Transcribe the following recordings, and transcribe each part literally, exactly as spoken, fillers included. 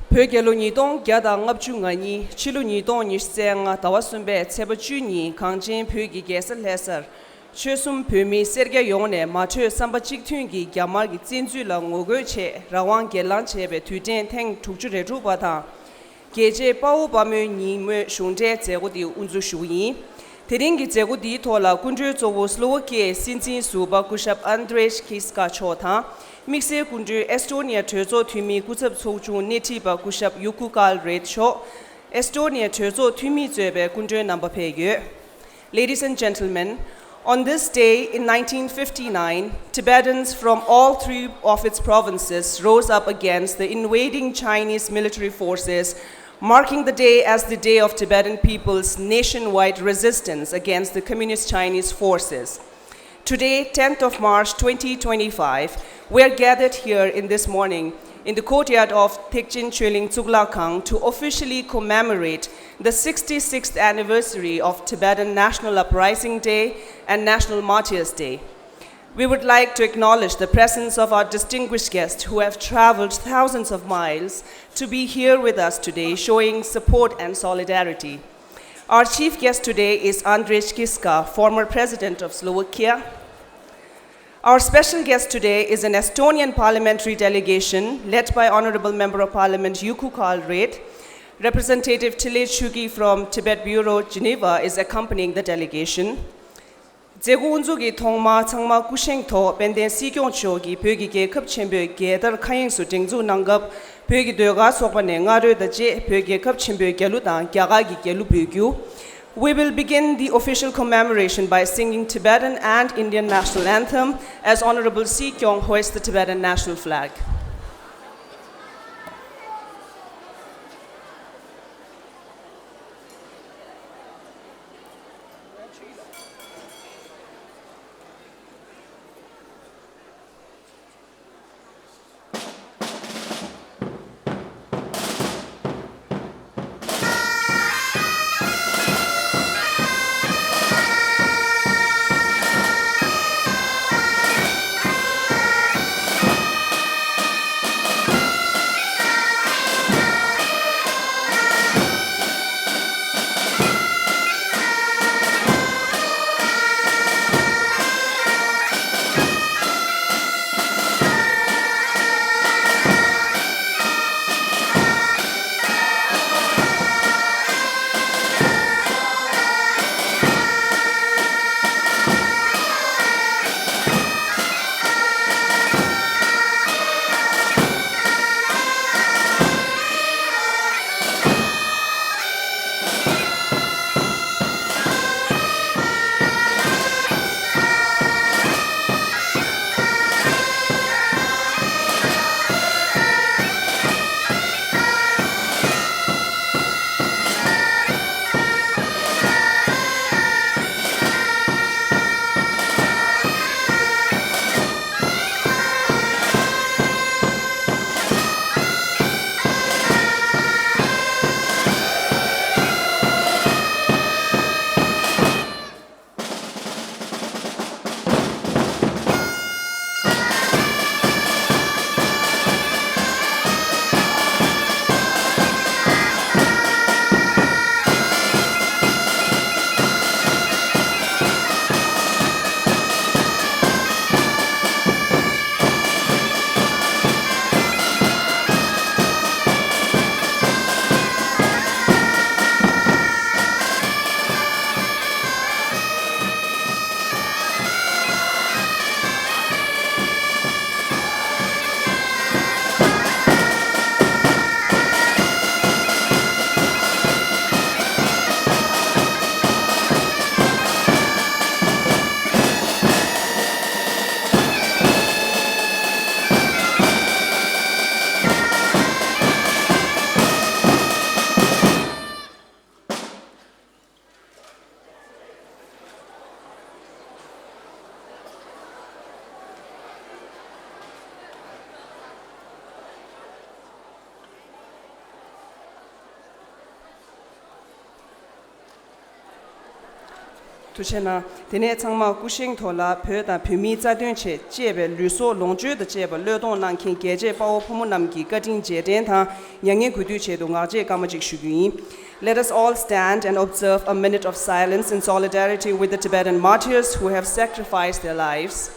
བོད་རྒྱལ་ལོ་ཉིས་སྟོང་བརྒྱ་དང་ལྔ་བཅུ་ང་གཉིས། ཕྱི་ལོ་ཉིས་སྟོང་ཉི་ཤུ་རྩ་ལྔ་ཟླ་བ་གསུམ་པའི་ཚེས་པ་བཅུ་ཉིན་གངས་ཅན་བོད་ཀྱི་རྒྱལ་ས་ལྷ་སར། ཆོལ་གསུམ་བོད་མི་སེར་སྐྱ་ཡོངས་ནས་མ་གྲོས་བསམ་པ་གཅིག་མཐུན་གྱིས་རྒྱ་དམར་གྱི་བཙན་འཛུལ་ལ་ངོ་རྒོལ་ཆེད་རང་དབང་སྒེར་ལངས་བྱས་པའི་དུས་དྲན་ཐེངས་དྲུག་ཅུ་རེ་དྲུག་པ་དང་། རྒྱལ་གཅེས་དཔའ་བོ་དཔའ་མོའི་ཉིན་མོའི་གཞུང་འབྲེལ་མཛད་སྒོ་འདི་དབུ་འཛུགས་ཞུ་གི་ཡིན། དེ་རིང་གི་མཛད་སྒོ་འདིའི་ཐོག་ལ་སྐུ་མགྲོན་གཙོ་བོ་སློ་ཝ་ཀི་ཡའི་སྲིད་འཛིན་ཟུར་པ་སྐུ་ཞབས་ཨན་དྲེ་ཀིས་ཀ་མཆོག་དང་། དམིགས་བསལ་སྐུ་མགྲོན་ཨེས་ཏོ་ནི་ཡ་གྲོས་ཚོགས་འཐུས་མིའི་སྐུ་ཚབ་ཚོགས་ཆུང་སྣེ་ཁྲིད་པ་སྐུ་ཞབས་ཡུ་ཀུ་ཀཱལ་རེད་མཆོག་ཨེས་ཏོ་ནི་ཡ་གྲོས་ཚོགས་འཐུས་མིས་གཙོས་པའི་སྐུ་མགྲོན་རྣམ་པ་ཕེབས་ཡོད། Ladies and gentlemen, on this day in nineteen fifty-nine, Tibetans from all three of its provinces rose up against the invading Chinese military forces, marking the day as the day of Tibetan people's nationwide resistance against the communist Chinese forces. Today, tenth of March twenty twenty-five, we are gathered here in this morning in the courtyard of Thekchen Choling Tsuklak Khang to officially commemorate the sixty-sixth anniversary of Tibetan National Uprising Day and National Martyrs' Day. We would like to acknowledge the presence of our distinguished guests who have traveled thousands of miles to be here with us today, showing support and solidarity. Our chief guest today is Andrej Kiska, former president of Slovakia. Our special guest today is an Estonian parliamentary delegation led by Honorable Member of Parliament Yuku Karl Reid. Representative Tile Chuki from Tibet Bureau, Geneva is accompanying the delegation. མཛད་སྒོ་དབུ་འཛུགས་ཀྱི་ཐོག་མར་ཚང་མ་སྐུ་བཞེངས་ཐོག་དཔལ་ལྡན་སྲིད་སྐྱོང་མཆོག་གིས་བོད་ཀྱི་རྒྱལ་ཁབ་ཆེན་པོའི་རྒྱལ་དར་མཁའ་དབྱིངས་སུ་སྒྲེང་འཛུགས་གནང་སྐབས། བོད་ཀྱི་ཟློས་གར་ཚོགས་པ་ནས་སྔ་རོལ་དང་བཅས་བོད་རྒྱལ་ཁབ་ཆེན་པོའི་རྒྱལ་གླུ་དང་རྒྱ་གར་གྱི་རྒྱལ་གླུ་འབུལ་རྒྱུ། We will begin the official commemoration by singing Tibetan and Indian national anthem as Honorable Si Kyong hoists the Tibetan national flag. ཐུགས་རྗེ་གནང་། དེ་ནས་ཚང་མ་སྐུ་བཞེངས་ཐོག་ལ་བོད་དང་བོད་མིའི་རྩ་དོན་ཆེད་གཅེས་པའི་ལུས་སྲོག་ལོངས་སྤྱོད་དང་བཅས་པ་བློས་གཏོང་གནང་མཁན་རྒྱལ་གཅེས་དཔའ་བོ་ཕོ་མོ་རྣམས་ཀྱི་བཀའ་དྲིན་རྗེས་དྲན་དང་མྱ་ངན་གུས་འདུད་ཆེད་དུ་ངག་བཅད་སྐར་མ་གཅིག་ཞུ་རྒྱུ་ཡིན། Let us all stand and observe a minute of silence in solidarity with the Tibetan martyrs who have sacrificed their lives.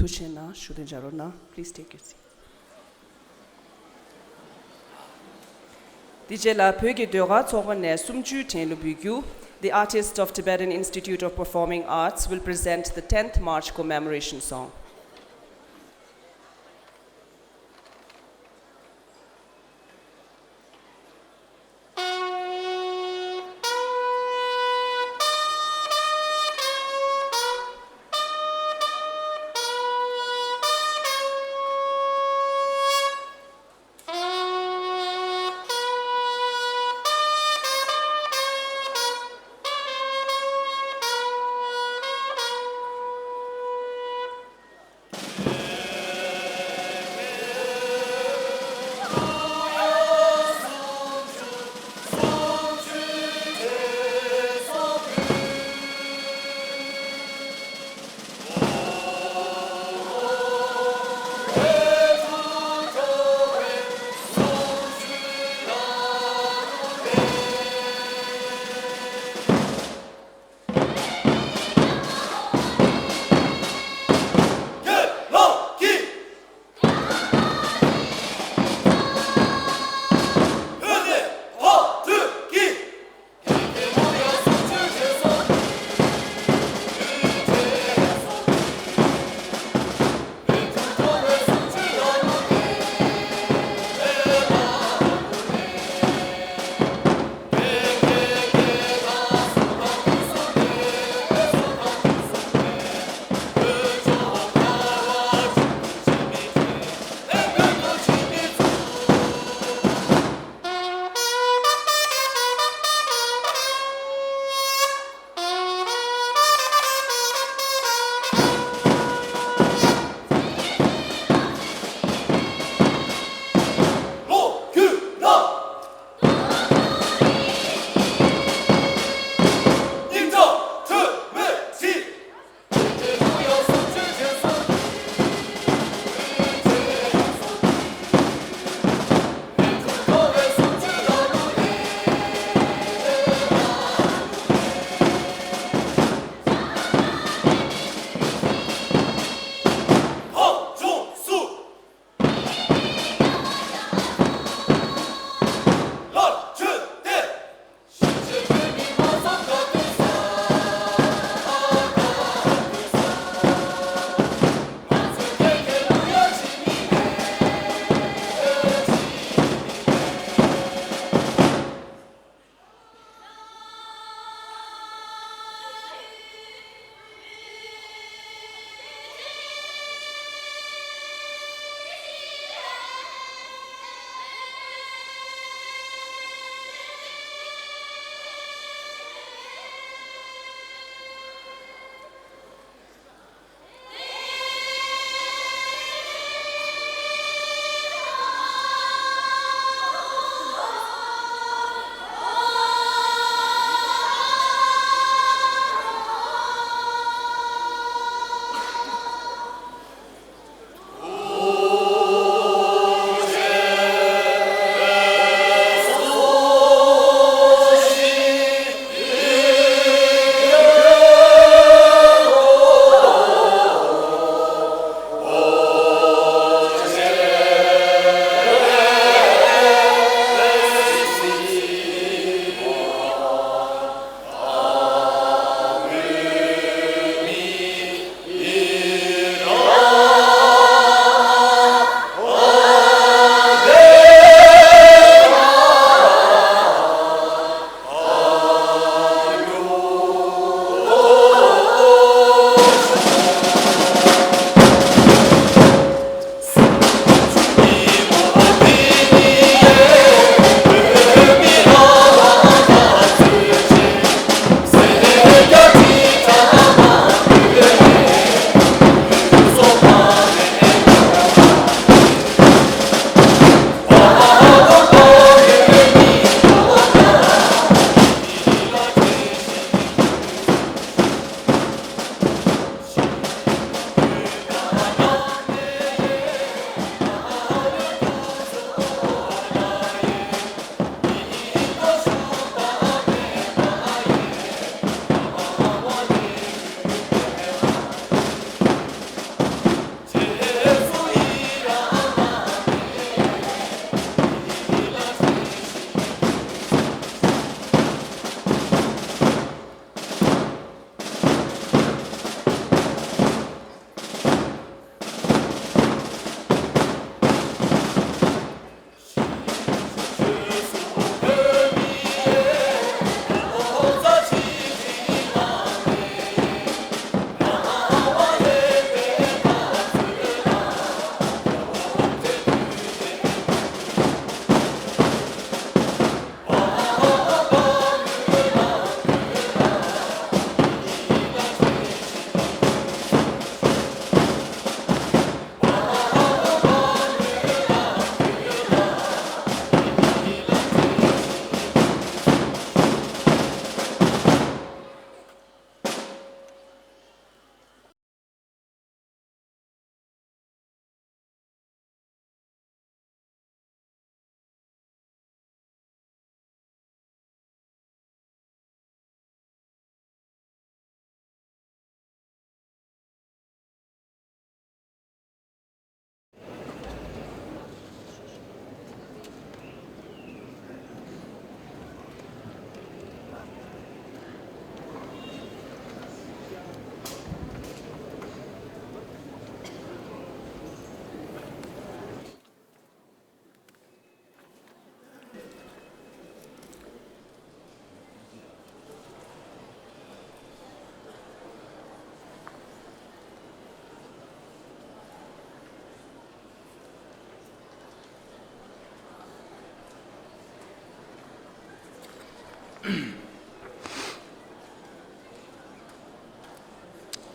ཐུགས་རྗེ་གནང་། བཞུགས་གདན་འཇགས་རོགས་གནང་། Please take your seat. དེ་རྗེས་ལ་བོད་ཀྱི་ཟློས་གར་ཚོགས་པ་ནས་གསུམ་བཅུའི་དྲན་གླུ་འབུལ་རྒྱུ། The artists of Tibetan Institute of Performing Arts will present the tenth March commemoration song.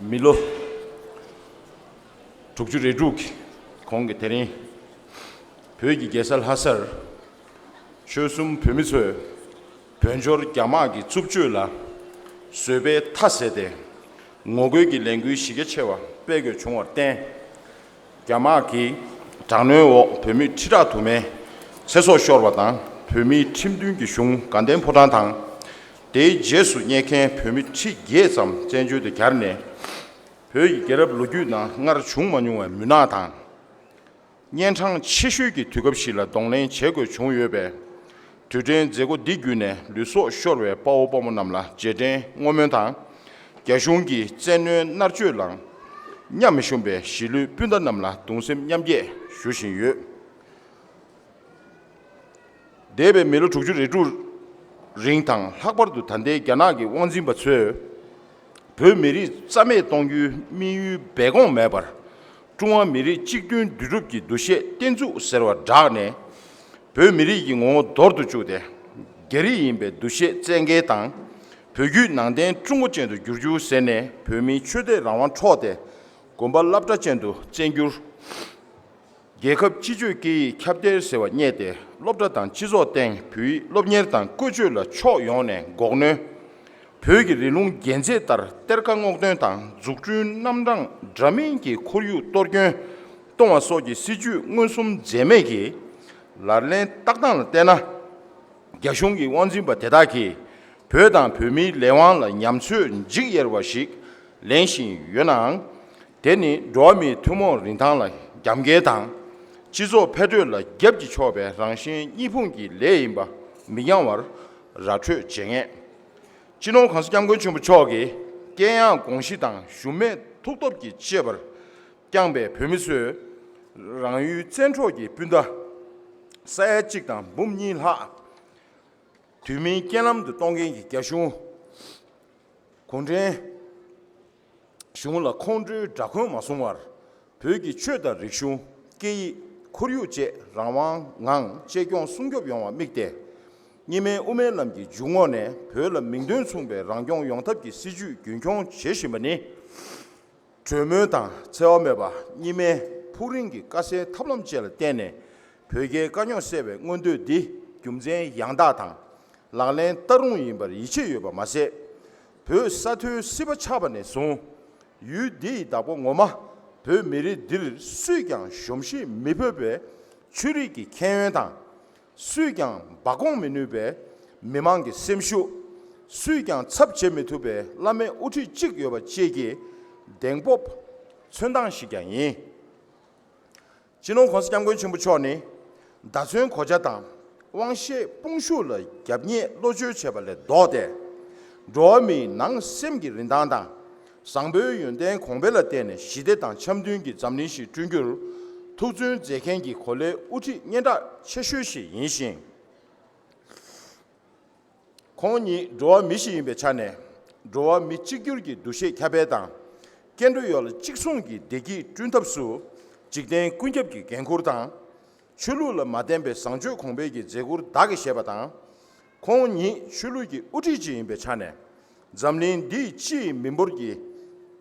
མི་ལོ་དྲུག་ཅུ་རེ་དྲུག་གི་གོང་གི་དེ་རིང་བོད་ཀྱི་རྒྱལ་ས་ལྷ་སར་ཆོལ་གསུམ་བོད་མི་ཚོས་བོད་འབྱོར་རྒྱ་དམག་གི་རྩུབ་སྤྱོད་ལ་བཟོད་པའི་མཐའ་ཟད་དེ་ངོ་རྒོལ་གྱི་ལས་འགུལ་གཞི་རྒྱ་ཆེ་བ་སྤེལ་དགོས་བྱུང་བར་བརྟེན། རྒྱ་དམག་གི་དྲག་གནོན་འོག་བོད་མི་ཁྲི་ཕྲག་དུ་མའི་ཚེ་སྲོག་ཤོར་བ་དང་། བོད་མིའི་ཁྲིམས་མཐུན་གྱི་གཞུང་དགའ་ལྡན་ཕོ་བྲང་དང་། དེའི་རྗེས་སུ་གཉེར་མཁན་བོད་མི་ཁྲི་བརྒྱད་ཙམ་བཙན་བྱོལ་དུ་གྱར་ནས། བོད་ཀྱི་རྒྱལ་རབས་ལོ་རྒྱུས་ནང་སྔར་བྱུང་མ་མྱོང་བའི་མུན་ནག་དང་། གཉན་འཕྲང་ཆེ་ཤོས་ཀྱི་དུས་སྐབས་ཤིག་ལ་གདོང་ལེན་བྱེད་དགོས་བྱུང་ཡོད་པས། དུས་དྲན་མཛད་སྒོ་འདི་བརྒྱུད་ནས་ལུས་སྲོག་ཤོར་བའི་དཔའ་བོ་དཔའ་མོ་རྣམས་ལ་རྗེས་དྲན་བསྔོ་སྨོན་དང་། རྒྱ་གཞུང་གི་བཙན་གནོན་མནར་གཅོད་ལ་མཉམ་མི་ཞུམ་པའི་གཞིས་ལུས་སྤུན་ཟླ་རྣམས་ལ་གདུང་སེམས་མཉམ་སྐྱེད་ཞུ་བཞིན་ཡོད། འདས་པའི་མི་ལོ་དྲུག་ཅུ་རེ་དྲུག་རིང་དང་། ལྷག་པར་དུ་ད་ལྟའི་རྒྱ་ནག་གི་དབང་འཛིན་པ་ཚོས་བོད་མི་རིགས་རྩ་མེད་གཏོང་རྒྱུའི་དམིགས་ཡུལ་སྦས་སྐུང་མེད་པར། ཀྲུང་ཧྭ་མི་རིགས་གཅིག་མཐུན་འདུས་གྲུབ་ཀྱི་འདུ་ཤེས་བརྟན་ཚུགས་ཟེར་བ་བསྒྲགས་ནས། བོད་མི་རིགས་ཀྱི་ངོ་བོ་འདོར་དུ་བཅུག་སྟེ། རྒྱ་རིགས་ཡིན་པའི་འདུ་ཤེས་བཙན་འགེལ་དང་། བོད་བརྒྱུད་ནང་བསྟན་ཀྲུང་གོ་ཅན་དུ་བསྒྱུར་རྒྱུ་ཟེར་ནས། བོད་མིའི་ཆོས་དད་རང་དབང་འཕྲོག་སྟེ། དགོན་པ་སློབ་གྲྭ་ཅན་དུ་བཙན་བསྒྱུར། རྒྱལ་ཁབ་སྤྱི་སྤྱོད་སྐད་ཡིག་ཁྱབ་གདལ་ཟེར་བ་བསྙད་དེ། སློབ་གྲྭ་དང་སྤྱི་ཚོགས་སྟེང་བོད་ཡིག་སློབ་གཉེར་དང་བཀོལ་སྤྱོད་ལ་ཕྱོགས་ཡོངས་ནས་འགོག་གནོན། བོད་ཀྱི་རིང་ལུགས་རྒྱན་ཚད་ལྟར་གཏེར་ཁ་སྔོག་འདོན་དང་། འཛུགས་སྐྲུན་རྣམ་གྲངས་འདྲ་མིན་གྱི་ཁོར་ཡུག་གཏོར་སྐྱོན་གཏོང་བ་སོགས་ཀྱི་སྲིད་ཇུས་མངོན་སུམ་འཛེམས་མེད་ཀྱིས་ལག་ལེན་བསྟར་སྟངས་ལ་བལྟས་ན། རྒྱ་གཞུང་གི་དབང་འཛིན་པ་དེ་དག་གིས་བོད་དང་བོད་མིའི་ལས་དབང་ལ་ཉམས་ཚོད་འཇིགས་ཡེར་བ་ཞིག་ལེན་བཞིན་ཡོད་ནའང་། དེ་ནི་འགྲོ་བ་མིའི་ཐུན་མོང་རིན་ཐང་ལ་རྒྱབ་འགལ་དང་། སྤྱི་ཚོགས་འཕེལ་འགྲོས་ལ་རྒྱབ་ཀྱིས་ཕྱོགས་པའི་རང་གཞན་གཉིས་ཕུང་གི་ལས་ཡིན་པ་མི་འགྱང་བར་ར་འཕྲོད་བྱེད་ངེས། སྤྱི་ནོར་གོང་ས་སྐྱབས་མགོན་ཆེན་པོ་མཆོག་གིས་དཀྱེལ་ཡངས་དགོངས་གཞི་དང་ཞུམ་མེད་ཐུགས་སྟོབས་ཀྱི་བཅས་པར་བསྐྱངས་པའི་བོད་མི་ཚོས། རང་ཡུལ་བཙན་འཕྲོག་གི་སྤུན་ཟླ་ས་ཡ་གཅིག་དང་འབུམ་གཉིས་ལྷག་དུས་མིན་རྐྱེན་ལམ་དུ་གཏོང་མཁན་གྱི་རྒྱ་གཞུང་གུང་ཁྲན་གཞུང་ལ་ཁོང་ཁྲོའི་དགྲ་འཁོན་མ་བཟུང་བར། བོད་ཀྱི་ཆོས་དང་རིག་གཞུང་། སྐད་ཡིག། ཁོར་ཡུག་བཅས་རང་དབང་ངང་གཅེས་སྐྱོང་སྲུང་སྐྱོབ་ཡོང་བ་དམིགས་ཏེ། གཉིས་སྨན་དབུ་མའི་ལམ་གྱི་འཇུག་ངོགས་ནས་བོད་ལ་མིང་དོན་མཚུངས་པའི་རང་སྐྱོང་ཡོང་ཐབས་ཀྱི་སྲིད་ཇུས་རྒྱུན་འཁྱོངས་བྱེད་བཞིན་པ་ནི། གྲོས་མོལ་དང་འཚེ་བ་མེད་པ། གཉིས་སྨན་ཕུགས་རིང་གི་དཀའ་སེལ་ཐབས་ལམ་བཅས་ལ་བརྟེན་ནས་བོད་རྒྱའི་དཀའ་རྙོག་སེལ་བའི་མངོན་འདོད་འདི་རྒྱུ་མཚན་ཡང་དག་དང་། ལག་ལེན་བསྟར་རུང་ཡིན་པར་ཡིད་ཆེས་ཡོད་པ་མ་ཟད། བོད་ས་མཐོའི་སྲིད་པ་ཆགས་པ་ནས་བཟུང་། ཡུལ་འདི་ཡི་བདག་པོ་ངོ་མ་བོད་མི་རིགས་འདིར་སུས་ཀྱང་གཞོམ་གཞིག་མི་ཕོད་པའི་ཆོས་རིག་གི་ཁྱད་ཡོན་དང་། སུས་ཀྱང་འབག་འོང་མི་ནུས་པའི་མི་མང་གི་སེམས་ཤུགས། སུས་ཀྱང་ཚབ་བྱེད་མི་ཐུབ་པའི་བླ་མེད་དབུ་ཁྲིད་ཅིག་ཡོད་པ་བཅས་ཀྱི་གདེང་སྤོབས་མཚོན་སྟངས་ཤིག་ཀྱང་ཡིན། སྤྱི་ནོར་གོང་ས་སྐྱབས་མགོན་ཆེན་པོ་མཆོག་ནི་བརྡ་མཚོན་གོ་ཆ་དང་དབང་ཤེད་དཔུང་ཤུགས་ལ་རྒྱབ་གཉེར་བློ་བཅོལ་བྱས་པ་ལས་ལྡོག་སྟེ། འགྲོ་བ་མིའི་ནང་སེམས་ཀྱི་རིན་ཐང་དང་། བཟང་པོའི་ཡོན་ཏན་གོང་འཕེལ་ལ་བརྟེན་ནས་ཞི་བདེ་དང་འཆམ་མཐུན་གྱི་འཛམ་གླིང་ཞིག་བསྐྲུན་རྒྱུར་ཐུགས་བརྩོན་མཛད་མཁན་གྱི་གོ་ལའི་དབུ་ཁྲིད་སྙན་གྲགས་ཆེ་ཤོས་ཤིག་ཡིན་ཞིང་། ཁོང་ཉིད་འགྲོ་བ་མི་ཞིག་ཡིན་པའི་ཆ་ནས། འགྲོ་བ་མི་གཅིག་གྱུར་གྱི་འདུ་ཤེས་ཁྱབ་སྤེལ་དང་། སྐྱེ་འགྲོ་ཡོངས་ལ་གཅིག་མཚུངས་ཀྱི་བདེ་སྐྱིད་བསྐྲུན་ཐབས་སུ། འཇིག་རྟེན་ཀུན་ཁྱབ་ཀྱི་འགན་ཁུར་དང་། ཆོས་ལུགས་ལ་མ་བརྟེན་པའི་བཟང་སྤྱོད་གོང་འཕེལ་གྱི་མཛད་ཁུར་བདག་གིས་བཞེས་པ་དང་། ཁོང་ཉིད་ཆོས་ལུགས་ཀྱི་དབུ་ཁྲིད་ཅིག་ཡིན་པའི་ཆ་ནས། འཛམ་གླིང་འདིའི་སྤྱི་ཡི་མི་འབོར་གྱི་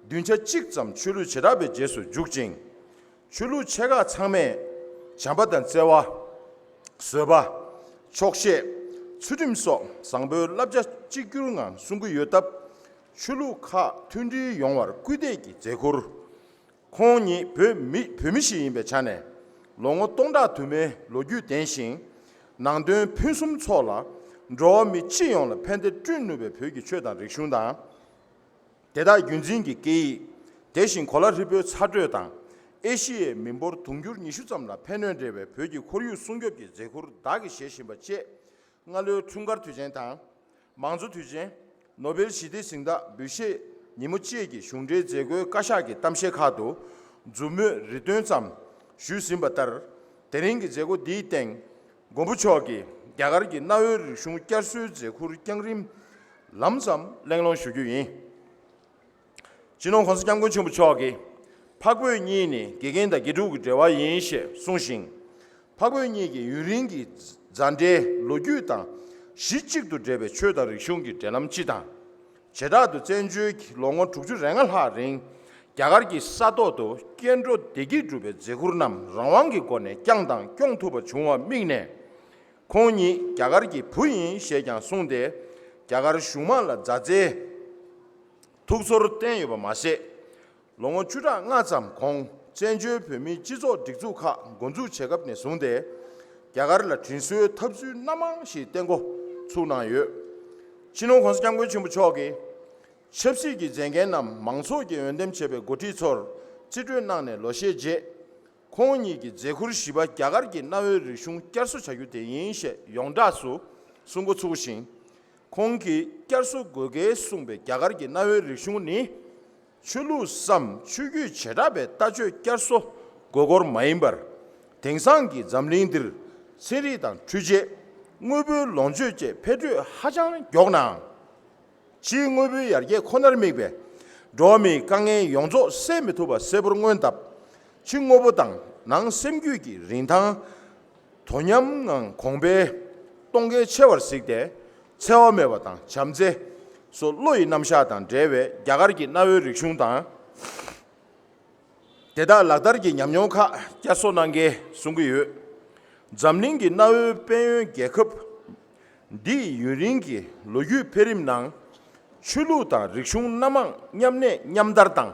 བདུན་ཆ་གཅིག་ཙམ་ཆོས་ལུགས་བྱེ་བྲག་པའི་རྗེས་སུ་འཇུག་ཅིང་། ཆོས་ལུགས་ཆེ་ཁག་ཚང་མས་བྱམས་པ་དང་བརྩེ་བ། བཟོད་པ། ཆོག་ཤེས། ཚུལ་ཁྲིམས་སོགས་བཟང་པོའི་བསླབ་བྱ་གཅིག་གྱུར་ངང་སྲུང་གི་ཡོད་སྟབས། ཆོས་ལུགས་ཁག་མཐུན་སྒྲིལ་ཡོང་བར་སྐུལ་འདེད་ཀྱི་མཛད་ཁུར། ཁོང་ཉིད་བོད་མི་བོད་མི་ཞིག་ཡིན་པའི་ཆ་ནས། ལོ་ངོ་སྟོང་ཕྲག་དུ་མའི་ལོ་རྒྱུས་ལྡན་ཞིང་། ནང་དོན་ཕུན་སུམ་ཚོགས་ལ། འགྲོ་བ་མི་སྤྱི་ཡོངས་ལ་ཕན་བདེ་བསྐྲུན་ནུས་པའི་བོད་ཀྱི་ཆོས་དང་རིག་གཞུང་དང་། དེ་དག་རྒྱུན་འཛིན་གྱི་སྐད་ཡིག། དེ་བཞིན་གོ་ལ་ཧྲིལ་པོའི་ཚ་དྲོད་དང་། ཨེ་ཤི་ཡའི་མི་འབོར་དུང་ཕྱུར་ཉི་ཤུ་ཙམ་ལ་ཕན་གནོད་འབྲེལ་བའི་བོད་ཀྱི་ཁོར་ཡུག་སྲུང་སྐྱོབ་ཀྱི་མཛད་ཁུར་བདག་གིས་བཞེས་བཞིན་པ་བཅས། སྔ་ལོའི་འཁྲུངས་སྐར་དུས་ཆེན་དང་། མང་གཙོ་དུས་ཆེན། ནོ་བེལ་ཞི་བདེའི་གཟེངས་རྟགས་འབུལ་བཞེས་ཉིན་མོ་བཅས་ཀྱི་གཞུང་འབྲེལ་མཛད་སྒོའི་བཀའ་ཤག་གི་གཏམ་བཤད་ཁག་ཏུ་མཛུབ་མོས་རེ་འདུན་ཙམ་ཞུས་ཟིན་པ་ལྟར། དེ་རིང་གི་མཛད་སྒོ་འདིའི་སྟེང་། མགོན་པོ་མཆོག་གིས་རྒྱ་གར་གྱི་གནའ་བོའི་རིག་གཞུང་བསྐྱར་གསོའི་མཛད་ཁུར་བསྐྱངས་རིམ་ལམ་ཙམ་གླེང་སློང་ཞུ་རྒྱུ་ཡིན། སྤྱི་ནོར་གོང་ས་སྐྱབས་མགོན་ཆེན་པོ་མཆོག་གིས། འཕགས་བོད་གཉིས་ནི་དགེ་རྒན་དང་དགེ་ཕྲུག་གི་འབྲེལ་བ་ཡིན་ཞེས་གསུངས་ཤིང་། འཕགས་བོད་གཉིས་ཀྱི་ཡུན་རིང་གི་མཛའ་འབྲེལ་ལོ་རྒྱུས་དང་ གཞི་གཅིག་ཏུ་འབྲེལ་བའི་ཆོས་དང་རིག་གཞུང་གི་འབྲེལ་ལམ་སྤྱི་དང་། བྱེ་བྲག་ཏུ་བཙན་བྱོལ་གྱི་ལོ་ངོ་དྲུག་ཅུ་རེ་ལྔ་ལྷག་རིང་རྒྱ་གར་གྱི་ས་ཐོག་ཏུ་སྐྱེ་འགྲོ་བདེ་སྐྱིད་སྒྲུབ་པའི་མཛད་ཁུར་རྣམས་རང་དབང་གི་སྒོ་ནས་བསྐྱངས་དང་སྐྱོང་ཐུབ་པ་བྱུང་བར་དམིགས་ནས། ཁོང་ཉིད་རྒྱ་གར་གྱི་བུ་ཡིན་ཞེས་ཀྱང་གསུངས་ཏེ། རྒྱ་གར་གཞུང་མང་ལ་མཛའ་བརྩེའི་ཐུགས་ཚོར་བསྟན་ཡོད་པ་མ་ཟད། ལོ་ངོ་བཅུ་ཕྲག་ལྔ་ཙམ་གོང་བཙན་བྱོལ་བོད་མིའི་སྤྱི་ཚོགས་སྒྲིག་འཛུགས་ཁག་འགོ་འཛུགས་བྱེད་སྐབས་ནས་བཟུང་སྟེ། རྒྱ་གར་ལ་དྲིན་གཟོའི་ཐབས་ཚུལ་སྣ་མང་ཞིག་བསྟེན་འགོ་ཚུགས་གནང་ཡོད། སྤྱི་ནོར་༸གོང་ས་༸སྐྱབས་མགོན་ཆེན་པོ་མཆོག་གིས། ཆབ་སྲིད་ཀྱི་མཛད་འགན་རྣམས་མང་ཚོགས་ཀྱིས་འོས་འདེམས་བྱས་པའི་འགོ་ཁྲིད་ཚོར་རྩིས་སྤྲོད་གནང་ནས་ལོ་ཤས་རྗེས། ཁོང་ཉིད་ཀྱི་མཛད་ཁུར་བཞི་པ་རྒྱ་གར་གྱི་གནའ་བོའི་རིག་གཞུང་བསྐྱར་གསོ་བྱ་རྒྱུ་དེ་ཡིན་ཞེས་ཡོངས་གྲགས་སུ་གསུང་འགོ་ཚུགས་ཤིང་། ཁོང་གིས་བསྐྱར་གསོ་དགོས་གལ་གསུངས་པའི་རྒྱ་གར་གྱི་གནའ་བོའི་རིག་གཞུང་ནི། ཆོས་ལུགས་སམ་ཆོས་བརྒྱུད་བྱེ་བྲག་པའི་ལྟ་སྤྱོད་བསྐྱར་གསོ་དགོས་སྐོར་མ་ཡིན་པར། དེང་སང་གི་འཛམ་གླིང་འདིར་ཚན་རིག་དང་འཕྲུལ་ཆས། དངོས་པོའི་ལོངས་སྤྱོད་བཅས་འཕེལ་འགྲོས་ཧ་ཅང་མགྱོགས་ནའང་། ཕྱིའི་དངོས་པོའི་ཡར་རྒྱས་ཁོ་ནར་དམིགས་པའི་འགྲོ་བ་མིའི་དཀའ་ངལ་ཡོངས་རྫོགས་སེལ་མི་ཐུབ་པ་གསལ་པོར་མངོན་སྟབས། ཕྱི་དངོས་པོ་དང་ནང་སེམས་རྒྱུད་ཀྱི་རིན་ཐང་དོ་མཉམ་ངང་གོང་འཕེལ་གཏོང་གལ་ཆེ་བར་གཟིགས་ཏེ། འཚེ་བ་མེད་པ་དང་བྱམས་བརྩེ་སོགས་བློ་ཡི་རྣམ་གཞག་དང་འབྲེལ་བའི་རྒྱ་གར་གྱི་གནའ་བོའི་རིག་གཞུང་དང་། དེ་དག་ལག་བསྟར་གྱི་ཉམས་མྱོང་ཁག་བསྐྱར་གསོ་གནང་གལ་གསུང་གི་ཡོད། འཛམ་གླིང་གི་གནའ་བོའི་དཔལ་ཡོན་རྒྱལ་ཁབ་འདིའི་ཡུན་རིང་གི་ལོ་རྒྱུས་འཕེལ་རིམ་ནང་། ཆོས་ལུགས་དང་རིག་གཞུང་སྣ་མང་མཉམ་གནས་མཉམ་དར་དང་།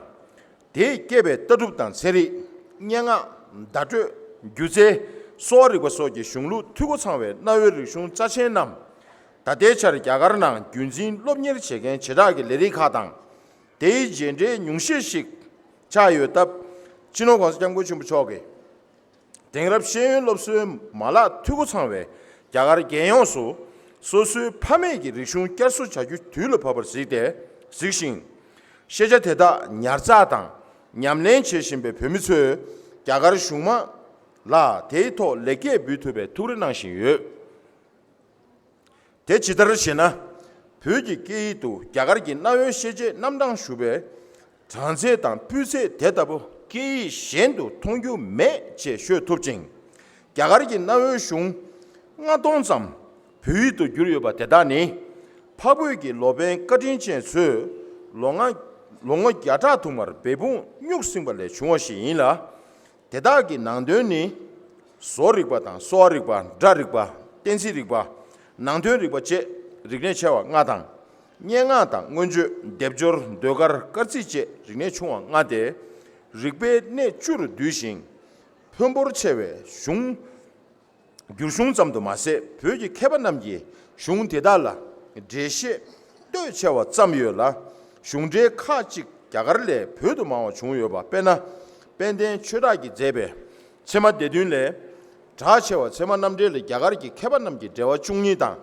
དེས་བསྐྱེད་པའི་ལྟ་གྲུབ་དང་ཚན་རིག། སྙན་ངག་བརྡ་སྤྲོད། སྒྱུ་རྩལ། གསོ་བ་རིག་པ་སོགས་ཀྱི་གཞུང་ལུགས་འཐུས་སྒོ་ཚང་བའི་གནའ་བོའི་རིག་གཞུང་རྩ་ཆེན་རྣམས། ད་ལྟའི་ཆར་རྒྱ་གར་ནང་རྒྱུན་འཛིན་སློབ་གཉེར་བྱེད་མཁན་བྱེ་བྲག་གི་ལས་རིགས་ཁག་དང་། དེའི་རྗེས་འབྲེལ་ཉུང་ཤས་ཤིག་ཆགས་ཡོད་སྟབས། སྤྱི་ནོར་༸གོང་ས་༸སྐྱབས་མགོན་ཆེན་པོ་མཆོག་གིས། དེང་རབས་ཤེས་ཡོན་སློབ་གསོའི་མ་ལག་འཐུས་སྒོ་ཚང་བའི་རྒྱ་གར་རྒྱལ་ཡོངས་སུ། སོ་སོའི་ཕ་མེས་ཀྱི་རིག་གཞུང་བསྐྱར་གསོ་བྱ་རྒྱུ་དུས་ལ་བབ་པར་གཟིགས་ཏེ། གཟིགས་ཤིང་། ཤེས་བྱ་དེ་དག་ཉར་ཚགས་དང་ཉམས་ལེན་བྱེད་བཞིན་པའི་བོད་མི་ཚོས་རྒྱ་གར་གཞུང་མང་ལ་དེའི་ཐོག་ལེགས་སྐྱེས་འབུལ་ཐུབ་པའི་ཐུགས་རེ་གནང་བཞིན་ཡོད། དེ་ཇི་ལྟར་ཞེ་ན། བོད་ཀྱི་སྐད་ཡིག་ཏུ་རྒྱ་གར་གྱི་གནའ་བོའི་ཤེས་བྱའི་རྣམ་གྲངས་ཞུ་བའི་གྲངས་ཚད་དང་སྤུས་ཚད་དེ་ལྟ་བུ་སྐད་ཡིག་གཞན་དུ་མཐོང་རྒྱུ་མེད་ཅེས་ཤོད་ཐུབ་ཅིང་། རྒྱ་གར་གྱི་གནའ་བོའི་གཞུང་ལྔ་སྟོང་ཙམ་བོད་ཡིག་ཏུ་བསྒྱུར་ཡོད་པ་དེ་དག་ནི། འཕགས་བོད་ཀྱི་ལོ་པཎ་བཀའ་དྲིན་ཅན་ཚོས་ལོ་ལྔ་ལོ་ངོ་བརྒྱ་ཕྲག་དུ་མར་འབད་འབུངས་སྨྱུག་བསྲིངས་པ་ལས་བྱུང་བ་ཞིག་ཡིན་ལ། དེ་དག་གི་ནང་དོན་ནི། བཟོ་རིག་པ་དང་གསོ་བ་རིག་པ། སྒྲ་རིག་པ། གཏན་ཚིགས་རིག་པ། ནང་དོན་རིག་པ་བཅས་རིག་གནས་ཆེ་བ་ལྔ་དང་། སྙན་ངག་དང་མངོན་བརྗོད། སྡེབ་སྦྱོར། ཟློས་གར། སྐར་རྩིས་བཅས་རིག་གནས་ཆུང་བ་ལྔ་སྟེ། རིག་པའི་གནས་བཅུ་རུ་འདུས་ཤིང་། ཕོན་འབོར་ཆེ་བའི་གཞུང་བསྒྱུར་གཞུང་ཙམ་དུ་མ་ཟད། བོད་ཀྱི་མཁས་པ་རྣམས་ཀྱིས་གཞུང་དེ་དག་ལ་འགྲེལ་བཤད་གཏོས་ཆེ་བ་བརྩམས་ཡོད་ལ། གཞུང་འགྲེལ་ཁག་ཅིག་རྒྱ་གར་ལས་བོད་དུ་མང་བ་བྱུང་ཡོད་པ། དཔེར་ན། དཔལ་ལྡན་ཆོས་གྲགས་ཀྱིས་མཛད་པའི་ཚད་མ་སྡེ་བདུན་ལས། གྲགས་ཆེ་བ་ཚད་མ་རྣམ་འགྲེལ་ལས་རྒྱ་གར་གྱི་མཁས་པ་རྣམས་ཀྱི་འགྲེལ་པ་བཅུ་གཉིས་དང་།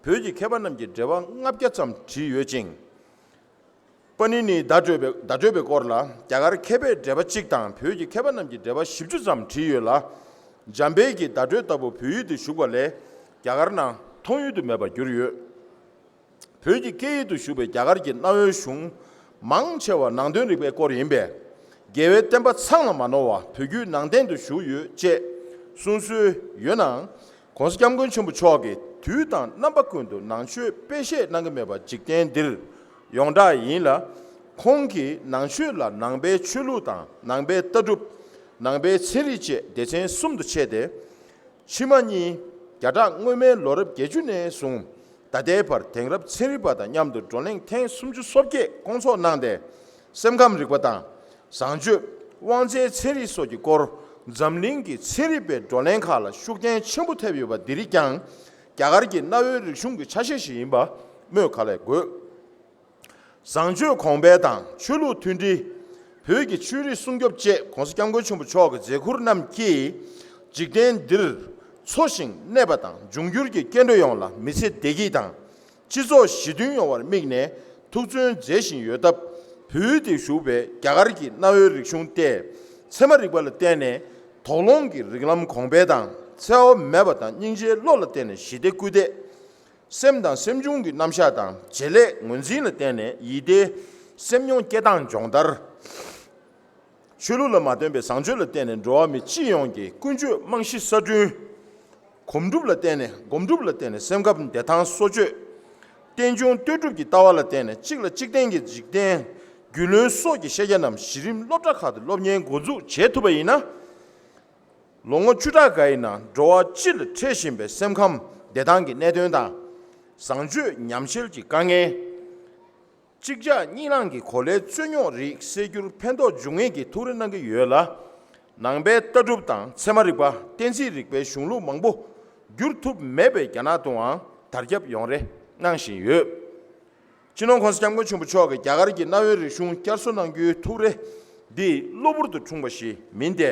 བོད་ཀྱི་མཁས་པ་རྣམས་ཀྱི་འགྲེལ་པ་ལྔ་བརྒྱ་ཙམ་བྲིས་ཡོད་ཅིང་། པཱ་ཎི་ནིའི་བརྡ་སྤྲོད་པའི་བརྡ་སྤྲོད་པའི་སྐོར་ལ་རྒྱ་གར་མཁས་པའི་འགྲེལ་པ་གཅིག་དང་། བོད་ཀྱི་མཁས་པ་རྣམས་ཀྱི་འགྲེལ་པ་བཞི་བཅུ་ཙམ་བྲིས་ཡོད་ལ། འཇམ་དཔལ་གྱི་བརྡ་སྤྲོད་ལྟ་བུ་བོད་ཡིག་ཏུ་བཞུགས་པ་ལས་རྒྱ་གར་ནང་མཐོང་ཡུལ་དུ་མེད་པར་གྱུར་ཡོད། བོད་ཀྱི་སྐད་ཡིག་ཏུ་བཞུགས་པའི་རྒྱ་གར་གྱི་གནའ་བོའི་གཞུང་མང་ཆེ་བ་ནང་དོན་རིག་པའི་སྐོར་ཡིན་པས། རྒྱལ་བའི་བསྟན་པ་ཚང་ལ་མ་ནོར་བ་བོད་བརྒྱུད་ནང་བསྟན་དུ་བཞུགས་ཡོད་ཅེས་གསུང་སྲོལ་ཡོད་ནའང་། ༸གོང་ས་༸སྐྱབས་མགོན་ཆེན་པོ་མཆོག་གིས་དུས་དང་རྣམ་པ་ཀུན་ཏུ་ནང་ཆོས་སྤེལ་བཤད་གནང་གི་མེད་པ་འཇིག་རྟེན་འདིར་ཡོངས་གྲགས་ཡིན་ལ། ཁོང་གིས་ནང་ཆོས་ལ་ནང་པའི་ཆོས་ལུགས་དང་། ནང་པའི་ལྟ་གྲུབ། ནང་པའི་ཚན་རིག་བཅས་སྡེ་ཚན་གསུམ་དུ་ཕྱེ་སྟེ། ཕྱི་མ་གཉིས། བརྒྱ་ཕྲག་སྔོན་མའི་ལོ་རབས་བརྒྱད་ཅུ་ནས་བཟུང་ད་ལྟའི་བར་དེང་རབས་ཚན་རིག་པ་དང་མཉམ་དུ་བགྲོ་གླེང་ཐེངས་སུམ་ཅུ་སོ་བརྒྱད་སྐོང་ཚོགས་གནང་སྟེ། སེམས་ཁམས་རིག་པ་དང་། བཟང་སྤྱོད། དབང་རྩའི་ཚན་རིག་སོགས་ཀྱི་སྐོར་འཛམ་གླིང་གི་ཚན་རིག་པའི་བགྲོ་གླེང་ཁག་ལ་ཤུགས་རྐྱེན་ཆེན་པོ་ཐེབས་ཡོད་པ་འདི་རིགས་ཀྱང་རྒྱ་གར་གྱི་གནའ་བོའི་རིག་གཞུང་གི་ཆ་ཤས་ཤིག་ཡིན་པ་སྨོས་ག་ལས་དགོས། བཟང་སྤྱོད་གོང་འཕེལ་དང་ཆོས་ལུགས་མཐུན་སྒྲིལ། བོད་ཀྱི་ཆོས་རིག་སྲུང་སྐྱོབ་བཅས་༸གོང་ས་༸སྐྱབས་མགོན་ཆེན་པོ་མཆོག་གི་མཛད་ཁུར་རྣམས་ཀྱིས་འཇིག་རྟེན་འདིར་འཚོ་ཞིང་གནས་པ་དང་འབྱུང་འགྱུར་གྱི་སྐྱེ་འགྲོ་ཡོངས་ལ་མི་ཚེ་བདེ་སྐྱིད་དང་སྤྱི་ཚོགས་ཞི་མཐུན་ཡོང་བར་དམིགས་ནས་ཐུགས་བརྩོན་མཛད་བཞིན་ཡོད་སྟབས། བོད་དུ་བཞུགས་པའི་རྒྱ་གར་གྱི་གནའ་བོའི་རིག་གཞུང་སྟེ། ཚད་མ་རིག་པ་ལ་བརྟེན་ནས་དོགས་སློང་གི་རིགས་ལམ་གོང་འཕེལ་དང་། འཚེ་བ་མེད་པ་དང་སྙིང་རྗེའི་བློ་ལ་བརྟེན་ནས་ཞི་བདེ་སྐུལ་འདེད། སེམས་དང་སེམས་བྱུང་གི་རྣམ་གཞག་དང་བྱེད་ལས་ངོས་འཛིན་ལ་བརྟེན་ནས་ཡིད་བདེའི་སེམས་མྱོང་སྐྱེ་སྟངས་སྦྱོང་བརྡར། ཆོས་ལུགས་ལ་མ་བརྟེན་པའི་བཟང་སྤྱོད་ལ་བརྟེན་ནས་འགྲོ་བ་མི་སྤྱི་ཡོངས་ཀྱི་ཀུན་སྤྱོད་རྨང་གཞི་གསར་སྐྲུན། གོམ་སྒྲུབ་ལ་བརྟེན་ནས་སྒོམ་སྒྲུབ་ལ་བརྟེན་ནས་སེམས་ཁམས་བདེ་ཐང་གསོ་བཅོས། རྟེན་འབྱུང་ལྟོས་གྲུབ་ཀྱི་ལྟ་བ་ལ་བརྟེན་ནས་གཅིག་ལ་གཅིག་བརྟེན་གྱི་འཇིག་རྟེན། རྒྱུས་ལོན་སོགས་ཀྱི་ཤེས་བྱ་རྣམས་གཞི་རིམ་སློབ་གྲྭ་ཁག་ཏུ་སློབ་གཉེར་འགོ་འཛུགས་བྱེད་ཐུབ་པ་ཡིན་ན། ལོ་ངོ་བཅུ་ཕྲག་འགའ་ཡི་ནང་འགྲོ་བ་སྤྱི་ལ་འཕྲད་བཞིན་པའི་སེམས་ཁམས་བདེ་ཐང་གི་གནད་དོན་དང་། བཟང་སྤྱོད་ཉམས་ཞན་གྱི་དཀའ་ངལ། གཅིག་ཆགས་གཉིས་ལངས་ཀྱི་གོ་ལའི་རྩོད་རྙོག་རིགས་སེལ་རྒྱུར་ཕན་ཐོགས་འབྱུང་ངེས་ཀྱི་ཐུགས་རེ་གནང་གི་ཡོད་ལ། ནང་པའི་ལྟ་གྲུབ་དང་ཚད་མ་རིག་པ། གཏན་ཚིགས་རིག་པའི་གཞུང་ལུགས་མང་པོ་བསྒྱུར་ཐུབ་མེད་པའི་རྒྱ་ནག་ཏུའང་དར་ཁྱབ་ཡོང་རེ་གནང་བཞིན་ཡོད། སྤྱི་ནོར་༸གོང་ས་༸སྐྱབས་མགོན་ཆེན་པོ་མཆོག་གིས་རྒྱ་གར་གྱི་གནའ་བོའི་རིག་གཞུང་བསྐྱར་གསོ་གནང་རྒྱུའི་ཐུགས་རེ་འདི་གློ་བུར་དུ་འཁྲུངས་པ་ཞིག་མིན་ཏེ།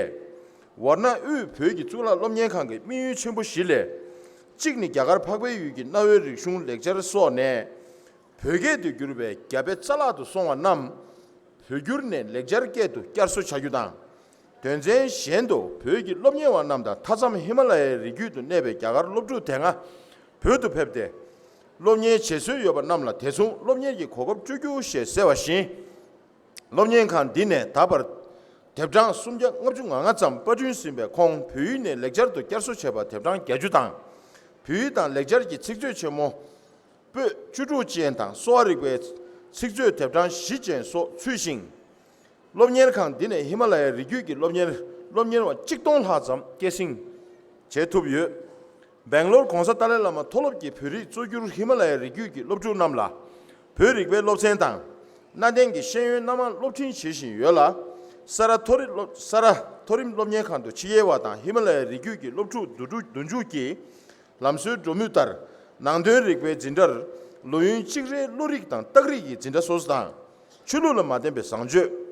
ཝར་ན་དབུས་བོད་ཀྱི་གཙུག་ལག་སློབ་གཉེར་ཁང་གི་དམིགས་ཡུལ་ཆེན་པོ་བཞི་ལས། གཅིག་ནི་རྒྱ་གར་འཕགས་པའི་ཡུལ་གྱི་གནའ་བོའི་རིག་གཞུང་ལེགས་སྦྱར་སོགས་ནས། བོད་སྐད་དུ་བསྒྱུར་བའི་རྒྱ་དཔེ་རྩ་བརླག་ཏུ་སོང་བ་རྣམས། བོད་བསྒྱུར་ནས་ལེགས་སྦྱར་སྐད་དུ་བསྐྱར་གསོ་བྱ་རྒྱུ་དང་། དོན་ཚན་གཞན་དུ་བོད་ཀྱི་སློབ་གཉེར་བ་རྣམས་དང་མཐའ་མཚམས་ཧི་མ་ལ་ཡའི་རི་རྒྱུད་དུ་གནས་པའི་རྒྱ་གར་སློབ་ཕྲུག་དེ་སྔ་བོད་དུ་ཕེབས་ཏེ། སློབ་གཉེར་བྱེད་སྲོལ་ཡོད་པ་རྣམས་ལ་དེ་མཚུངས་སློབ་གཉེར་གྱི་གོ་སྐབས་སྤྲོད་རྒྱུ་ཞེས་གསལ་བ་བཞིན། སློབ་གཉེར་ཁང་འདི་ནས་ད་བར་དེབ་གྲངས་སུམ་བརྒྱ་ལྔ་བཅུ་ང་ལྔ་ཙམ་པར་སྐྲུན་ཟིན་པའི་ཁོངས་བོད་ཡིག་ནས་ལེགས་སྦྱར་དུ་བསྐྱར་གསོ་བྱས་པ་དེབ་གྲངས་བརྒྱད་ཅུ་དང་། བོད་ཡིག་དང་ལེགས་སྦྱར་གྱི་ཚིག་མཛོད་ཆེན་མོ། པོད་བཅུ་དྲུག་ཅན་དང་གསོ་བ་རིག་པའི་ཚིག་མཛོད་དེབ་གྲངས་བཞི་ཅན་སོགས་ཚུད་ཅིང་། སློབ་གཉེར་ཁང་འདི་ནས་ཧི་མ་ལ་ཡའི་རི་རྒྱུད་ཀྱི་སློབ་གཉེར་སློབ་གཉེར་བ་གཅིག་སྟོང་ལྷག་ཙམ་སྐྱེད་སྲིང་བྱེད་ཐུབ་ཡོད། སྦེང་ལོར་༸གོང་ས་ཏཱ་ལའི་བླ་མ་མཐོ་སློབ་ཀྱི་བོད་རིགས་གཙོ་གྱུར་ཧི་མ་ལ་ཡའི་རི་རྒྱུད་ཀྱི་སློབ་ཕྲུག་རྣམས་ལ། བོད་རིག་པའི་སློབ་ཚན་དང་། གནའ་དེང་གི་ཤེས་ཡོན་སྣ་མང་སློབ་འབྲིང་བྱེད་བཞིན་ཡོད་ལ། ས་རཱ་མཐོ་རིམ་སློབ་ས་རཱ་མཐོ་རིམ་སློབ་གཉེར་ཁང་དུ་ཕྱི་རྒྱལ་བ་དང་ཧི་མ་ལ་ཡའི་རི་རྒྱུད་ཀྱི་སློབ་ཕྲུག་བདུན་ཅུ་བདུན་ཅུ་གིས། ལམ་སྲོལ་འགྲོ་མུས་ལྟར། ནང་དོན་རིག་པའི་འཛིན་གྲྭར། ལོ་ཡུན་གཅིག་རེའི་བློ་རིག་དང་རྟགས་རིགས་ཀྱི་འཛིན་གྲྭ་སོ་སོ་དང་། ཆོས་ལུགས་ལ་མ་བརྟེན་པའི་བཟང་སྤྱོད།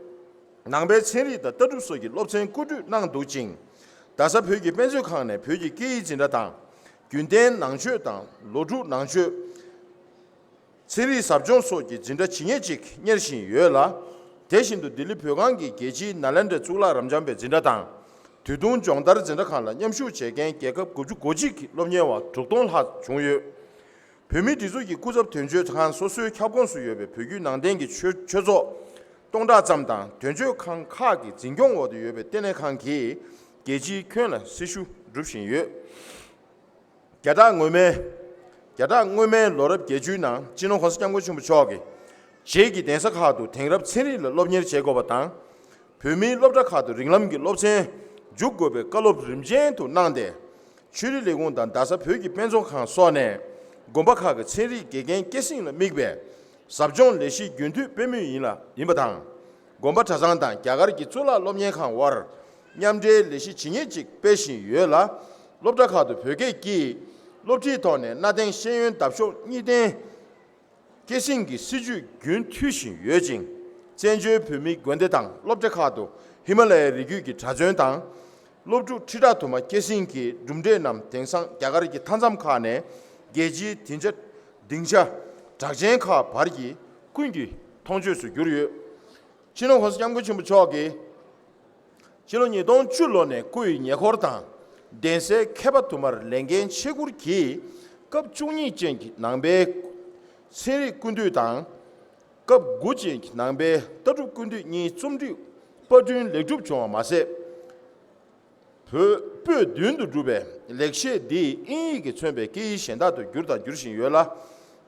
ནང་པའི་ཚན་རིག་དང་ལྟ་གྲུབ་སོགས་ཀྱི་སློབ་ཚན་བཀོད་སྒྲིག་གནང་འདུག་ཅིང་། རྡ་ས་བོད་ཀྱི་དཔེ་མཛོད་ཁང་ནས་བོད་ཀྱི་སྐད་ཡིག་འཛིན་གྲྭ་དང་། རྒྱུན་གཏན་ནང་ཆོས་དང་ལོ་དྲུག་ནང་ཆོས། ཚན་རིག་ཟབ་སྦྱོང་སོགས་ཀྱི་འཛིན་གྲྭ་ཇི་སྙེད་ཅིག་གཉེར་བཞིན་ཡོད་ལ། དེ་བཞིན་དུ་ལྡི་ལི་བོད་ཁང་གི་རྒྱལ་སྤྱིའི་ནཱ་ལེནྡྲ་གཙུག་ལག་རབ་འབྱམས་པའི་འཛིན་གྲྭ་དང་། དུས་ཐུང་སྦྱོང་བརྡར་འཛིན་གྲྭ་ཁག་ལ་མཉམ་ཞུགས་བྱེད་མཁན་རྒྱལ་ཁབ་དགུ་བཅུ་གོ་གཅིག་གི་སློབ་གཉེར་བ་དྲུག་སྟོང་ལྷག་བྱུང་ཡོད། བོད་མིའི་སྒྲིག་འཛུགས་ཀྱི་སྐུ་ཚབ་དོན་གཅོད་ཁང་སོ་སོའི་ཁྱབ་ཁོངས་སུ་ཡོད་པའི་བོད་བརྒྱུད་ནང་བསྟན་གྱི་ཆོས་ཆོས་ཚོགས་སྟོང་ཕྲག་ཙམ་དང་། དོན་གཅོད་ཁང་ཁག་གི་འཛིན་སྐྱོང་འོག་ཏུ་ཡོད་པའི་ལྟེ་གནས་ཁང་གིས་རྒྱལ་སྤྱིའི་ཁྱོན་ལ་སྲི་ཞུ་སྒྲུབ་བཞིན་ཡོད། བརྒྱ་ཕྲག་སྔོན་མའི། བརྒྱ་ཕྲག་སྔོན་མའི་ལོ་རབས་བརྒྱད་ཅུའི་ནང་སྤྱི་ནོར་༸གོང་ས་༸སྐྱབས་མགོན་ཆེན་པོ་མཆོག་གིས། བྱེས་ཀྱི་གདན་ས་ཁག་ཏུ་དེང་རབས་ཚན་རིག་ལ་སློབ་གཉེར་བྱེད་དགོས་པ་དང་། བོད་མིའི་སློབ་གྲྭ་ཁག་ཏུ་རིགས་ལམ་གྱི་སློབ་ཚན་འཇུག་དགོས་པའི་བཀའ་སློབ་རིམ་ཅན་དུ་གནང་སྟེ། ཆོས་རིག་ལས་ཁུངས་དང་རྡ་ས་བོད་ཀྱི་དཔེ་མཛོད་ཁང་སོགས་ནས། དགོན་པ་ཁག་གི་ཚན་རིག་དགེ་རྒན་སྐྱེད་སྲིང་ལ་དམིགས་པའི་ཟབ་སྦྱོང་ལས་གཞི་རྒྱུན་མཐུད་སྤེལ་མུས་ཡིན་ལ་ཡིན་པ་དང་། དགོན་པ་གྲྭ་ཚང་དང་རྒྱ་གར་གྱི་གཙུག་ལག་སློབ་གཉེར་ཁང་དབར་མཉམ་འབྲེལ་ལས་གཞི་ཇི་སྙེད་ཅིག་སྤེལ་བཞིན་ཡོད་ལ། སློབ་གྲྭ་ཁག་ཏུ་བོད་སྐད་ཀྱིས་སློབ་ཁྲིད་ཐོག་ནས་གནའ་དེང་ཤེས་ཡོན་འདབ་གཤོག་གཉིས་ལྡན་སྐྱེད་སྲིང་གི་སྲིད་ཇུས་རྒྱུན་མཐུད་བཞིན་ཡོད་ཅིང་། བཙན་བྱོལ་བོད་མིའི་དགོན་སྡེ་དང་སློབ་གྲྭ་ཁག་ཏུ་ཧི་མ་ལ་ཡའི་རི་རྒྱུད་ཀྱི་གྲྭ་བཙུན་དང་། སློབ་ཕྲུག་ཁྲི་ཕྲག་དུ་མ་སྐྱེད་སྲིང་གི་གྲུབ་འབྲས་རྣམས་དེང་སང་རྒྱ་གར་གྱི་མཐའ་མཚམས་ཁག་ནས་རྒྱལ་སྤྱིའི་སྡིངས་ཆ་སྡིངས་ཆ་གྲགས་ཅན་ཁག་བར་གྱི་ཀུན་གྱིས་མཐོང་ཆོས་སུ་གྱུར་ཡོད། སྤྱི་ནོར་༸གོང་ས་༸སྐྱབས་མགོན་ཆེན་པོ་མཆོག་གིས། ཕྱི་ལོ་ཉིས་སྟོང་བཅུ་ལོ་ནས་སྐུ་ཡི་ཉེ་འཁོར་དང་། གདན་སའི་མཁས་པ་དུ་མར་ལས་འགན་ཆེ་བསྐུར་གྱིས། སྐབས་བཅུ་གཉིས་ཅན་གྱི་ནང་པའི་ཚན་རིག་ཀུན་བཏུས་དང་། སྐབས་དགུ་ཅན་གྱི་ནང་པའི་ལྟ་གྲུབ་ཀུན་བཏུས་གཉིས་རྩོམ་སྒྲིག་པར་སྐྲུན་ལེགས་གྲུབ་བྱུང་བ་མ་ཟད། བོད་པོད་བདུན་དུ་གྲུབ་པའི་ལེགས་བཤད་འདི་དབྱིན་ཡིག་གིས་མཚོན་པའི་སྐད་ཡིག་གཞན་དག་ཏུ་བསྒྱུར་དང་འགྱུར་བཞིན་ཡོད་ལ།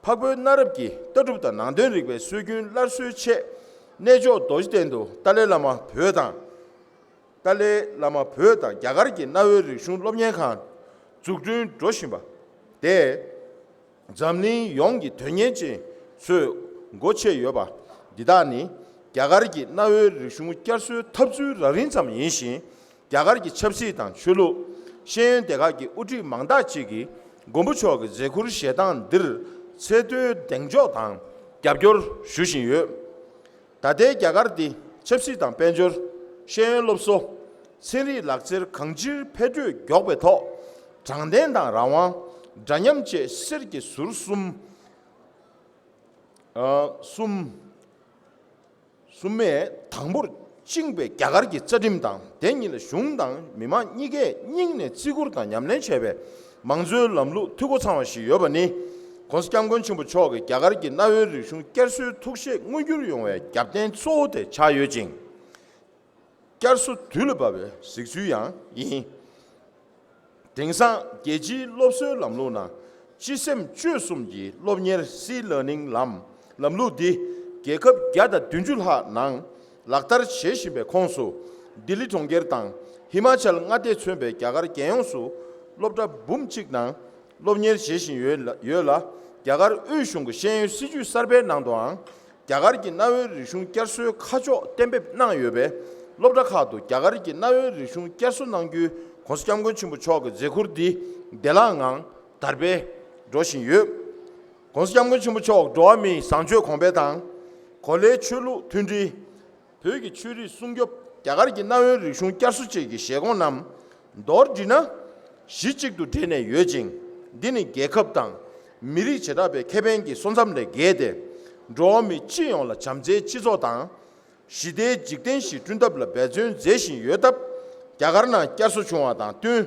འཕགས་བོད་གནའ་རབས་ཀྱི་ལྟ་གྲུབ་དང་ནང་དོན་རིག་པའི་སྲོལ་རྒྱུན་སླར་གསོའི་ཆེད། གནས་མཆོག་རྡོ་རྗེ་གདན་དུ་ཏཱ་ལའི་བླ་མ་བོད་དང་། ཏཱ་ལའི་བླ་མ་བོད་དང་རྒྱ་གར་གྱི་གནའ་བོའི་རིག་གཞུང་སློབ་གཉེར་ཁང་འཛུགས་སྐྲུན་འགྲོ་བཞིན་པ་དེས། འཛམ་གླིང་ཡོངས་ཀྱི་དོན་གཉེར་ཅན་ཚོས་སྒོ་ཕྱེ་ཡོད་པ་འདི་དག་ནི། རྒྱ་གར་གྱི་གནའ་བོའི་རིག་གཞུང་བསྐྱར་གསོའི་འཐབ་རྩོད་རགས་རིམ་ཙམ་ཡིན་ཞིང་། རྒྱ་གར་གྱི་ཆབ་སྲིད་དང་ཆོས་ལུགས། ཤེས་ཡོན་སྡེ་ཁག་གི་དབུ་ཁྲིད་མང་དག་ཅིག་གིས་མགོན་པོ་མཆོག་གི་མཛད་ཁུར་བཞེས་སྟངས་འདིར་ཚད་མཐོའི་གདེང་འཇོག་དང་རྒྱབ་སྐྱོར་ཞུ་བཞིན་ཡོད། ད་ལྟའི་རྒྱ་གར་འདི་ཆབ་སྲིད་དང་དཔལ་འབྱོར། ཤེས་ཡོན་སློབ་གསོ། ཚན་རིག་ལག་རྩལ་གང་ཅིར་འཕེལ་འགྲོས་མགྱོགས་པའི་ཐོག། དྲང་བདེན་དང་རང་དབང་། འདྲ་མཉམ་བཅས་གསེར་གྱི་ཟུར་གསུམ། ཨ། གསུམ། གསུམ་མས་དང་པོར་བཅིངས་པའི་རྒྱ་གར་གྱི་རྩ་ཁྲིམས་དང་། དེ་ཉིད་ལ་གཞུང་དང་མི་མང་གཉིས་ཀས་སྙིང་ནས་བརྩི་བཀུར་དང་ཉམས་ལེན་བྱས་པའི་མང་གཙོའི་ལམ་ལུགས་འཐུས་སྒོ་ཚང་བ་ཞིག་ཡོད་པ་ནི། ༸གོང་ས་༸སྐྱབས་མགོན་ཆེན་པོ་མཆོག་གིས་རྒྱ་གར་གྱི་གནའ་བོའི་རིག་གཞུང་བསྐྱར་གསོའི་ཐུགས་བཞེད་མངོན་འགྱུར་ཡོང་བའི་རྒྱབ་རྟེན་གཙོ་བོ་དེ་ཆགས་ཡོད་ཅིང་། བསྐྱར་གསོ་དུས་ལ་བབ་པའི་གཟིགས་ཚུལ་ཡང་ཡིན། དེང་སང་རྒྱལ་སྤྱིའི་སློབ་གསོའི་ལམ་ལུགས་ནང་སྤྱི་སེམས་སྤྱོད་གསུམ་གྱི་སློབ་གཉེར་སི་ལར་ནིང་ལམ་ལམ་ལུགས་འདི་རྒྱལ་ཁབ་བརྒྱ་དང་བདུན་ཅུ་ལྷག་ནང་ལག་བསྟར་བྱེད་བཞིན་པའི་ཁོངས་སུ། ལྡི་ལི་གྲོང་ཁྱེར་དང་ཧི་མ་ཅལ་མངའ་སྡེ་མཚོན་པའི་རྒྱ་གར་རྒྱལ་ཡོངས་སུ་སློབ་གྲྭ་འབུམ་གཅིག་ནང་སློབ་གཉེར་བྱེད་བཞིན་ཡོད་ལ་ཡོད་ལ། རྒྱ་གར་དབུས་གཞུང་གི་ཤེས་ཡོན་སྲིད་ཇུས་གསར་པའི་ནང་དུའང་རྒྱ་གར་གྱི་གནའ་བོའི་རིག་གཞུང་བསྐྱར་གསོའི་ཁ་ཕྱོགས་གཏན་འབེབས་གནང་ཡོད་པས། སློབ་གྲྭ་ཁག་ཏུ་རྒྱ་གར་གྱི་གནའ་བོའི་རིག་གཞུང་བསྐྱར་གསོ་གནང་རྒྱུའི་༸གོང་ས་༸སྐྱབས་མགོན་ཆེན་པོ་མཆོག་གི་མཛད་ཁུར་འདི་བདེ་བླག་ངང་དར་སྤེལ་འགྲོ་བཞིན་ཡོད། ༸གོང་ས་༸སྐྱབས་མགོན་ཆེན་པོ་མཆོག་འགྲོ་བ་མིའི་བཟང་སྤྱོད་གོང་འཕེལ་དང་། གོ་ལའི་ཆོས་ལུགས་མཐུན་སྒྲིལ། བོད་ཀྱི་ཆོས་རིག་སྲུང་སྐྱོབ། རྒྱ་གར་གྱི་གནའ་བོའི་རིག་གཞུང་བསྐྱར་གསོ་བཅས་ཀྱི་བཞེད་དགོངས་རྣམས་མདོར་དྲིལ་ན། གཞི་གཅིག་ཏུ་འབྲེལ་ནས་ཡོད་ཅིང་། འདི་ནི་རྒྱལ་ཁབ་དང་མི་རིགས་བྱེ་བྲག་པའི་ཁེ་ཕན་གྱི་སོ་མཚམས་ལས་བརྒལ་ཏེ། འགྲོ་བ་མི་སྤྱི་ཡོངས་ལ་བྱམས་བརྩེའི་སྤྱི་ཚོགས་དང་། ཞི་བདེའི་འཇིག་རྟེན་ཞིག་བསྐྲུན་ཐབས་ལ་འབད་བརྩོན་མཛད་བཞིན་ཡོད་སྟབས། རྒྱ་གར་ནང་བསྐྱར་གསོ་བྱུང་བ་དང་བསྟུན།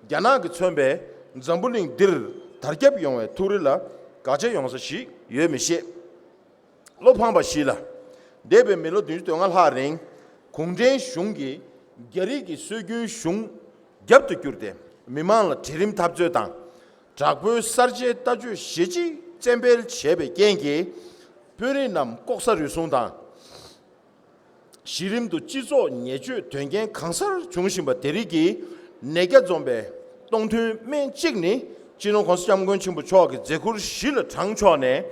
རྒྱ་ནག་གིས་མཚོན་པའི་འཛམ་བུ་གླིང་འདིར་དར་ཁྱབ་ཡོང་བའི་ཐུགས་རེ་ལ་དགག་བྱ་ཡོང་ས་ཞིག་ཡོད་མི་ཤེས། བློ་ཕངས་པ་ཞིག་ལ། འདས་པའི་མི་ལོ་བདུན་ཅུ་དོན་ལྔ་ལྷག་རིང་གུང་ཁྲན་གཞུང་གིས་རྒྱ་རིགས་ཀྱི་སྲོལ་རྒྱུན་གཞུང་རྒྱབ་ཏུ་བསྐྱུར་ཏེ། མི་མང་ལ་གྲལ་རིམ་འཐབ་རྩོད་དང་། དྲག་པོའི་གསར་བརྗེའི་ལྟ་སྤྱོད་ཞེ་གཅིག་བཙན་སྤེལ་བྱས་པའི་རྐྱེན་གྱིས། དཔོན་རིགས་རྣམས་ལྐོག་ཟ་རུལ་སུངས་དང་། གཞི་རིམ་དུ་སྤྱི་ཚོགས་ཉེས་སྤྱོད་དོན་རྐྱེན་གང་སར་འབྱུང་བཞིན་པ་དེ་རིགས་ཀྱི་ནད་བརྒྱ་འཛོམས་པའི་སྟོང་ཐུན་སྨན་གཅིག་ནི། སྤྱི་ནོར་༸གོང་ས་༸སྐྱབས་མགོན་ཆེན་པོ་མཆོག་གི་མཛད་ཁུར་གཞི་ལ་དྲངས་ཆོག་ནས་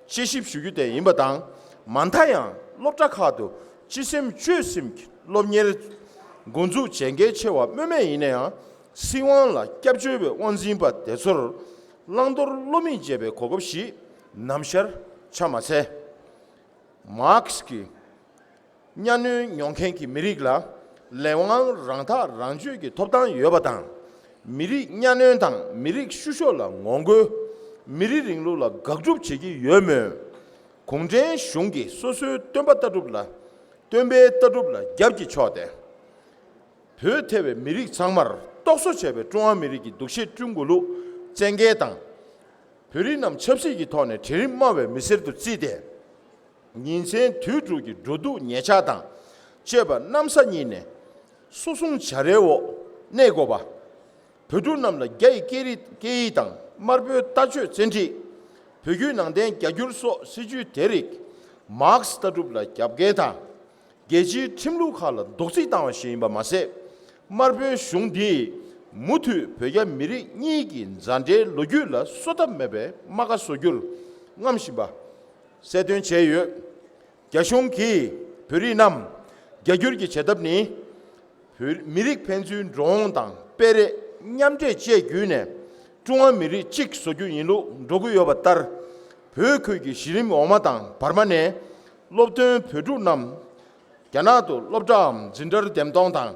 དཔྱད་ཞིབ་ཞུ་རྒྱུ་དེ་ཡིན་པ་དང་། མ་མཐའ་ཡང་སློབ་གྲྭ་ཁག་ཏུ་སྤྱི་སེམས་སྤྱོད་སེམས་ཀྱི་སློབ་གཉེར་འགོ་འཛུགས་བྱེད་གལ་ཆེ་བ་སྨོས་མེད་ཡིན་ན་ཡང་། སྲིད་དབང་ལ་སྐྱབས་བཅོལ་བའི་དབང་འཛིན་པ་དེ་ཚོར་བླང་དོར་བློ་མིག་འབྱེད་པའི་གོ་སྐབས་ཤིག་ནམ་ཞར་ཆགས་མ་ཚད། མཱར་ཁེ་སི་ཀྱི་གཉའ་གནོན་མྱོང་མཁན་གྱི་མི་རིགས་ལ་ལས་དབང་རང་ཐག་རང་གཅོད་ཀྱི་ཐོབ་ཐང་ཡོད་པ་དང་། མི་རིགས་གཉའ་གནོན་དང་མི་རིགས་བཤུ་གཞོག་ལ་ངོ་རྒོལ། མི་རིགས་རིང་ལུགས་ལ་དགག་སྒྲུབ་བྱེད་ཀྱི་ཡོད་མོད། གུང་ཁྲན་གཞུང་གིས་སོ་སོའི་སྟོན་པ་ལྟ་གྲུབ་ལ། སྟོན་པའི་ལྟ་གྲུབ་ལ་རྒྱབ་ཀྱིས་ཕྱོགས་ཏེ། བོད་ཐེ་བའི་མི་རིགས་ཚང་མར་རྟོག་བཟོ་བྱས་པའི་ཀྲུང་ཧྭ་མི་རིགས་ཀྱི་འདུ་ཤེས་བསྐྲུན་དགོས་ལུགས་བཙན་འགེལ་དང་། བོད་རིགས་རྣམས་ཆབ་སྲིད་ཀྱི་ཐོག་ནས་གྲལ་རིམ་དམའ་བའི་མི་སེར་དུ་བརྩིས་ཏེ། ཉིན་མཚན་དུས་དྲུག་གི་འགྲོ་འདུག་ཉལ་འཆག་དང་བཅས་པ་གནམ་ས་གཉིས་ནས་སོ་སྲུང་བྱ་རའི་འོག་གནས་དགོས་པ། བོད་ཕྲུག་རྣམས་ལ་རྒྱ་ཡི་སྐད་རིགས་སྐད་ཡིག་དང་དམར་པོའི་ལྟ་སྤྱོད་བཙན་ཁྲིད། བོད་བརྒྱུད་ནང་བསྟན་རྒྱ་སྒྱུར་སོགས་སྲིད་ཇུས་དེ་རིགས་མཱར་ཁེ་སི་ལྟ་གྲུབ་ལ་རྒྱབ་འགལ་དང་། རྒྱལ་སྤྱིའི་ཁྲིམས་ལུགས་ཁག་ལ་རྡོག་རྫིས་བཏང་བ་ཞིག་ཡིན་པ་མ་ཟད། དམར་པོའི་གཞུང་འདིས་མུ་མཐུད་བོད་རྒྱ་མི་རིགས་གཉིས་ཀྱི་མཛའ་འབྲེལ་ལོ་རྒྱུས་ལ་གསོ་ཐབས་མེད་པའི་རྨ་ཁ་བཟོ་རྒྱུར་རྔམ་བཞིན་པ་གསལ་སྟོན་བྱས་ཡོད། རྒྱ་གཞུང་གིས་བོད་རིགས་རྣམས་རྒྱ་སྒྱུར་གྱི་བྱེད་ཐབས་ནི། བོད་མི་རིགས་ཕན་ཚུན་འགྲོ་འོང་དང་སྤེལ་རེས་མཉམ་འདྲེས་བཅས་བརྒྱུད་ནས་ཀྲུང་ཧྭ་མི་རིགས་གཅིག་བཟོ་རྒྱུ་ཡིན་ལུགས་འགྲོ་གི་ཡོད་པ་ལྟར། བོད་ཁུལ་གྱི་གཞི་རིམ་འོག་མ་དང་བར་མ་ནས་སློབ་ཐོན་བོད་ཕྲུག་རྣམས་རྒྱ་ནག་ཏུ་སློབ་གྲྭའམ་འཛིན་གྲྭར་འདེམས་གཏོང་དང་།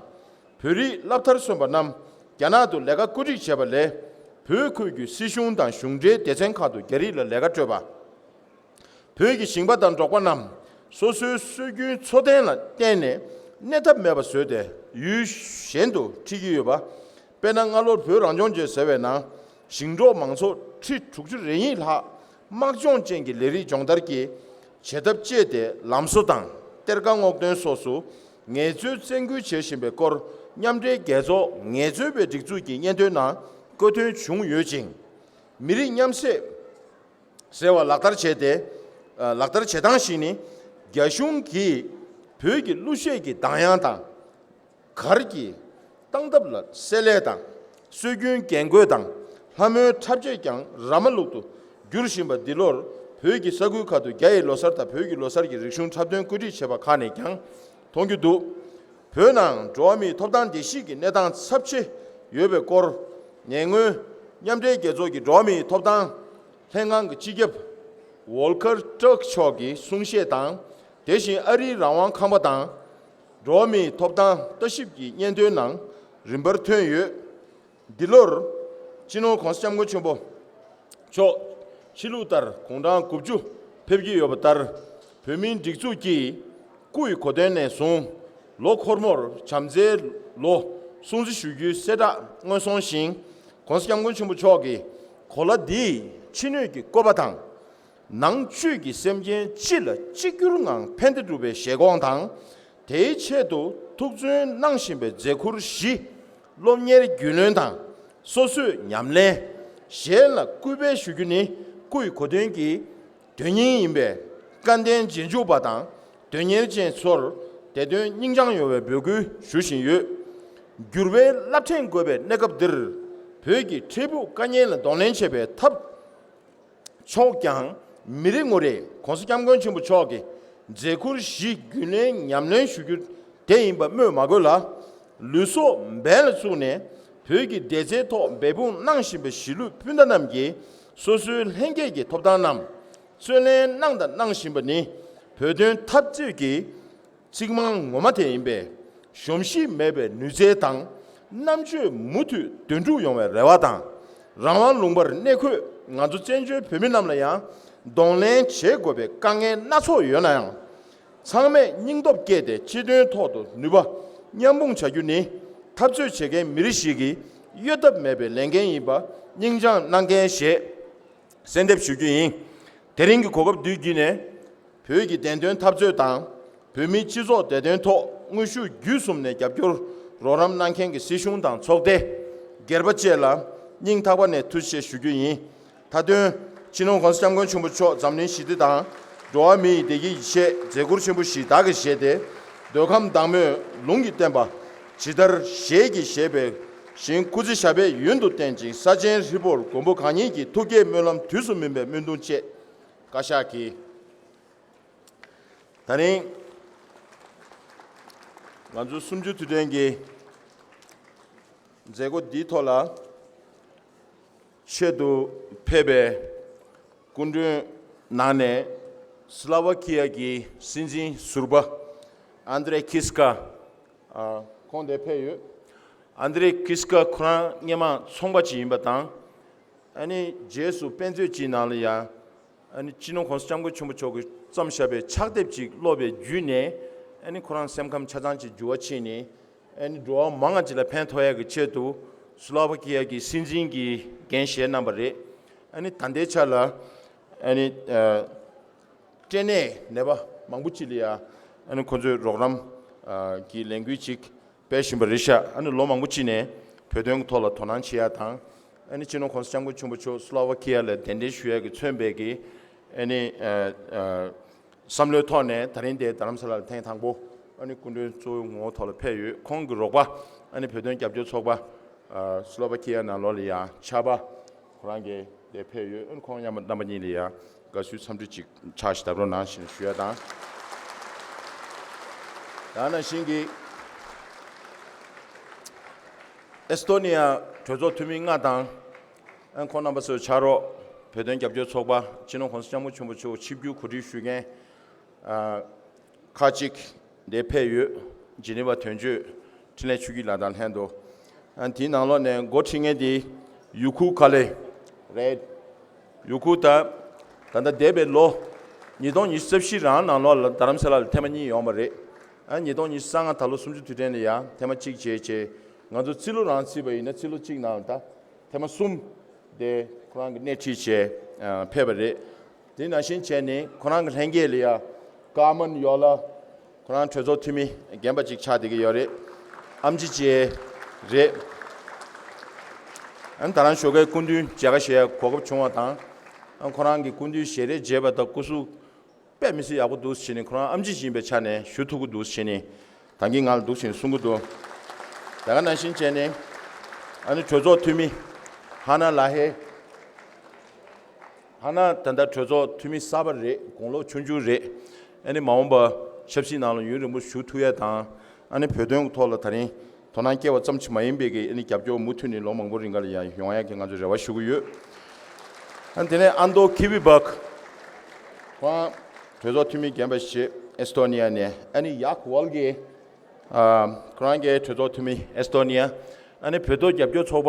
བོད་རིགས་སློབ་མཐར་སོན་པ་རྣམས་རྒྱ་ནག་ཏུ་ལས་ཀ་བཀོད་སྒྲིག་བྱས་པ་ལས། བོད་ཁུལ་གྱི་སྲིད་གཞུང་དང་གཞུང་འབྲེལ་སྡེ་ཚན་ཁག་ཏུ་རྒྱ་རིགས་ལ་ལས་ཀ་སྤྲོད་པ། བོད་ཀྱི་ཞིང་པ་དང་འབྲོག་པ་རྣམས་སོ་སོའི་སྲོལ་རྒྱུན་འཚོ་རྟེན་ལ་བརྟེན་ནས་གནས་ཐབས་མེད་པ་བཟོས་ཏེ་ཡུལ་གཞན་དུ་ཁྲིད་ཀྱི་ཡོད་པ། དཔེར་ན་སྔ་ལོར་བོད་རང་སྐྱོང་ལྗོངས་ཟེར་བའི་ནང་ཞིང་འབྲོག་མང་ཚོགས་ཁྲི་དྲུག་ཅུ་རེ་གཉིས་ལྷག་དམག་སྦྱོང་ཅན་གྱི་ལས་རིགས་སྦྱོང་བརྡར་གྱི་བྱེད་ཐབས་སྤྱད་དེ་ལམ་བཟོ་དང་གཏེར་ཁ་སྔོག་འདོན་སོགས་སུ་ངལ་རྩོལ་བཙན་སྐུལ་བྱེད་བཞིན་པའི་སྐོར་མཉམ་འབྲེལ་རྒྱལ་ཚོགས་ངལ་རྩོལ་པའི་སྒྲིག་འཛུགས་ཀྱི་སྙན་ཐོའི་ནང་བཀོད་དོན་བྱུང་ཡོད་ཅིང་། མི་རིགས་མཉམ་བསྲེས། ཟེར་བ་ལག་བསྟར་བྱས་ཏེ། ལག་བསྟར་བྱེད་སྟངས་ཤིག་ནི། རྒྱ་གཞུང་གིས་བོད་ཀྱི་གླུ་གཞས་ཀྱི་གདངས་དབྱངས་དང་། གར་གྱི་སྟངས་སྟབས་ལ་བསྲེ་ལྷད་དང་། སྲོལ་རྒྱུན་རྒྱན་གོས་དང་ལྷ་མོའི་འཁྲབ་ཆས་ཀྱང་ར་མ་ལུག་ཏུ་བསྒྱུར་བཞིན་པ་འདི་ལོར་བོད་ཀྱི་ས་ཁུལ་ཁག་ཏུ་རྒྱ་ཡི་ལོ་གསར་དང་བོད་ཀྱི་ལོ་གསར་གྱི་རིག་གཞུང་འཁྲབ་སྟོན་བཀོད་སྒྲིག་བྱས་པ་ཁག་ནས་ཀྱང་མཐོང་རྒྱུ་འདུག་བོད་ནང་འགྲོ་བ་མིའི་ཐོབ་ཐང་བརྡལ་བཤིག་གི་གནས་སྟངས་ཚབས་ཆེ་ཡོད་པའི་སྐོར། ཉེ་སྔོན་མཉམ་འབྲེལ་རྒྱལ་ཚོགས་ཀྱི་འགྲོ་བ་མིའི་ཐོབ་ཐང་ལྷན་ཁང་གི་སྤྱི་ཁྱབ་ཝོལ་ཀར་ཊརྐ་མཆོག་གི་གསུང་བཤད་དང་། དེ་བཞིན་ཨ་རིའི་རང་དབང་ཁང་པ་དང་འགྲོ་བ་མིའི་ཐོབ་ཐང་ལྟ་ཞིབ་ཀྱི་སྙན་ཐོའི་ནང་རིམ་པར་ཐོན་ཡོད། འདི་ལོར་སྤྱི་ནོར་༸གོང་ས་༸སྐྱབས་མགོན་ཆེན་པོ་མཆོག་ཕྱི་ལུགས་ལྟར་དགུང་གྲངས་དགུ་བཅུ་ཕེབས་ཀྱི་ཡོད་པ་ལྟར། བོད་མིའི་སྒྲིག་འཛུགས་ཀྱིས་སྐུ་ཡི་གོ་སྟོན་ནས་བཟུང་ལོ་འཁོར་མོར་བྱམས་བརྩེའི་ལོ་སྲུང་བརྩི་ཞུ་རྒྱུའི་གསལ་བསྒྲགས་སྔོན་སོང་བཞིན། ༸གོང་ས་༸སྐྱབས་མགོན་ཆེན་པོ་མཆོག་གིས་གོ་ལ་འདིས་ཕྱི་སྣོད་ཀྱི་བཀོད་པ་དང་། ནང་བཅུད་ཀྱི་སེམས་ཅན་སྤྱི་ལ་གཅིག་གྱུར་ངང་ཕན་བདེ་སྒྲུབ་པའི་བཞེད་དགོངས་དང་། དེའི་ཆེད་དུ་ཐུགས་བརྩོན་གནང་བཞིན་པའི་མཛད་ཁུར་བཞི། སློབ་གཉེར་རྒྱུས་ལོན་དང་ སོ་སོས་ཉམས་ལེན་གཞན་ལ་སྐུལ་སྤེལ་ཞུ་རྒྱུ་ནི་སྐུའི་གོ་སྟོན་གྱི་དོན་སྙིང་ཡིན་པས། སྐལ་ལྡན་རྗེས་འཇུག་པ་དང་དོན་གཉེར་ཅན་ཚོར་དེ་དོན་སྙིང་བཅངས་ཡོང་བའི་འབོད་སྐུལ་ཞུ་བཞིན་ཡོད། འགྱུར་བའི་རླབས་ཕྲེང་འགོད་པའི་གནས་སྐབས་འདིར། བོད་ཀྱི་འཕྲལ་ཕུགས་དཀའ་ངལ་ལ་གདོང་ལེན་བྱེད་པའི་ཐབས་མཆོག་ཀྱང་མི་རེ་ངོ་རེས་༸གོང་ས་༸སྐྱབས་མགོན་ཆེན་པོ་མཆོག་གི་མཛད་ཁུར་བཞི་རྒྱུན་ལས་ཉམས་ལེན་ཞུ་རྒྱུ་དེ་ཡིན་པ་སྨོས་མ་དགོས་ལ། ལུས་སྲོག་འབེན་ལ་བཙུགས་ནས་བོད་ཀྱི་བདེ་རྩའི་ཐོག་འབད་འབུངས་གནང་བཞིན་པའི་གཞིས་ལུས་སྤུན་ཟླ་རྣམས་ཀྱིས་སོ་སོའི་ལྷན་སྐྱེས་ཀྱི་ཐོབ་ཐང་རྣམས་རྩོད་ལེན་གནང་དང་གནང་བཞིན་པ་ནི་བོད་དོན་འཐབ་རྩོད་ཀྱི་གཙིགས་རྨང་ངོ་མ་དེ་ཡིན་པས། གཞོམ་གཞིག་མེད་པའི་ནུས་རྩལ་དང་རྣམ་དཔྱོད་མུ་མཐུད་འདོན་སྒྲུག་ཡོང་བའི་རེ་བ་དང་། རང་དབང་ལུང་པར་གནས་འཁོད་ང་ཚོ་བཙན་བྱོལ་བོད་མི་རྣམས་ལ་ཡང་གདོང་ལེན་བྱེད་དགོས་པའི་དཀའ་ངལ་སྣ་ཚོགས་ཡོད་ན་ཡང་། ཚང་མས་སྙིང་སྟོབས་བསྐྱེད་དེ་སྤྱི་དོན་ཐོག་ཏུ་ནུས་པ་མཉམ་སྤུངས་བྱ་རྒྱུ་ནི་འཐབ་རྩོད་བྱེད་མཁན་མི་རིགས་ཤིག་གི་གཡོལ་ཐབས་མེད་པའི་ལས་འགན་ཡིན་པ་སྙིང་བཅངས་གནང་གལ་ཞེས་གསལ་འདེབས་ཞུ་རྒྱུ་ཡིན། དེ་རིང་གི་གོ་སྐབས་འདི་བརྒྱུད་ནས། བོད་ཀྱི་བདེན་དོན་འཐབ་རྩོད་དང་། བོད་མིའི་སྤྱི་ཚོགས་བདེ་དོན་ཐོག་དངོས་ཤུགས་བརྒྱུད་གསུམ་ནས་རྒྱབ་སྐྱོར་རོགས་རམ་གནང་མཁན་གྱི་སྲིད་གཞུང་དང་ཚོགས་སྡེ། སྒེར་པ་བཅས་ལ་སྙིང་ཐག་པ་ནས་ཐུགས་རྗེ་ཆེ་ཞུ་རྒྱུ་ཡིན། མཐའ་དོན། སྤྱི་ནོར་༸གོང་ས་༸སྐྱབས་མགོན་ཆེན་པོ་མཆོག་འཛམ་གླིང་ཞི་བདེ་དང་། འགྲོ་བ་མི་ཡི་བདེ་སྐྱིད་ཀྱི་ཆེད་མཛད་ཁུར་ཆེན་པོ་ཞིག་བདག་གིས་བཞེས་ཏེ། འདོད་ཁམས་བདག་མོས་ལུང་གིས་བསྟན་པ། ཇི་ལྟར་ཞལ་གྱིས་བཞེས་པའི་བཞིན། སྐུ་ཚེ་ཞབས་པད་ཡུན་དུ་བརྟན་ཅིང་། ས་ཆེན་ཧྲིལ་པོར་མགོན་པོ་གང་ཉིད་ཀྱི། ཐུགས་བསྐྱེད་སྨོན་ལམ་དུས་སུ་སྨིན་པའི་སྨོན་འདུན་བཅས། བཀའ་ཤག་གིས། ད་རིང་ང་ཚོ་གསུམ་བཅུ་དུས་དྲན་གྱི་མཛད་སྒོ་འདིའི་ཐོག་ལ་ཆེད་དུ་ཕེབས་པའི་སྐུ་མགྲོན་ནང་ནས་སི་ལོ་ཝ་ཁི་ཡ་གི་སྲིད་འཛིན་ཟུར་པ་ཨན་དྲེ་ཁིས་ཀ། ཨ། ཁོང་དེ་ཕེབས་ཡོད། ཨན་དྲེ་ཁིས་ཀ་ཁོ་རང་སྔོན་མ་ཚོང་པ་ཅིག་ཡིན་པ་དང་། ཨ་ནི་རྗེས་སུ་དཔེ་མཛོད་ཅིག་ནང་ལ་ཡང་། ཨ་ནི་སྤྱི་ནོར་༸གོང་ས་༸སྐྱབས་མགོན་ཆེན་པོ་མཆོག་གིས་བརྩམས་བཞག་པའི་ཕྱག་དེབ་ཅིག་ཀློག་པའི་བརྒྱུད་ནས། ཨ་ནི་ཁོ་རང་སེམས་ཁམས་ཆ་ཚང་ཅིག་འགྱུར་བ་ཕྱིན་ནས། ཨ་ནི་འགྲོ་བ་མང་ང་ཅིག་ལ་ཕན་ཐོགས་ཡག་གི་ཆེད་དུ་སི་ལོ་ཝ་ཁི་ཡ་གི་སྲིད་འཛིན་གྱི་འགན་བཞེས་གནང་བ་རེད། ཨ་ནི་ད་ལྟའི་ཆ་ལ། ཨ་ནི། ཨ། སྐྲན་ནད་ནད་པ་མང་པོ་ཅིག་ལ་ཡ། ཨ་ནི་ཁོ་ཚོས་རོགས་རམ། ཨ། གྱི་ལས་འགུལ་ཅིག་སྤེལ་བཞིན་པ་རེད་ཤག་ཨ་ནི་ལོ་མང་པོ་ཅིག་ནས་བོད་དོན་གྱི་ཐོག་ལ་དོ་སྣང་བྱེད་ཡ་དང་། ཨ་ནི་སྤྱི་ནོར་༸གོང་ས་༸སྐྱབས་མགོན་ཆེན་པོ་མཆོག་སི་ལོ་ཝ་ཁི་ཡ་ལ་གདན་འདྲེན་ཞུ་ཡ་གི་མཚོན་པའི་གི། ཨ་ནི། ཨ། ཨ། བསམ་བློའི་ཐོག་ནས་ད་རིང་དེ་རྡ་རམ་ས་ལ་ལ་ཐེངས་དང་པོ། ཨ་ནི་སྐུ་མགྲོན་གཙོ་བོའི་ངོ་བོ་ཐོག་ལ་ཕེབས་ཡོད། ཁོང་གི་རོགས་པ། ཨ་ནི་བོད་དོན་རྒྱབ་སྐྱོར་ཚོགས་པ། ཨ། སི་ལོ་ཝ་ཁི་ཡ་ནང་ལོགས་ལ་ཡང་ཕྱག་པ། ཁོ་རང་གིས་དེ་ཕེབས་ཡོད། ཨ་ནི་ཁོང་མཉམ་པ་རྣམ་པ་གཉིས་ལ་ཡང་དགའ་བསུའི་འཚམས་འདྲི་ཅིག་ཕྱག་ཞིག་བརྡབ་རོགས་གནང་ཞེས་ཞུ་ཡ་དང་། ད་ནང་བཞིན་གྱི་ཨེ་སི་ཐོ་ནི་ཡ་གྲོས་ཚོགས་འཐུས་མི་ལྔ་དང་། ཨ་ནི་ཁོང་རྣམ་པ་ཚོའི་ཕྱག་རོགས་བོད་དོན་རྒྱབ་སྐྱོར་ཚོགས་པ། སྤྱི་ནོར་༸གོང་ས་༸སྐྱབས་མགོན་ཆེན་པོ་མཆོག་ཆིབས་བསྒྱུར་གོ་སྒྲིག་ཞུ་མཁན། ཨ། ཁག་ཅིག་འདིར་ཕེབས་ཡོད། ཇི་ནི་ཝ་དོན་གཅོད་འཕྲིན་ལས་ཆོས་སྐྱིད་ལགས་དང་ལྷན་དུ། ཨ། དེའི་ནང་ལོགས་ནས་འགོ་ཁྲིད་མཁན་དེ་ཡུ་ཁུ་ཁ་ལེ་རེད། ཡུ་ཁུ་ད། ད་ལྟ་འདས་པའི་ལོ་ཉིས་སྟོང་ཉི་ཤུ་རྩ་བཞི་རང་ནང་ལོགས་ལ་རྡ་རམ་ས་ལ་ལ་ཐེངས་མ་གཉིས་ཡོང་བ་རེད། ཨ། ཉིས་སྟོང་ཉི་ཤུ་རྩ་ལྔ་ད་ལོ་གསུམ་བཅུ་དུས་དྲན་ལ་ཡང་ཐེངས་མ་གཅིག་བྱས་བྱས། ང་ཚོ་ཚིག་ལོ་རང་བརྩིས་པ་ཡིན་ན་ཚིག་ལོ་གཅིག་ནང་ལ་ད་ཐེངས་མ་གསུམ་དེ་ཁོ་རང་གིས་སྣེ་ཁྲིད་བྱས། ཨ། ཕེབས་པ་རེད། དེ་ནང་བཞིན་བྱས་ནས་ཁོ་རང་གི་ལྷན་རྒྱས་ལ་ཡ་ཀར་མན་ཡོ་ལ། ཁོ་རང་གྲོས་ཚོགས་འཐུས་མི་རྒན་པ་ཅིག་ཆགས་བསྡད་ཀྱི་ཡོད་རེད། ཨམ་ཆི་ཅེ་རེད། ཨ་ནི་ད་རང་ཞོགས་ཀའི་སྐུ་མདུན་མཇལ་ཁ་བཞེས་ཡ་གོ་སྐབས་བྱུང་བ་དང་། ཨ། ཁོ་རང་གི་སྐུ་མདུན་ཞལ་རས་མཇལ་བ་དང་སྐུ་གཟུགས་དཔེ་མི་སྲིད་ཡག་པོ་འདུག་ཟེར་ནས། ཁོ་རང་ཨམ་ཆི་ཅིག་ཡིན་པའི་ཆ་ནས་ཞུ་ཐུབ་ཀྱི་འདུག་ཟེར་ནས་ད་གིན་ང་ལ་འདུག་ཟེར་ནས་གསུང་གི་འདུག་དེ་ག་ནང་བཞིན་བྱས་ནས། ཨ་ནི་གྲོས་ཚོགས་འཐུས་མི་ཧ་ན་ལ་ཧེ། ཧ་ན་ད་ལྟ་གྲོས་ཚོགས་འཐུས་མི་གསར་པ་རེད། དགུང་ལོ་ཆུང་ཆུང་རེད། ཨ་ནི་མ་འོངས་པ་ཆབ་སྲིད་ནང་ལ་ཡུན་རིང་པོ་བཞུགས་ཐུབ་ཡ་དང་། ཨ་ནི་བོད་དོན་གྱི་ཐོག་ལ་ད་རིང་དོ་སྣང་སྐྱེ་བ་ཙམ་ཞིག་མ་ཡིན་པའི་གི། ཨ་ནི་རྒྱབ་སྐྱོར་མུ་མཐུད་ནས་ལོ་མང་པོ་རིང་ག་ལ་ཡང་ཡོང་ཡ་གི་ང་ཚོས་རེ་བ་ཞུ་གི་ཡོད། ཨ་ནི་དེ་ནས་ཨན་དོ་ཁི་བི་བག། ཁོང་གྲོས་ཚོགས་འཐུས་མི་རྒན་པ་ཞིག་ཨེ་སི་ཐོ་ནི་ཡ་ནས། ཨ་ནི་ཡག་ཝལ་གི། ཨ། ཁོ་རང་གི་གྲོས་ཚོགས་འཐུས་མི་ཨེ་སི་ཐོ་ནི་ཡ། ཨ་ནི་བོད་ཐོག་རྒྱབ་སྐྱོར་ཚོགས་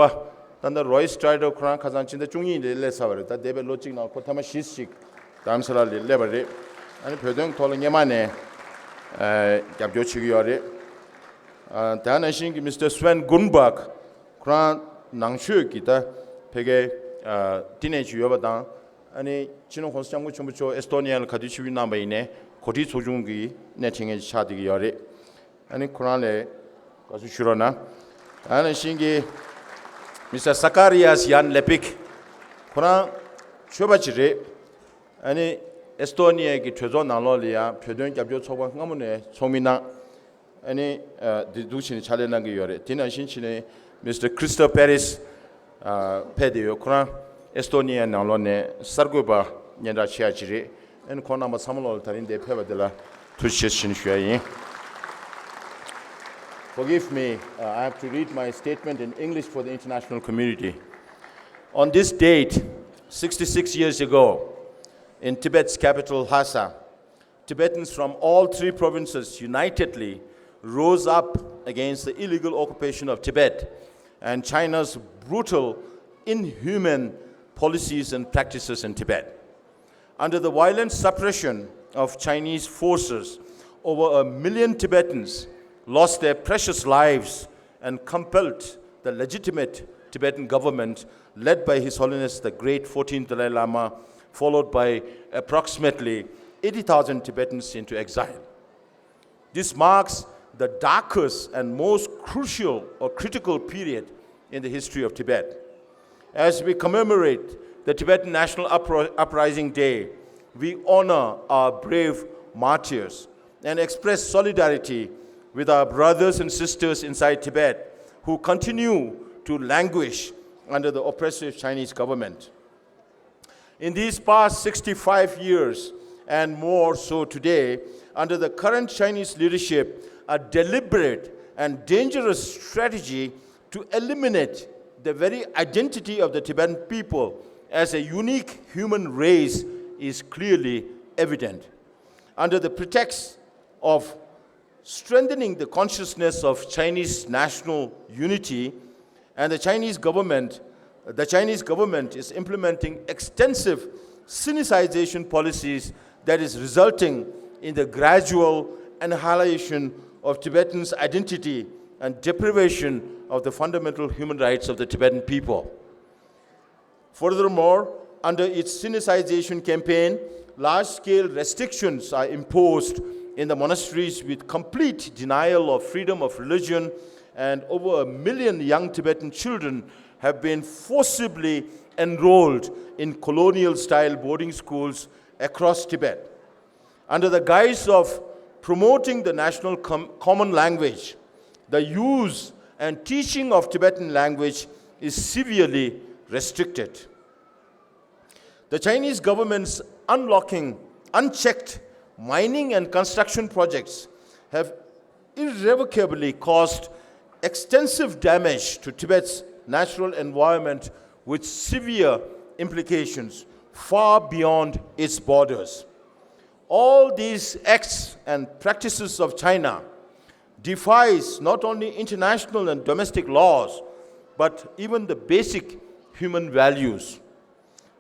པ། ད་ལྟ་རོའི་སི་ཊི་རའི་ཊར་ཁོ་རང་ཁ་སང་ཕྱི་ཟླ་བཅུ་གཉིས་ལ་སླེབས་ཚར་བ་རེད། ད་འདས་པའི་ལོ་གཅིག་ནང་ཁོ་ཐེངས་མ་བཞི་ཞིག་རྡ་རམ་ས་ལ་ལ་སླེབས་པ་རེད། ཨ་ནི་བོད་དོན་ཐོག་ལ་སྔོན་མ་ནས། ཨ། རྒྱབ་སྐྱོར་བྱེད་ཀྱི་ཡོད་རེད། ཨ། དེ་ནང་བཞིན་གྱི་མིས་ཊར་སི་ཝེན་གུན་བག། ཁོ་རང་ནང་ཆོས་ཀྱི་ད་ཕ་གིའི། ཨ། བསྟི་གནས་ཅིག་ཡོད་པ་དང་། ཨ་ནི་སྤྱི་ནོར་༸གོང་ས་༸སྐྱབས་མགོན་ཆེན་པོ་མཆོག་ཨེ་སི་ཐོ་ནི་ཡ་ལ་ག་དུས་ཆིབས་བསྒྱུར་གནང་པ་ཡིན་ནའི་གོ་སྒྲིག་ཚོགས་ཆུང་གི་སྣེ་ཁྲིད་མཁན་ཅིག་ཆགས་བསྡད་ཀྱི་ཡོད་རེད། ཨ་ནི་ཁོ་རང་ལ་དགའ་བསུ་ཞུ་རོགས་གནང་། ཨ་ནི་ཤིང་གི་ Mister Sakarias Jan Lepik ཁོ་རང་ཆོས་པ་ཅིག་རེད། ཨ་ནི་ཨེ་སི་ཏོ་ནི་ཡ་གི་གྲོས་ཚོགས་ནང་ལོགས་ལ་ཡང་བོད་དོན་རྒྱབ་སྐྱོར་ཚོགས་པ་སྔ་མོ་ནས་ཚོགས་མི་གནང་། ཨ་ནི་ཨ་འདི་འདུག་བྱས་ནས་ཕྱག་ལས་གནང་གི་ཡོད་རེད། དེ་ནང་བཞིན་བྱས་ནས་Mister Christo Paris ཨ་ཕེབས་བསྡད་ཡོད། ཁོ་རང་ཨེ་སི་ཏོ་ནི་ཡ་ནང་ལོགས་ནས་གསར་འགོད་པ་སྙན་གྲགས་ཆེ་ཡ་ཅིག་རེད། ཨ་ནི་ཁོང་རྣམ་པ་ཚང་མ་ལོག་ལ་ད་རིང་འདིར་ཕེབས་པ་དེ་ལ་ཐུགས་རྗེ་ཆེ་ཞུ་ཡ་ཡིན། Forgive me, uh, I have to read my statement in English for the international community. On this date, sixty-six years ago, in Tibet's capital Lhasa, Tibetans from all three provinces unitedly rose up against the illegal occupation of Tibet and China's brutal, inhuman policies and practices in Tibet. Under the violent suppression of Chinese forces, over a million Tibetans lost their precious lives and compelled the legitimate Tibetan government led by His Holiness the Great fourteenth Dalai Lama, followed by approximately eighty thousand Tibetans, into exile. This marks the darkest and most crucial or critical period in the history of Tibet. As we commemorate the Tibetan National Upri- Uprising Day, we honor our brave martyrs and express solidarity with our brothers and sisters inside Tibet who continue to languish under the oppressive Chinese government. In these past sixty-five years, and more so today, under the current Chinese leadership, a deliberate and dangerous strategy to eliminate the very identity of the Tibetan people as a unique human race is clearly evident. Under the pretext of strengthening the consciousness of Chinese national unity, and the Chinese government, the Chinese government is implementing extensive Sinicization policies that is resulting in the gradual annihilation of Tibetans' identity and deprivation of the fundamental human rights of the Tibetan people. Furthermore, under its Sinicization campaign, large-scale restrictions are imposed in the monasteries with complete denial of freedom of religion, and over a million young Tibetan children have been forcibly enrolled in colonial-style boarding schools across Tibet. Under the guise of promoting the national com- common language, the use and teaching of Tibetan language is severely restricted. The Chinese government's unlocking, unchecked mining and construction projects have irrevocably caused extensive damage to Tibet's natural environment with severe implications far beyond its borders. All these acts and practices of China defies not only international and domestic laws, but even the basic human values.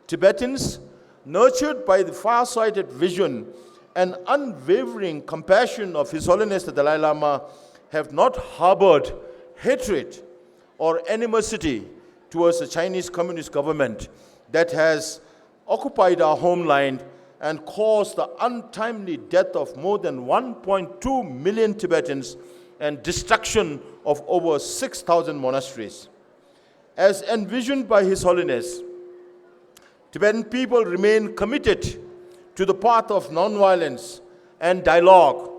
Tibetans, nurtured by the far-sighted vision and unwavering compassion of His Holiness the Dalai Lama, have not harbored hatred or animosity towards the Chinese Communist government that has occupied our homeland and caused the untimely death of more than one point two million Tibetans and destruction of over six thousand monasteries. As envisioned by His Holiness, Tibetan people remain committed to the path of nonviolence and dialogue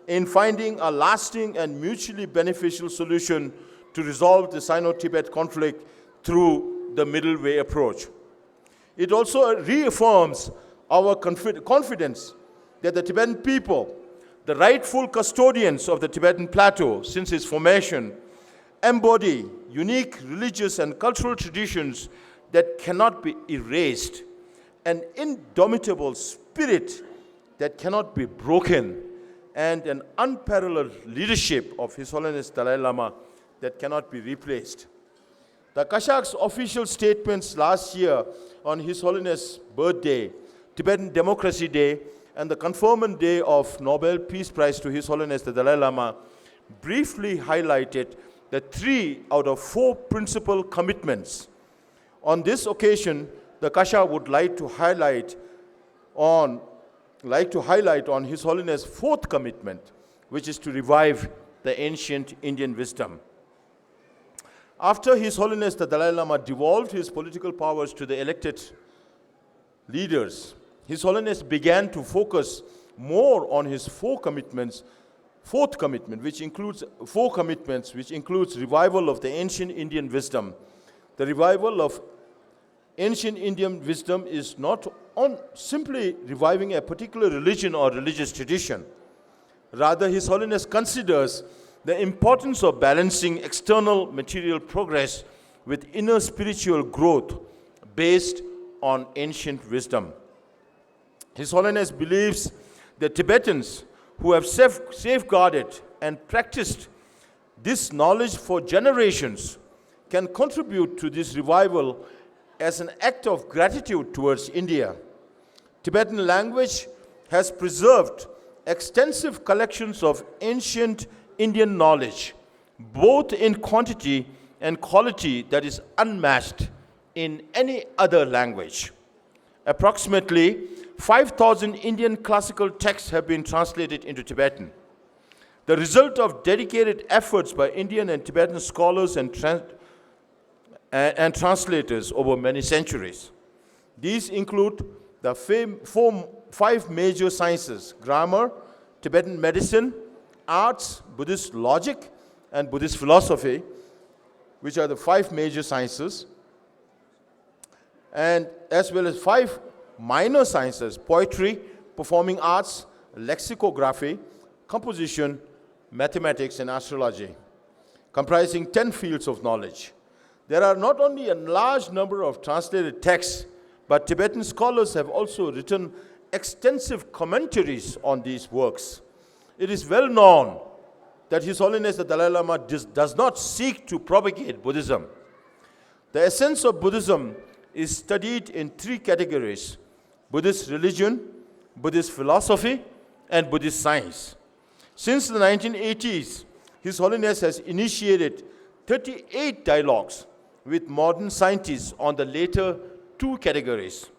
in finding a lasting and mutually beneficial solution to resolve the Sino-Tibet conflict through the middle way approach. It also reaffirms our confi- confidence that the Tibetan people, the rightful custodians of the Tibetan plateau since its formation, embody unique religious and cultural traditions that cannot be erased, an indomitable spirit that cannot be broken, and an unparalleled leadership of His Holiness Dalai Lama that cannot be replaced. The Kashag's official statements last year on His Holiness' birthday, Tibetan Democracy Day, and the conferment day of Nobel Peace Prize to His Holiness the Dalai Lama briefly highlighted the three out of four principal commitments. On this occasion, the Kasha would like to highlight on like to highlight on His Holiness' fourth commitment, which is to revive the ancient Indian wisdom. After His Holiness the Dalai Lama devolved his political powers to the elected leaders, His Holiness began to focus more on his four commitments, fourth commitment, which includes four commitments, which includes revival of the ancient Indian wisdom. The revival of ancient Indian wisdom is not on simply reviving a particular religion or religious tradition. Rather, His Holiness considers the importance of balancing external material progress with inner spiritual growth based on ancient wisdom. His Holiness believes that Tibetans who have safe, safeguarded and practiced this knowledge for generations can contribute to this revival as an act of gratitude towards India. Tibetan language has preserved extensive collections of ancient Indian knowledge, both in quantity and quality that is unmatched in any other language. Approximately five thousand Indian classical texts have been translated into Tibetan, the result of dedicated efforts by Indian and Tibetan scholars and, tran- and, and translators over many centuries. These include the fam- four, five major sciences: grammar, Tibetan medicine, arts, Buddhist logic, and Buddhist philosophy, which are the five major sciences, and as well as five minor sciences: poetry, performing arts, lexicography, composition, mathematics, and astrology, comprising ten fields of knowledge. There are not only a large number of translated texts, but Tibetan scholars have also written extensive commentaries on these works. It is well known that His Holiness the Dalai Lama dis- does not seek to propagate Buddhism. The essence of Buddhism is studied in three categories: Buddhist religion, Buddhist philosophy, and Buddhist science. Since the nineteen eighties, His Holiness has initiated thirty-eight dialogues with modern scientists on the latter two categories.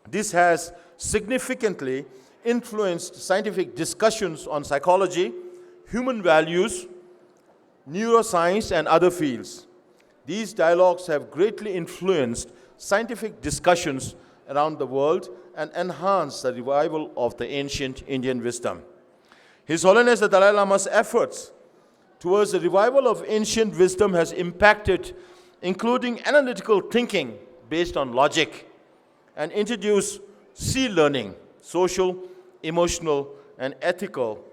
This has significantly influenced scientific discussions on psychology, human values, neuroscience, and other fields. These dialogues have greatly influenced scientific discussions around the world and enhanced the revival of the ancient Indian wisdom. His Holiness the Dalai Lama's efforts towards the revival of ancient wisdom has impacted, including analytical thinking based on logic, and introduced C learning, social, emotional, and ethical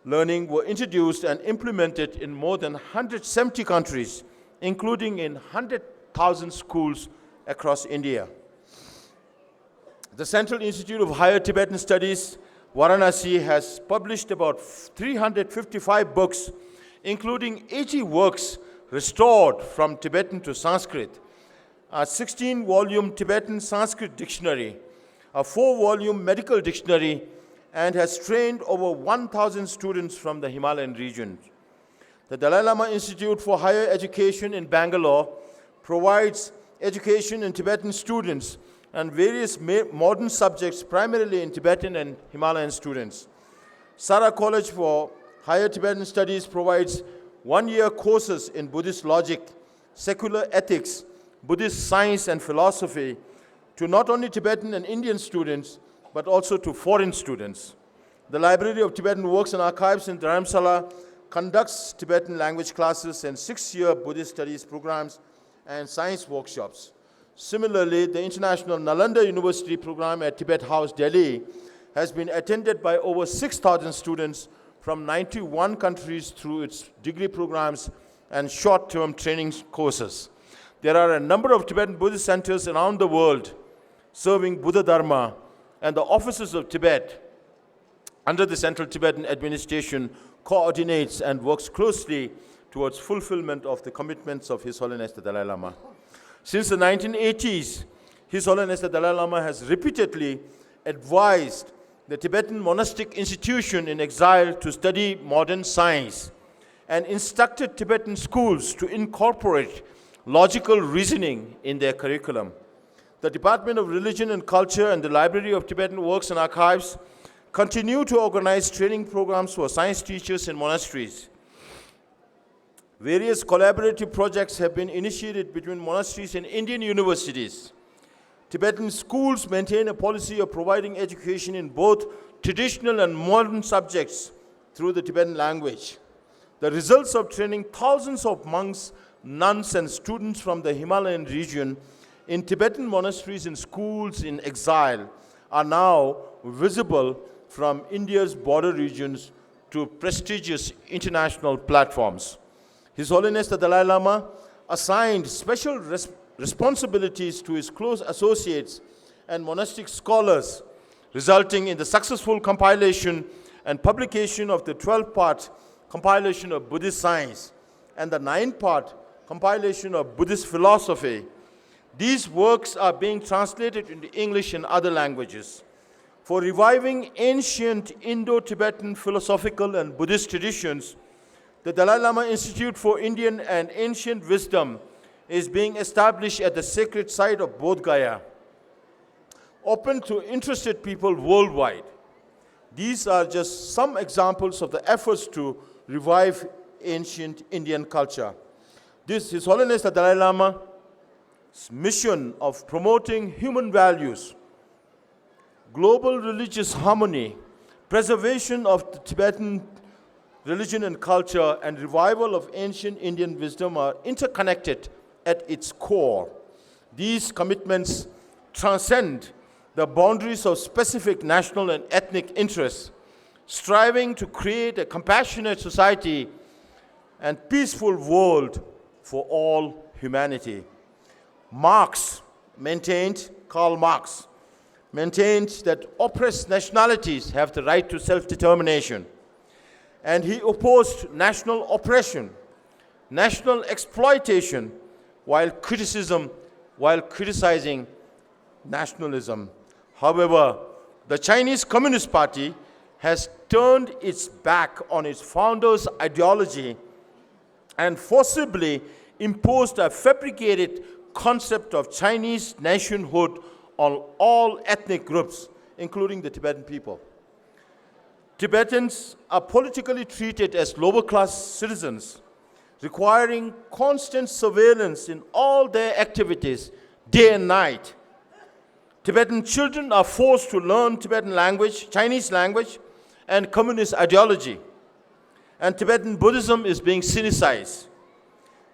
learning were introduced and implemented in more than one hundred seventy countries, including in one hundred thousand schools across India. The Central Institute of Higher Tibetan Studies, Varanasi, has published about three hundred fifty-five books, including eighty works restored from Tibetan to Sanskrit, a sixteen volume Tibetan Sanskrit dictionary, a four volume medical dictionary, and has trained over one thousand students from the Himalayan region. The Dalai Lama Institute for Higher Education in Bangalore provides education in Tibetan students and various ma- modern subjects, primarily in Tibetan and Himalayan students. Sara College for Higher Tibetan Studies provides one year courses in Buddhist logic, secular ethics, Buddhist science and philosophy to not only Tibetan and Indian students, but also to foreign students. The Library of Tibetan Works and Archives in Dharamsala conducts Tibetan language classes and six year Buddhist studies programs and science workshops. Similarly, the International Nalanda University program at Tibet House, Delhi, has been attended by over six thousand students from ninety-one countries through its degree programs and short term training courses. There are a number of Tibetan Buddhist centers around the world serving Buddha Dharma, and the offices of Tibet under the Central Tibetan Administration coordinates and works closely towards fulfillment of the commitments of His Holiness the Dalai Lama. Since the nineteen eighties, His Holiness the Dalai Lama has repeatedly advised the Tibetan monastic institution in exile to study modern science and instructed Tibetan schools to incorporate logical reasoning in their curriculum. The Department of Religion and Culture and the Library of Tibetan Works and Archives continue to organize training programs for science teachers in monasteries. Various collaborative projects have been initiated between monasteries and Indian universities. Tibetan schools maintain a policy of providing education in both traditional and modern subjects through the Tibetan language. The results of training thousands of monks, nuns, and students from the Himalayan region in Tibetan monasteries and schools in exile are now visible from India's border regions to prestigious international platforms. His Holiness the Dalai Lama assigned special res- responsibilities to his close associates and monastic scholars, resulting in the successful compilation and publication of the twelve part compilation of Buddhist science and the nine part compilation of Buddhist philosophy. These works are being translated into English and other languages. For reviving ancient Indo Tibetan philosophical and Buddhist traditions, the Dalai Lama Institute for Indian and Ancient Wisdom is being established at the sacred site of Bodh Gaya, open to interested people worldwide. These are just some examples of the efforts to revive ancient Indian culture. This, His Holiness the Dalai Lama's mission of promoting human values, global religious harmony, preservation of the Tibetan religion and culture, and revival of ancient Indian wisdom are interconnected at its core. These commitments transcend the boundaries of specific national and ethnic interests, striving to create a compassionate society and peaceful world for all humanity. Marx maintained, Karl Marx maintained that oppressed nationalities have the right to self determination. And he opposed national oppression, national exploitation, while criticism, while criticizing nationalism. However, the Chinese Communist Party has turned its back on its founder's ideology and forcibly imposed a fabricated concept of Chinese nationhood on all ethnic groups, including the Tibetan people. Tibetans are politically treated as lower class citizens, requiring constant surveillance in all their activities, day and night. Tibetan children are forced to learn Tibetan language, Chinese language, and communist ideology. And Tibetan Buddhism is being sinicized.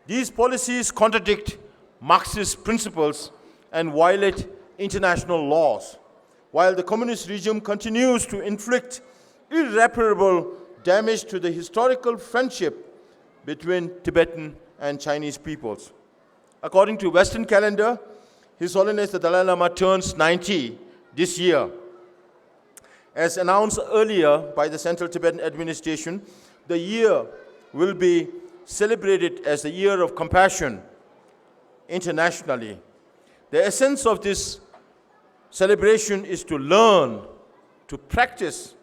These policies contradict Marxist principles and violate international laws, while the communist regime continues to inflict irreparable damage to the historical friendship between Tibetan and Chinese peoples. According to Western calendar, His Holiness the Dalai Lama turns ninety this year. As announced earlier by the Central Tibetan Administration, the year will be celebrated as the Year of Compassion internationally. The essence of this celebration is to learn, to practice,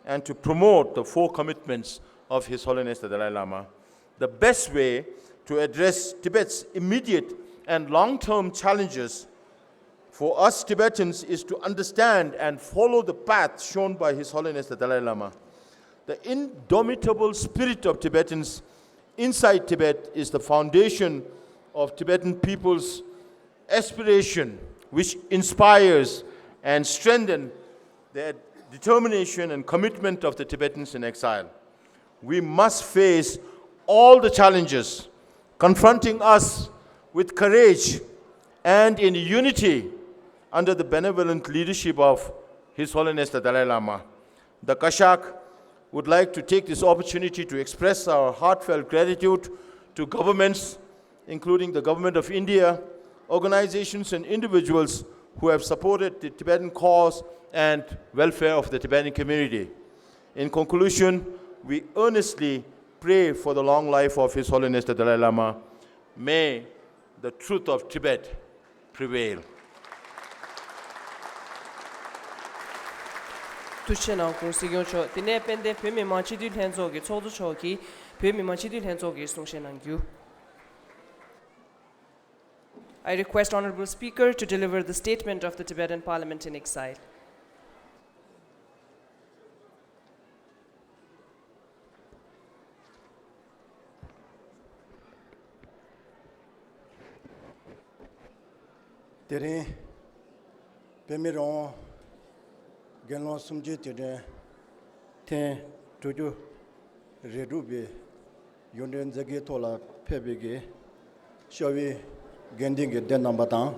and to promote the four commitments of His Holiness the Dalai Lama. The best way to address Tibet's immediate and long term challenges for us Tibetans is to understand and follow the path shown by His Holiness the Dalai Lama. The indomitable spirit of Tibetans inside Tibet is the foundation of Tibetan people's aspiration, which inspires and strengthens the determination and commitment of the Tibetans in exile. We must face all the challenges confronting us with courage and in unity under the benevolent leadership of His Holiness the Dalai Lama. The Kashak would like to take this opportunity to express our heartfelt gratitude to governments, including the Government of India, organizations and individuals who have supported the Tibetan cause and welfare of the Tibetan community. In conclusion, we earnestly pray for the long life of His Holiness the Dalai Lama. May the truth of Tibet prevail. ཐུགས་རྗེ་གནང་། གུང་སྲིད་སྐྱོང་མཆོག་དེ་ནས་དཔལ་ལྡན་བོད་མི་མང་སྤྱི་འཐུས་ལྷན་ཚོགས་ཀྱི་ཚོགས་གཙོ་མཆོག་གིས་བོད་མི་མང་སྤྱི་འཐུས་ལྷན་ཚོགས་ཀྱི་གསུང་བཤད་གནང་རྒྱུ། I request Honorable Speaker to deliver the statement of the Tibetan Parliament in Exile. དེ་རིང་བོད་མི་རང་དབང་སྒེར་ལངས་གསུམ་བཅུའི་དུས་དྲན་ཐེངས་དྲུག་ཅུ་རེ་དྲུག་པའི་ཡུལ་གྲུའི་མཛད་སྒོའི་ཐོག་ལ་ཕེབས་པའི་གི་ཤོག་བུའི་དགེ་འདུན་གྱི་སྡེ་རྣམ་པ་དང་།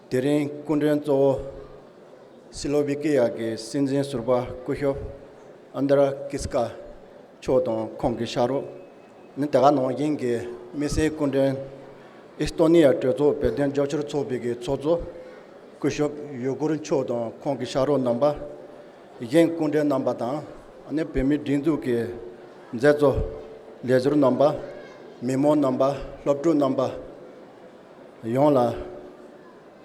དེ་རིང་སྐུ་མགྲོན་གཙོ་བོ་སི་ལོ་བི་ཀི་ཡ་གི་སྲིད་འཛིན་ཟུར་པ་སྐུ་ཞབས་ཨན་དྲ་ཀིས་ཀ་མཆོག་དང་ཁོང་གི་ཕྱག་རོགས། ནི་དེ་ག་ནང་བཞིན་གྱི་དམིགས་བསལ་སྐུ་མགྲོན་ཨིས་ཏོ་ནི་ཡ་གྲོས་ཚོགས་བོད་དོན་རྒྱབ་སྐྱོར་ཚོགས་པའི་གི་ཚོགས་གཙོ་སྐུ་ཞབས་ཡུ་གུར་མཆོག་དང་ཁོང་གི་ཕྱག་རོགས་རྣམ་པ། གཞན་སྐུ་མགྲོན་རྣམ་པ་དང་ནི་བོད་མིའི་སྒྲིག་འཛུགས་ཀྱི་མཛད་གཙོ་ལས་ཟུར་རྣམ་པ། མི་མང་རྣམ་པ། སློབ་ཕྲུག་རྣམ་པ་ཡོངས་ལ།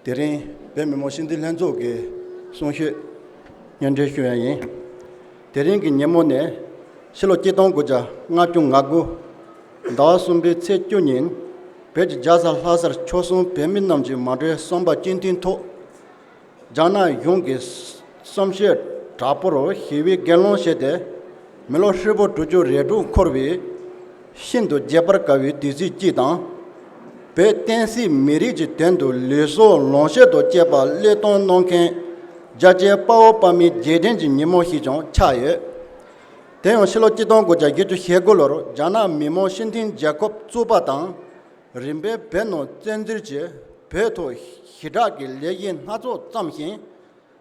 དེ་རིང་བོད་མི་མང་སྤྱི་འཐུས་ལྷན་ཚོགས་ཀྱི་གསུང་ཆོས་སྙན་སྒྲོན་ཞུ་ཡ་ཡིན། དེ་རིང་གི་ཉིན་མོ་ནི་ཕྱི་ལོ་ཆིག་སྟོང་དགུ་བརྒྱ་ལྔ་བཅུ་ང་དགུ་ཟླ་བ་གསུམ་པའི་ཚེས་བཅུ་ཉིན་བོད་ཀྱི་རྒྱལ་ས་ལྷ་སར་ཆོལ་གསུམ་བོད་མི་རྣམས་ཀྱི་མ་གྲོས་བསམ་པ་གཅིག་མཐུན་ཐོག་རྒྱ་ནག་གཞུང་གི་བསམ་ཤེས་དྲག་པོར་ཞི་བའི་སྒེར་ལངས་བྱས་ཏེ། མི་ལོ་ཧྲིལ་པོ་དྲུག་ཅུ་རེ་དྲུག་འཁོར་བའི་ཤིན་ཏུ་བརྗེད་པར་དཀའ་བའི་དུས་ཚིགས་ཅིག་དང་། བོད་བསྟན་སྲིད་མི་རིགས་ཀྱི་དོན་དུ་ལུས་སྲོག་ལོངས་སྤྱོད་དུ་བསྐྱལ་པ་བློས་གཏོང་གནང་མཁན་རྒྱལ་གཅེས་དཔའ་བོ་དཔའ་མོའི་རྗེས་དྲན་གྱི་ཉིན་མོ་ཞིག་ཀྱང་ཆགས་ཡོད། དེ་ཡང་ཕྱི་ལོ་ཆིག་སྟོང་དགུ་བརྒྱ་བཞི་བཅུ་ཞེ་དགུ་ལོར་རྒྱ་ནག་མི་དམངས་སྤྱི་མཐུན་རྒྱལ་ཁབ་བཙུགས་པ་དང་། རིམ་པས་བོད་ནང་བཙན་འཛུལ་གྱིས་བོད་ཐོག་ཞི་དྲག་གི་ལས་གཞི་སྣ་ཚོགས་བརྩམས་ཤིང་།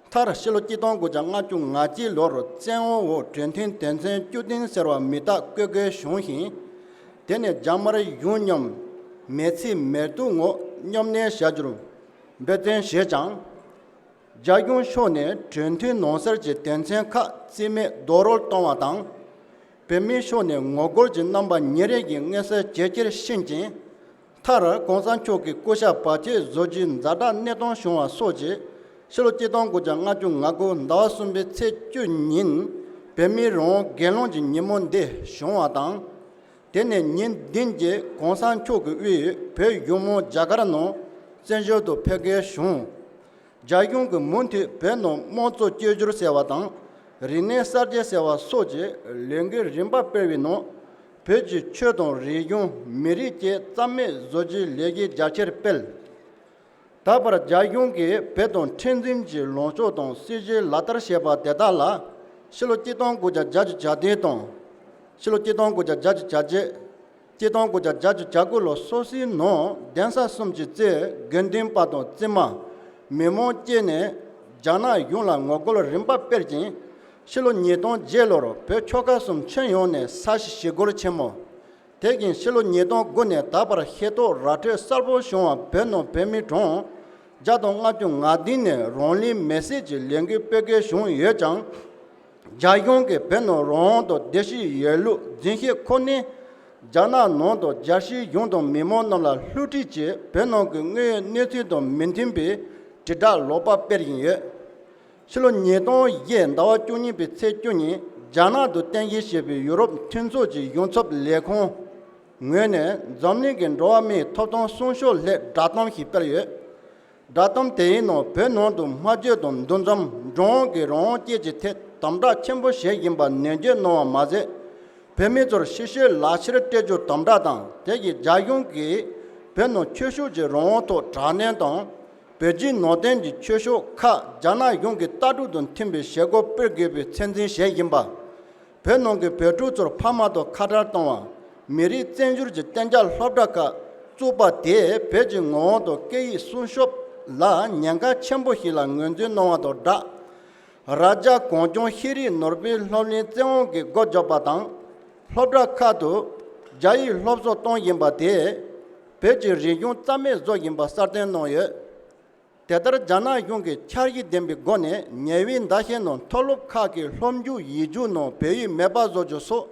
མཐར་ཕྱི་ལོ་ཆིག་སྟོང་དགུ་བརྒྱ་ལྔ་བཅུ་ང་གཅིག་ལོར་བཙན་དབང་འོག་གྲོས་མཐུན་དོན་ཚན་བཅུ་བདུན་ཟེར་བ་མི་རྟག་བཀོད་རྒྱ་བྱུང་ཞིང་། དེ་ནས་རྒྱ་དམར་གཞུང་མཉམ་མི་ཚེ་མེད་དུ་ངོ་མཉམ་གནས་བྱ་རྒྱུར་འབད་བརྩོན་བྱས་ཀྱང་། རྒྱ་གཞུང་ཕྱོགས་ནས་གྲོས་མཐུན་ནང་གསལ་གྱི་དོན་ཚན་ཁག་རྩིས་མེད་རྡོག་རོལ་བཏང་བ་དང་། བོད་མིའི་ཕྱོགས་ནས་ངོ་རྒོལ་གྱི་རྣམ་པ་ཉིན་རེ་བཞིན་མངོན་གསལ་ཇེ་ཆེར་ཕྱིན་ཅིང་། མཐར་གོང་ས་མཆོག་གི་སྐུ་ཞབས་བར་ཆད་བཟོ་རྒྱུའི་ཛ་དྲག་གནས་སྟངས་བྱུང་བ་སོགས་ཀྱིས་ཕྱི་ལོ་ཆིག་སྟོང་དགུ་བརྒྱ་ལྔ་བཅུ་ང་དགུ་ཟླ་བ་གསུམ་པའི་ཚེས་བཅུ་ཉིན་བོད་མིའི་རང་དབང་སྒེར་ལངས་ཀྱི་ཉིན་མོ་འདི་བྱུང་བ་དང་། དེ་ནས་ཉིན་བདུན་རྗེས་གོང་ས་མཆོག་གི་དབུས་བོད་གཞུང་མང་རྒྱ་གར་ནང་བཙན་བྱོལ་དུ་ཕེབས་སྐལ་བྱུང་། རྒྱ་གཞུང་གིས་མུ་མཐུད་བོད་ནང་དམངས་གཙོ་བཅོས་བསྒྱུར་ཟེར་བ་དང་། རིག་གནས་གསར་བརྗེ་ཟེར་བ་སོགས་ཀྱི་ལས་འགུལ་རིམ་པ་སྤེལ་བའི་ནང་། བོད་ཀྱི་ཆོས་དང་རིག་གཞུང་མི་རིགས་བཅས་རྩ་མེད་བཟོ་རྒྱུའི་ལས་འགུལ་རྒྱ་ཆེར་སྤེལ། ད་བར་རྒྱ་གཞུང་གིས་བོད་དང་ཁྲིམས་འཛིན་གྱི་ལངས་ཕྱོགས་དང་སྲིད་བྱུས་ལག་བསྟར་བྱས་པ་དེ་དག་ལ། ཕྱི་ལོ་ཆིག་སྟོང་དགུ་བརྒྱ་བརྒྱད་ཅུ་གྱ་བདུན་དང་། ཕྱི་ལོ་ཆིག་སྟོང་དགུ་བརྒྱ་བརྒྱད་ཅུ་གྱ་བརྒྱད། ཆིག་སྟོང་དགུ་བརྒྱ་བརྒྱད་ཅུ་གྱ་དགུ་ལོ་སོ་སོའི་ནང་གདན་ས་གསུམ་གྱི་རྩེའི་དགེ་འདུན་པ་དང་བཙུན་མ། མི་མང་བཅས་ནས་རྒྱ་ནག་གཞུང་ལ་ངོ་རྒོལ་རིམ་པ་སྤེལ་ཅིང་། ཕྱི་ལོ་ཉིས་སྟོང་བརྒྱད་ལོར་བོད་ཆོལ་ཁ་གསུམ་ཁྱོན་ཡོངས་ནས་ས་བྱི་ཞི་རྒོལ་ཆེན་མོ། དེ་བཞིན་ཕྱི་ལོ་ཉིས་སྟོང་དགུ་ནས་ད་བར་ཤེས་རྟོགས་ར་སྤྲོད་གསལ་པོ་བྱུང་བ་བོད་ནང་བོད་མི་གྲངས་བརྒྱ་དང་ལྔ་བཅུ་ང་བདུན་ནས་རང་ལུས་མེར་སྲེག་གི་ལས་འགུལ་སྤེལ་སྐལ་བྱུང་ཡོད་ཀྱང་། རྒྱ་གཞུང་གིས་བོད་ནང་རང་དབང་དང་བདེ་སྐྱིད་ཡོད་ལུགས་རྫུན་བཤད་ཁོ་ནས་རྒྱ་ནག་ནང་དུ་རྒྱལ་སྤྱིའི་གཞུང་དང་མི་མང་རྣམས་ལ་བསླུ་བྲིད་ཀྱིས་བོད་ནང་གི་དངོས་ཡོད་གནས་ཚུལ་དང་མི་མཐུན་པའི་དྲིལ་བསྒྲགས་ལོག་པ་སྤེལ་བཞིན་ཡོད། ཕྱི་ལོ་ཉིས་སྟོང་བཞི་ཟླ་བ་བཅུ་གཉིས་པའི་ཚེས་བཅུ་ཉིན་རྒྱ་ནག་ཏུ་རྟེན་གཞི་བྱས་པའི་ཡུ་རོབ་མཐུན་ཚོགས་ཀྱི་གཞུང་ཚབ་ལས་ཁང་ངོས་ནས་འཛམ་གླིང་གི་འགྲོ་བ་མིའི་ཐོབ་ཐང་སྲུང་སྐྱོབ་སླད་བསྒྲགས་གཏམ་ཞིག་སྤེལ་ཡོད། བསྒྲགས་གཏམ་དེའི་ནང་བོད་ནང་དུ་སྨྲ་བརྗོད་དང་འདུ་འཛོམས་འགྲོ་འོང་གི་རང་དབང་བཅས་ཀྱི་ཐད་དམ་དྲག་ཆེན་པོ་བྱེད་བཞིན་པ་ནན་བརྗོད་གནང་བ་མ་ཟད། བོད་མི་ཚོར་ཕྱི་བཤོལ་ལག་ཁྱེར་སྤྲད་རྒྱུ་དམ་དྲག་དང་དེ་བཞིན་རྒྱ་གཞུང་གིས་བོད་ནང་ཆོས་ཕྱོགས་ཀྱི་རང་དབང་ཐོག་དྲག་གནོན་དང་། བོད་བརྒྱུད་ནང་བསྟན་གྱི་ཆོས་ཕྱོགས་ཁག་རྒྱ་ནག་གཞུང་གི་ལྟ་གྲུབ་དང་མཐུན་པའི་བྱེད་སྒོ་སྤེལ་དགོས་པའི་ཚོད་འཛིན་བྱེད་བཞིན་པ། བོད་ནང་གི་བོད་ཕྲུག་ཚོར་ཕ་མ་དང་ཁ་བྲལ་གཏོང་བ། མི་རིགས་བཙན་བསྒྱུར་གྱི་གཏན་འཇགས་སློབ་གྲྭ་ཁག་བཙུགས་པ་དེས་བོད་ཀྱི་ངོ་བོ་དང་སྐད་ཡིག་སྲུང་སྐྱོབ་ལ་ཉེན་ཁ་ཆེན་པོ་ཞིག་ལ་ངོས་འཛིན་གནང་བ་དང་སྦྲགས། རྭ་རྒྱ་གངས་ལྗོངས་ཤེས་རིག་ནོར་བུའི་སློབ་གླིང་བཙན་དབང་གིས་སྒོ་བརྒྱབ་པ་དང་། སློབ་གྲྭ་ཁག་ཏུ་རྒྱ་ཡིག་སློབ་གསོ་གཏོང་བཞིན་པ་དེས་བོད་ཀྱི་རིག་གཞུང་རྩ་མེད་བཟོ་བཞིན་པ་གསལ་སྟོན་གནང་ཡོད། དེ་ལྟར་རྒྱ་ནག་གཞུང་གིས་འཆར་གཞི་ལྡན་པའི་སྒོ་ནས་ཉེ་བའི་ཟླ་ཤས་ནང་མཐོ་སློབ་ཁག་གི་སློབ་འཇུག་ཡིག་རྒྱུགས་ནང་བོད་ཡིག་མེད་པ་བཟོ་རྒྱུ་སོགས་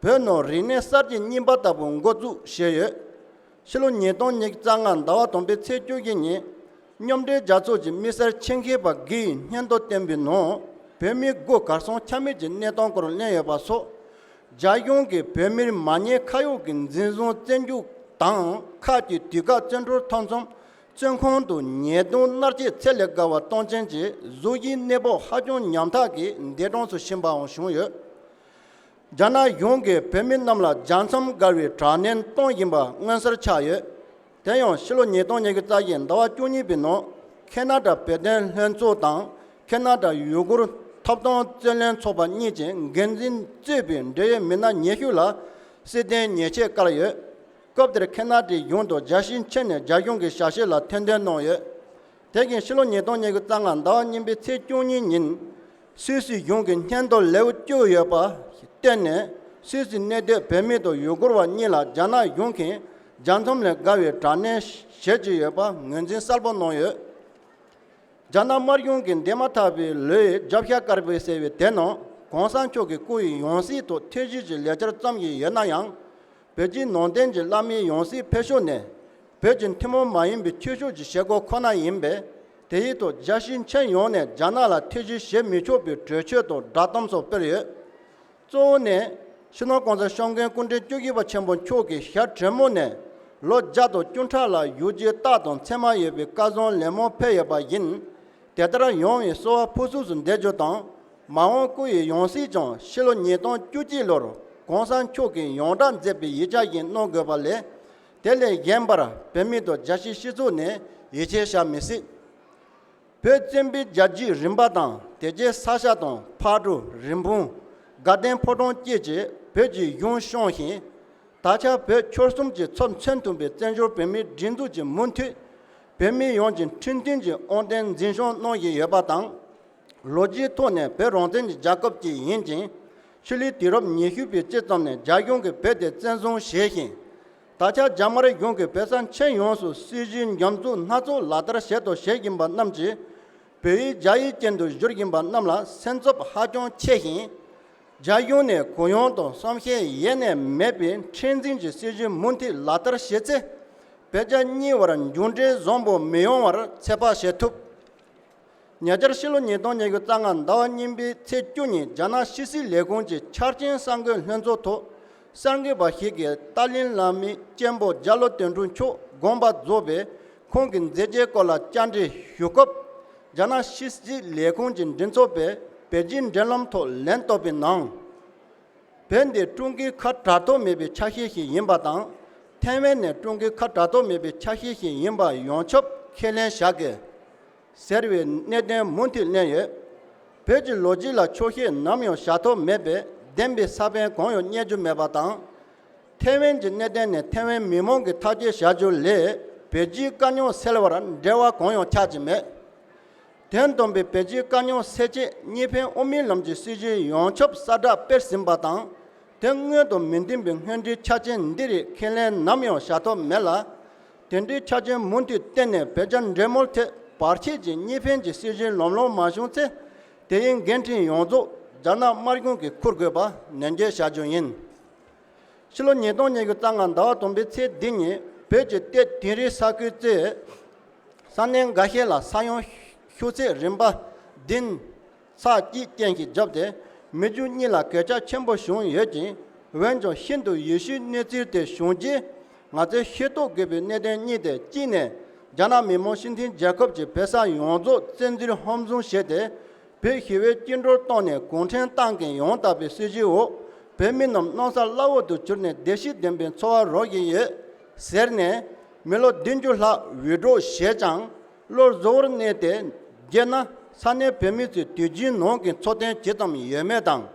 བོད་ནང་རིག་གནས་གསར་བརྗེ་རྙིང་པ་ལྟ་བུ་འགོ་འཛུགས་བྱས་ཡོད། ཕྱི་ལོ་ཉིས་སྟོང་ཉི་ཤུ་རྩ་ལྔ་ཟླ་བ་དང་པོའི་ཚེས་བཅུ་བཞི་ཉིན་མཉམ་འབྲེལ་རྒྱལ་ཚོགས་ཀྱི་དམིགས་བསལ་ཆེད་མཁས་པ་དགུ་ཡིས་སྙན་ཐོ་བཏོན་པའི་ནང་བོད་མིའི་དགོས་གལ་སོང་ཆ་མེད་ཀྱི་གནས་སྟངས་སྐོར་གླེང་ཡོད་པ་སོགས། རྒྱ་གཞུང་གིས་བོད་མིར་མ་ཉེས་ཁ་གཡོགས་ཀྱི་འཛིན་བཟུང་བཙོན་འཇུག་དང་ཁག་ཅིག་དུས་བཀག་བཙོན་གྲོལ་མཐའ་མཚམས་བཙོན་ཁང་དུ་ཉེས་རྡུང་མནར་གཅོད་ཚད་ལས་བརྒལ་བ་གཏོང་མཁན་གྱི་གཟུགས་གཞིའི་གནས་བབ་ཧ་ཅང་ཉམ་ཐག་གི་འདས་གྲོངས་སུ་ཕྱིན་པའང་བྱུང་ཡོད། རྒྱ་ནག་གཞུང་གིས་བོད་མི་རྣམས་ལ་རྒྱལ་མཚམས་བརྒལ་བའི་དྲག་གནོན་གཏོང་བཞིན་པ་མངོན་གསལ་ཆགས་ཡོད། དེ་ཡང་ཕྱི་ལོ་ཉིས་སྟོང་ཉི་ཤུ་རྩ་བཞིའི་ཟླ་བ་བཅུ་གཉིས་པའི་ནང་ཁེ་ན་ཌ་བོད་དོན་ལྷན་ཚོགས་དང་ཁེ་ན་ཌ་ཡུ་གུར་ཐོབ་ཐང་རྩོད་ལེན་ཚོགས་པ་གཉིས་ཀྱི་འགན་འཛིན་གཙོས་པའི་འབྲེལ་ཡོད་མི་སྣ་ཉི་ཤུ་ལ་སྲིད་དོན་ཉེས་ཆད་བཀལ་ཡོད། སྐབས་དེར་ཁེ་ན་ཌའི་གཞུང་དུ་རྒྱལ་སྤྱིའི་ཁྱོན་ནས་རྒྱ་གཞུང་གི་ཞབས་ཕྱི་ལ་ཐེར་འདོན་གནང་ཡོད། དེ་བཞིན་ཕྱི་ལོ་ཉིས་སྟོང་ཉི་ཤུ་རྩ་ལྔ་ཟླ་བ་གཉིས་པའི་ཚེས་བཅུ་གཉིས་ཉིན། སུད་སི་གཞུང་གི་སྙན་ཐོ་ལེའུ་བཅུ་ཡོད་པ་བཏོན་ནས། སུད་སི་གནས་སྡོད་བོད་མི་དང་ཡུ་གུར་བ་གཉིས་ལ་རྒྱ་ནག་གཞུང་གིས་རྒྱལ་མཚམས་ལས་བརྒལ་བའི་དྲག་གནོན་བྱེད་ཀྱི་ཡོད་པ་ངོས་འཛིན་གསལ་པོ་གནང་ཡོད། རྒྱ་ནག་དམར་གཞུང་གིས་འདས་མ་ཐག་པའི་ལོའི་རྒྱབ་ཤ་དཀར་པོའི་ཟེར་བའི་དེ་ནང་གོང་ས་མཆོག་གི་སྐུ་ཡི་ཡང་སྲིད་ཐོག་ཐེ་བྱུས་ཀྱི་ལས་འཆར་བརྩམས་ཀྱི་ཡོད་ན་ཡང་། བོད་བརྒྱུད་ནང་བསྟན་གྱི་བླ་མའི་ཡང་སྲིད་ཕེབས་ཕྱོགས་ནི། བོད་ཀྱི་ཐུན་མོང་མ་ཡིན་པའི་ཆོས་ཕྱོགས་ཀྱི་བྱེད་སྒོ་ཁོ་ན་ཡིན་པས། དེ་ཡི་ཐོག་རྒྱལ་སྤྱིའི་ཁྱོན་ཡོངས་ནས་རྒྱ་ནག་ལ་ཐེ་བྱུས་བྱེད་མི་ཆོག་པའི་གྲོས་ཆོད་དང་བསྒྲགས་གཏམ་སོགས་སྤེལ་ཡོད། གཙོ་བོ་ནི། སྤྱི་ནོར་༸གོང་ས་༸སྐྱབས་མགོན་སྐུ་ཕྲེང་བཅུ་བཞི་པ་ཆེན་པོ་མཆོག་གིས་ཞྭ་དྲོན་མོ་ནས་ལོ་བརྒྱ་དང་བཅུ་ཕྲག་ལ་བཞུགས་རྒྱུའི་རྟགས་དང་མཚན་མ་ཡོད་པའི་བཀའ་བཟང་ལན་མང་ཕེབས་ཡོད་པ་ཡིན། དེ་ལྟར་ཡོང་བའི་གསོལ་བ་ཕུར་ཚུགས་སུ་འདེབས་རྒྱུ་དང་། མ་འོངས་སྐུ་ཡི་ཡང་སྲིད་ཀྱང་ཕྱི་ལོ་ཉིས་སྟོང་བཅུ་གཅིག་ལོར་༸གོང་ས་མཆོག་གིས་ཡོངས་བསྒྲགས་མཛད་པའི་ཡིག་ཆ་བཞིན་གནང་དགོས་པ་ལས། དེ་ལས་གཞན་པར་བོད་མི་དང་རྒྱལ་སྤྱིའི་སྤྱི་ཚོགས་ནས་ཡིད་ཆེས་བྱ་མི་སྲིད། བོད་བཙན་པོའི་རྒྱལ་རྒྱུད་རིམ་པ་དང་དེ་རྗེས་ས་སྐྱ་དང་ཕག་གྲུ་རིན་སྤུངས་དགའ་ལྡན་ཕོ་བྲང་བཅས་ཀྱིས་བོད་ཀྱི་གཞུང་སྐྱོང་ཞིང་། ད་ཆ་བོད་ཆོལ་གསུམ་གྱི་ཚོགས་མཚོན་ཐུབ་པའི་བཙན་བྱོལ་བོད་མིའི་སྒྲིག་འཛུགས་ཀྱི་མུ་མཐུད་བོད་མི་ཡོངས་ཀྱི་འཕྲིན་མཐུན་གྱི་དབང་བསྟན་འཛིན་སྐྱོང་གནང་བཞིན་ཡོད་པ་དང་། ལོ་རྒྱུས་ཐོག་ནས་བོད་རང་བཙན་གྱི་རྒྱལ་ཁབ་ཅིག་ཡིན་ཅིང་། ཆོས་ལུགས་དུས་རབས་ཉི་ཤུ་པའི་དཀྱིལ་ཙམ་ནས་རྒྱ་གཞུང་གིས་བོད་དེ་བཙན་བཟུང་བྱས་ཤིང་། ད་ཆ་རྒྱ་དམར་གཞུང་གིས་བོད་ས་ཁྱོན་ཡོངས་སུ་སྲིད་བྱུས་འཇམ་འཛུགས་སྣ་ཚོགས་ལག་བསྟར་བྱས་དང་བྱེད་བཞིན་པ་རྣམས་ཀྱིས། བོད་ཡིག་རྒྱ་ཡིག་ཅན་དུ་བསྒྱུར་བཞིན་པ་རྣམས་ལ་སེམས་འཚབ་ཧ་ཅང་ཆེ་ཞིང་། རྒྱ་གཞུང་ནས་གུ་ཡངས་དང་བསམ་ཤེས་ཡེ་ནས་མེད་པའི་མཁྲེགས་འཛིན་གྱི་སྲིད་བྱུས་མུ་མཐུད་ལག་བསྟར་བྱེད་ཚེ། བོད་རྒྱ་གཉིས་བར་མཇུག་འབྲས་བཟང་པོ་མི་ཡོང་བར་ཚོད་དཔག་བྱེད་ཐུབ། ཉེ་ཆར་ཕྱི་ལོ་ཉིས་སྟོང་ཉི་ཤུ་རྩ་ལྔ་ཟླ་བ་གཉིས་པའི་ཚེས་བཅུ་ཉིན་རྒྱ་ནག་ཕྱི་སྲིད་ལས་ཁུངས་ཀྱི་འཆར་ཅན་གསར་འགོད་ལྷན་ཚོགས་ཐོག་གསར་འགོད་པ་ཞིག་གིས་ཏཱ་ལའི་བླ་མའི་གཅེན་པོ་རྒྱ་ལོ་དོན་གྲུབ་མཆོག་དགོངས་པ་རྫོགས་པའི་ཁོང་གི་མཛད་རྗེས་སྐོར་ལ་བཅར་འདྲི་ཞུ་སྐབས། རྒྱ་ནག་ཕྱི་སྲིད་ལས་ཁུངས་ཀྱི་མགྲིན་ཚབ་པས་བོད་བརྒྱུད་འབྲེལ་ལམ་ཐོག་ལན་བཏབ་པའི་ནང་། བོད་འདི་ཀྲུང་གོའི་ཁ་གྲག་ཐབས་མེད་པའི་ཆ་ཤས་ཤིག་ཡིན་པ་དང་། ཐའེ་ཝན་ནི་ཀྲུང་གོའི་ཁ་གྲག་ཐབས་མེད་པའི་ཆ་ཤས་ཤིག་ཡིན་པ་ཡོངས་ཁྱབ་ཁས་ལེན་བྱ་དགོས། ཟེར་བའི་གནད་དོན་མུ་མཐུད་གླེང་ཡོད། བོད་ཀྱི་ལོ་རྒྱུས་ལ་འཁྱོག་བཤད་ནམ་ཡང་བྱ་ཐབས་མེད་པས་བདེན་པའི་ས་བོན་གང་ཡང་རྙེད་རྒྱུ་མེད་པ་དང་། ཐའེ་ཝན་གྱི་གནད་དོན་ནི་ཐའེ་ཝན་མི་མང་གིས་ཐག་གཅོད་བྱ་རྒྱུ་ལས་བོད་རྒྱའི་དཀའ་རྙོག་སེལ་བར་འབྲེལ་བ་གང་ཡང་ཆགས་ཀྱི་མེད། དོན་དམ་པའི་བོད་རྒྱའི་དཀའ་རྙོག་སེལ་ཆེད་གཉིས་ཕན་དབུ་མའི་ལམ་གྱི་སྲིད་བྱུས་ཡོངས་ཁྱབ་གསལ་བསྒྲགས་སྤེལ་ཟིན་པ་དང་། དེ་སྔོན་དུ་མི་མཐུན་པའི་སྔོན་འགྲོའི་ཆ་རྐྱེན་འདི་རིགས་ཁས་ལེན་ནམ་ཡང་བྱ་ཐབས་མེད་ལ། དེ་འདྲའི་ཆ་རྐྱེན་མུ་མཐུད་བསྟན་ནས་བོད་རྒྱ་འབྲེལ་མོལ་ཐད་བར་ཆད་ཀྱི་གཉིས་ཕན་གྱི་སྲིད་བྱུས་ལམ་ལྷོང་མ་བྱུང་ཚེ། དེ་ཡི་འགན་འཁྲི་ཡོངས་རྫོགས་རྒྱ་ནག་དམར་གཞུང་གིས་འཁུར་དགོས་པ་ནན་བརྗོད་བྱ་རྒྱུ་ཡིན། ཕྱི་ལོ་ཉིས་སྟོང་ཉི་ཤུ་རྩ་ལྔ་ཟླ་བ་དང་པོའི་ཚེས་འདི་ཉིན་བོད་ཀྱི་ལྟེ་དིང་རི་ས་ཁུལ་གཙོས་ས་གནས་འགའ་ཤས་ལ་ས་ཡོམ་ཤུགས་ཚད་རིམ་པ་བདུན་ཚེག་གཅིག་ཅན་ཞིག་བརྒྱབ་སྟེ་མི་རྒྱུ་གཉིས་ལ་གོད་ཆག་ཆེན་པོ་བྱུང་ཡོད་ཅིང་། འོན་ཀྱང་ཤིན་ཏུ་ཡིད་སྐྱོའི་གནས་ཚུལ་དེ་བྱུང་རྗེས་ང་ཚོས་ཤེས་རྟོགས་དགོས་པའི་གནད་དོན་གཉིས་ཏེ། གཅིག་ནས་རྒྱ་ནག་མི་དམངས་སྤྱི་མཐུན་རྒྱལ་ཁབ་ཀྱིས་བོད་ས་ཡོངས་རྫོགས་བཙན་འཛུལ་ཧམ་བཟུང་བྱས་ཏེ། བོད་ཞི་བའི་བཅིངས་འགྲོལ་བཏང་ནས་གུང་ཁྲན་ཏང་གི་ཡང་དག་པའི་སྲིད་བྱུས་འོག་བོད་མི་རྣམས་གནམ་ས་བླ་འོག་ཏུ་གྱུར་ནས་བདེ་སྐྱིད་ལྡན་པའི་འཚོ་བ་རོལ་བཞིན་ཡོད་ཟེར་ནས་མི་ལོ་བདུན་ཅུ་ལྷག་འུད་སྒྲོག་བྱས་ཀྱང་བློ་གཟུ་བོར་གནས་ཏེ་བརྗེད་ན་ས་གནས་བོད་མི་ཚོས་དུས་རྒྱུན་ནང་གི་འཚོ་རྟེན་ཇི་ཙམ་ཡོད་མེད་དང་།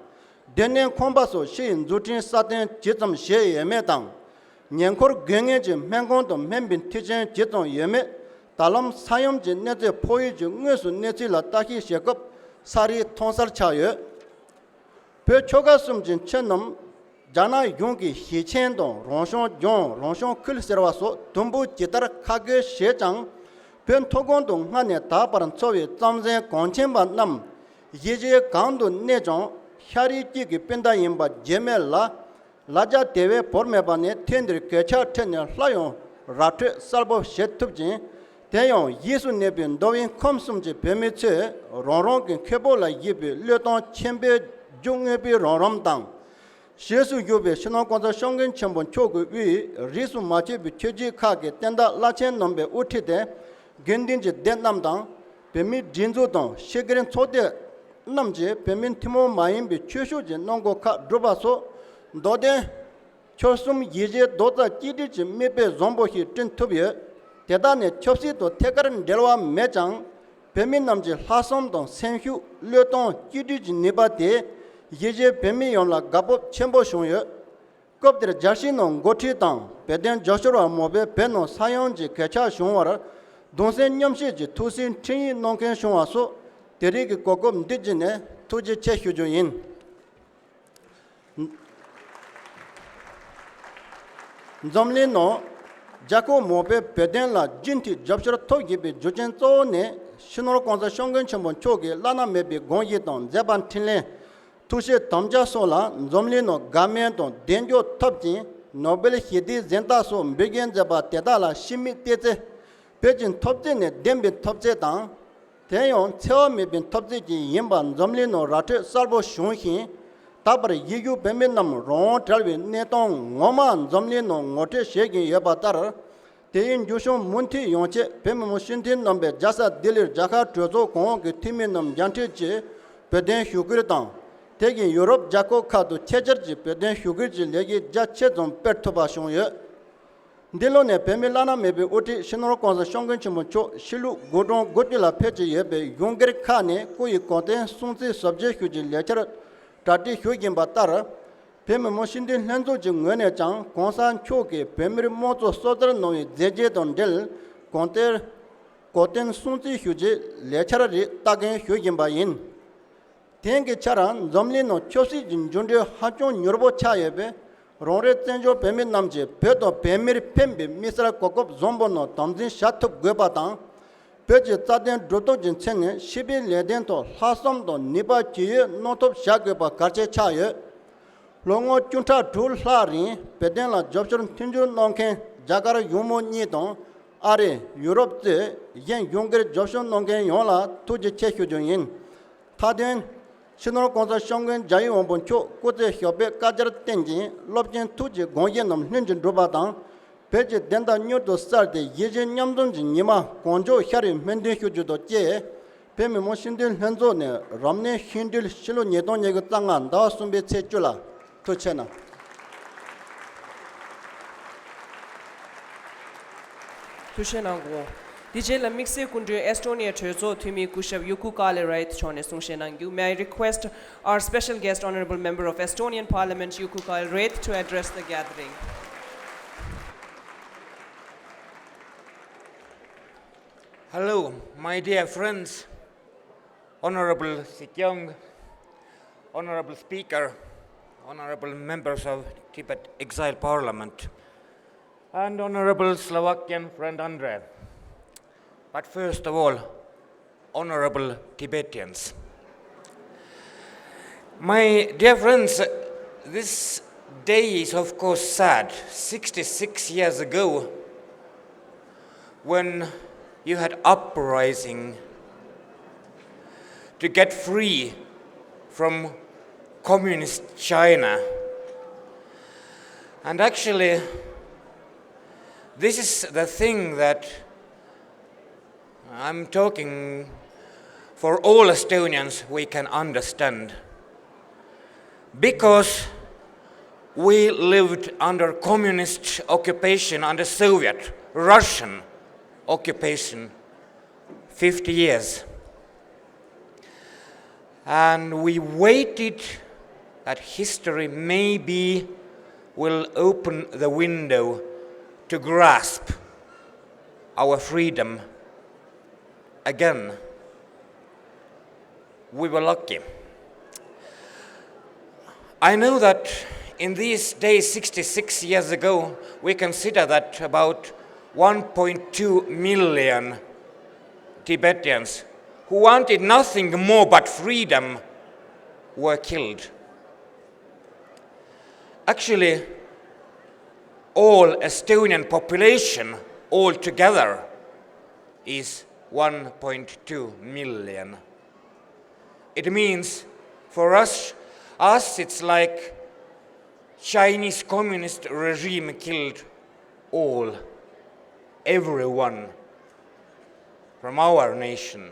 སྡོད་གནས་ཁང་པ་སོགས་ཕྱི་ཡི་འཛུགས་སྐྲུན་སྲ་བརྟན་ཇི་ཙམ་བྱས་ཡོད་མེད་དང་། ཉེ་འཁོར་དགོས་ངེས་ཀྱི་སྨན་ཁང་དང་སྨན་པའི་མཐུན་རྐྱེན་ཇི་ཙམ་ཡོད་མེད། ད་ལམ་ས་ཡོམ་གྱི་གནོད་འཚེ་ཕོག་ཡུལ་གྱི་དངོས་སུ་གནས་ཚུལ་ལ་ལྟ་ཞིབ་བྱེད་སྐབས་ས་རིས་མཐོང་སར་ཆགས་ཡོད། བོད་ཆོལ་ཁ་གསུམ་གྱི་ཆོས་རྣམས་རྒྱ་ནག་གཞུང་གིས་ཞེ་ཆེན་དང་རང་བྱུང་ལྗོངས་རང་བྱུང་ཁུལ་ཟེར་བ་སོགས་དུམ་བུ་ཇི་ལྟར་ཁ་བགོས་བྱས་ཀྱང་། བོད་མཐོ་སྒང་དུ་སྔ་ནས་ད་བར་འཚོ་བའི་རྩམ་ཟན་གངས་ཅན་པ་རྣམས་གཞིས་བྱེས་གང་དུ་གནས་ཀྱང་ཤ་རིགས་གཅིག་གི་སྤུན་ཟླ་ཡིན་པ་བརྗེད་མེད་ལ། ལ་རྒྱ་དེ་བས་བོར་མེད་པ་ནི་ཐེངས་འདིར་གོད་ཆག་འཕྲད་ནས་སླར་ཡང་ར་འཕྲོད་གསལ་པོ་བྱེད་ཐུབ་ཅིང་། དེ་ཡང་གཞིས་སུ་གནས་པའི་མདོ་དབུས་ཁམས་གསུམ་གྱི་བོད་མི་ཚོས་རང་རང་གི་ཁེ་སྤོགས་ལ་བཞེས་པའི་བློས་གཏོང་ཆེན་པོའི་རྒྱུ་དངོས་པོའི་རང་རམ་དང་། ཞེས་སུ་བཞུགས་པའི་ཕྱི་ནང་གོང་ས་སྐྱབས་མགོན་ཆེན་པོ་མཆོག་གི་དབུས་རིས་སུ་མ་ཆད་པའི་ཆོས་བརྒྱུད་ཁག་གི་བསྟན་བདག་བླ་ཆེན་རྣམ་པའི་དབུ་ཁྲིད་དེ། དགེ་འདུན་གྱི་སྡེ་རྣམས་དང་། བོད་མིའི་སྒྲིག་འཛུགས་དང་ཤེས་དགེ་ཚོགས་སྡེ་རྣམས་ཀྱིས་བོད་མིའི་ཐུན་མོང་མ་ཡིན་པའི་ཆོས་ཕྱོགས་ཀྱི་གནང་སྒོ་ཁག་བསྒྲུབས་པ་སོགས་མདོ་དོན་ ཆོལ་གསུམ་གཞིས་བྱེས་རྡོག་རྩ་གཅིག་སྒྲིལ་གྱི་མིག་དཔེ་བཟང་པོ་ཞིག་བསྐྲུན་ཐུབ་ཡོད། དེ་དག་ནི་ཆབ་སྲིད་དང་ཐད་ཀར་འབྲེལ་བ་མེད་ཀྱང་། བོད་མི་རྣམས་ཀྱི་ལྷག་བསམ་དང་སེམས་ཤུགས། བློས་གཏོང་། གཅིག་སྒྲིལ་གྱི་ནུས་པ་དེས་གཞིས་བྱེས་བོད་མི་ཡོངས་ལ་དགའ་སྤོབས་ཆེན་པོ་བྱུང་ཡོད། སྐབས་དེར་རྒྱལ་སྤྱིའི་ནང་འགོ་ཁྲིད་དང་བོད་དོན་རྒྱབ་སྐྱོར་བ་མང་པོས་བོད་ནང་ས་ཡོམ་གྱི་གོད་ཆག་བྱུང་བར་གདུང་སེམས་མཉམ་བསྐྱེད་ཀྱི་ཐུགས་སེམས་འཕྲིན་ཡིག་གནང་མཁན་བྱུང་བ་སོགས། དེ་རིང་གི་གོ་སྐབས་འདི་བརྒྱུད་ནས་ཐུགས་རྗེ་ཆེ་ཞུ་རྒྱུ་ཡིན། འཛམ་གླིང་ནང་རྒྱལ་ཁབ་མང་པོས་བོད་དོན་ལ་རྒྱུན་མཐུད་རྒྱབ་སྐྱོར་ཐོབ་བཞིན་པའི་རྒྱུ་རྐྱེན་གཙོ་བོ་ནི། སྤྱི་ནོར་༸གོང་ས་༸སྐྱབས་མགོན་ཆེན་པོ་མཆོག་གི་བླ་ན་མེད་པའི་དགོངས་གཞི་དང་མཛད་པ་འཕྲིན་ལས། ཐུགས་བཞེད་དམ་བཅའ་སོགས་ལ་འཛམ་གླིང་ནང་དགའ་མོས་དང་གདེང་འཇོག་ཐོབ་ཅིང་། ནོ་བེལ་ཞི་བདེའི་གཟེངས་རྟགས་སོགས་འབུལ་རྒྱུ་མཛད་པ་དེ་དག་ལ་ཕྱི་མིག་བལྟས་ཚེ། བོད་ཀྱི་འཐབ་རྩོད་ནི་བདེན་པའི་འཐབ་རྩོད་དང་། དེ་ཡང་འཚེ་བ་མེད་པའི་འཐབ་རྩོད་ཅིག་ཡིན་པ་འཛམ་གླིང་ནང་ར་སྤྲོད་གསལ་པོ་བྱུང་ཞིང་། ད་བར་གཞིས་བཞུགས་བོད་མི་རྣམས་རང་དབང་བྲལ་བའི་གནས་སྟངས་ངོ་མ་འཛམ་གླིང་ནང་ངོ་སྤྲོད་བྱེད་བཞིན་ཡོད་པ་ལྟར། དེ་ཡི་འགྱུར་བྱུང་མུ་མཐུད་ཡོང་ཆེད་བོད་མི་མང་སྤྱི་འཐུས་རྣམ་པས་རྒྱལ་ས་ལྡི་ལིར་རྒྱལ་ཁབ་གྲོས་ཚོགས་གོང་འོག་གི་འཐུས་མི་རྣམས་མཇལ་འཕྲད་ཀྱིས་བོད་དོན་ཞུ་སྐུལ་དང་། དེ་བཞིན་ཡུ་རོབ་རྒྱལ་ཁབ་ཁག་ཏུ་ཆེད་བཅར་གྱིས་བོད་དོན་ཞུ་སྐུལ་གྱི་ལས་འགུལ་རྒྱ་ཆེ་ཙམ་སྤེལ་ཐུབ་པ་བྱུང་ཡོད། འདི་ལོ་ནས་བོད་མིའི་བླ་ན་མེད་པའི་དབུ་ཁྲིད་སྤྱི་ནོར་༸གོང་ས་༸སྐྱབས་མགོན་ཆེན་པོ་མཆོག་ཕྱི་ལུགས་དགུང་གྲངས་དགུ་བཅུ་ལ་ཕེབས་ཀྱི་ཡོད་པའི་གཞུང་སྒེར་ཁག་ནས་སྐུ་ཡི་གོ་སྟོན་སྲུང་བརྩི་ཞབས་ཕྱི་ཞུ་རྒྱུའི་ལས་འཆར་གྲ་སྒྲིག་ཞུ་བཞིན་པ་ལྟར། བོད་མི་མང་སྤྱི་འཐུས་ལྷན་ཚོགས་ཀྱི་ངོས་ནས་ཀྱང་༸གོང་ས་མཆོག་གིས་བོད་མིར་དམངས་གཙོ་གསར་དར་གནང་བའི་མཛད་རྗེས་དང་འབྲེལ་གོང་སྟེར་གོ་སྟོན་སྲུང་བརྩི་ཞུ་རྒྱུའི་ལས་འཆར་རིགས་ལྟ་རྒྱན་ཞུ་བཞིན་པ་ཡིན། དེང་གི་ཆར་འཛམ་གླིང་ནང་ཆབ་སྲིད་ཀྱི་འགྱུར་འགྲོས་ཧ་ཅང་མྱུར་པོ་ཆགས་ཡོད་པས། རང་རེའི་བཙན་བྱོལ་བོད་མི་རྣམས་ཀྱིས་བོད་དང་བོད་མིར་ཕན་པའི་དམིགས་བསལ་གོ་སྐབས་བཟང་པོ་རྣམས་དམ་འཛིན་བྱ་ཐུབ་དགོས་པ་དང་། བོད་ཀྱི་རྩ་དོན་སྒྲུབ་ཐབས་ཀྱི་ཆེད་ནས་སྤྱི་པའི་ལས་དོན་ཐོག་ལྷག་བསམ་དང་ནུས་པ་ཇི་ཡོད་གནང་ཐབས་བྱ་དགོས་པ་གལ་ཆེ་ཆགས་ཡོད། ལོ་ངོ་བཅུ་ཕྲག་དྲུག་ལྷག་རིང་བོད་དོན་ལ་རྒྱབ་སྐྱོར་མཐུན་འགྱུར་གནང་མཁན་རྒྱ་གར་གཞུང་མང་གཉིས་དང་། ཨ་རི། ཡུ་རོབ་གཙོས་གཞན་གཞུང་སྒེར་རྒྱབ་སྐྱོར་གནང་མཁན་ཡོངས་ལ་ཐུགས་རྗེ་ཆེ་ཞུ་རྒྱུ་ཡིན། མཐའ་དོན། སྤྱི་ནོར་༸གོང་ས་༸སྐྱབས་མགོན་རྒྱལ་བའི་དབང་པོ་མཆོག་སྐུ་ཚེ་ཞབས་པད་བསྐལ་བརྒྱར་བརྟན་ཅིང་། རླབས་ཆེན་ཐུགས་ཀྱི་དགོངས་བཞེད་རྣམས་ལྷུན་གྱིས་འགྲུབ་པ་དང་། བོད་ཀྱི་བདེན་མཐའ་མྱུར་དུ་གསལ་ཏེ་གཞིས་བྱེས་མཉམ་འཛོམས་ཀྱི་ཉི་མ་གང་མགྱོགས་ཤར་བའི་སྨོན་འདུན་ཞུ་རྒྱུ་དང་བཅས། བོད་མི་མང་སྤྱི་འཐུས་ལྷན་ཚོགས་ནས་རབ་གནས་ཤིང་སྦྲུལ་ཕྱི་ལོ་ཉིས་སྟོང་ཉི་ཤུ་རྩ་ལྔ་ཟླ་བ་གསུམ་པའི་ཚེས་བཅུ་ལ། ཐུགས་རྗེ་གནང་། ཐུགས་རྗེ་གནང་གོ། དེ་རྗེས་ལ་དམིགས་བསལ་སྐུ་མགྲོན་ཨེས་ཊོ་ནི་ཡའི་གྲོས་ཚོགས་འཐུས་མི་སྐུ་ཞབས་ཡུ་ཀུ་ཀ་ལེ་རེད་མཆོག་ནས་གསུང་བཤད་གནང་རྒྱུ། May I request our special guest, Honorable Member of Estonian Parliament, Juku Kairet, to address the gathering. Hello, my dear friends, Honorable Sikyong, Honorable Speaker, Honorable Members of Tibet Exile Parliament, and Honorable Slovakian friend Andre. But first of all, Honorable Tibetans. My dear friends, this day is of course sad. Sixty-six years ago, when you had uprising to get free from communist China. And actually, this is the thing that I'm talking for all Estonians, we can understand. Because we lived under communist occupation, under Soviet, Russian occupation, fifty years. And we waited that history maybe will open the window to grasp our freedom again. We were lucky. I know that in these days, sixty-six years ago, we consider that about one point two million Tibetans who wanted nothing more but freedom were killed. Actually, all Estonian population altogether is one point two million. It means for us, us it's like Chinese communist regime killed all, everyone from our nation.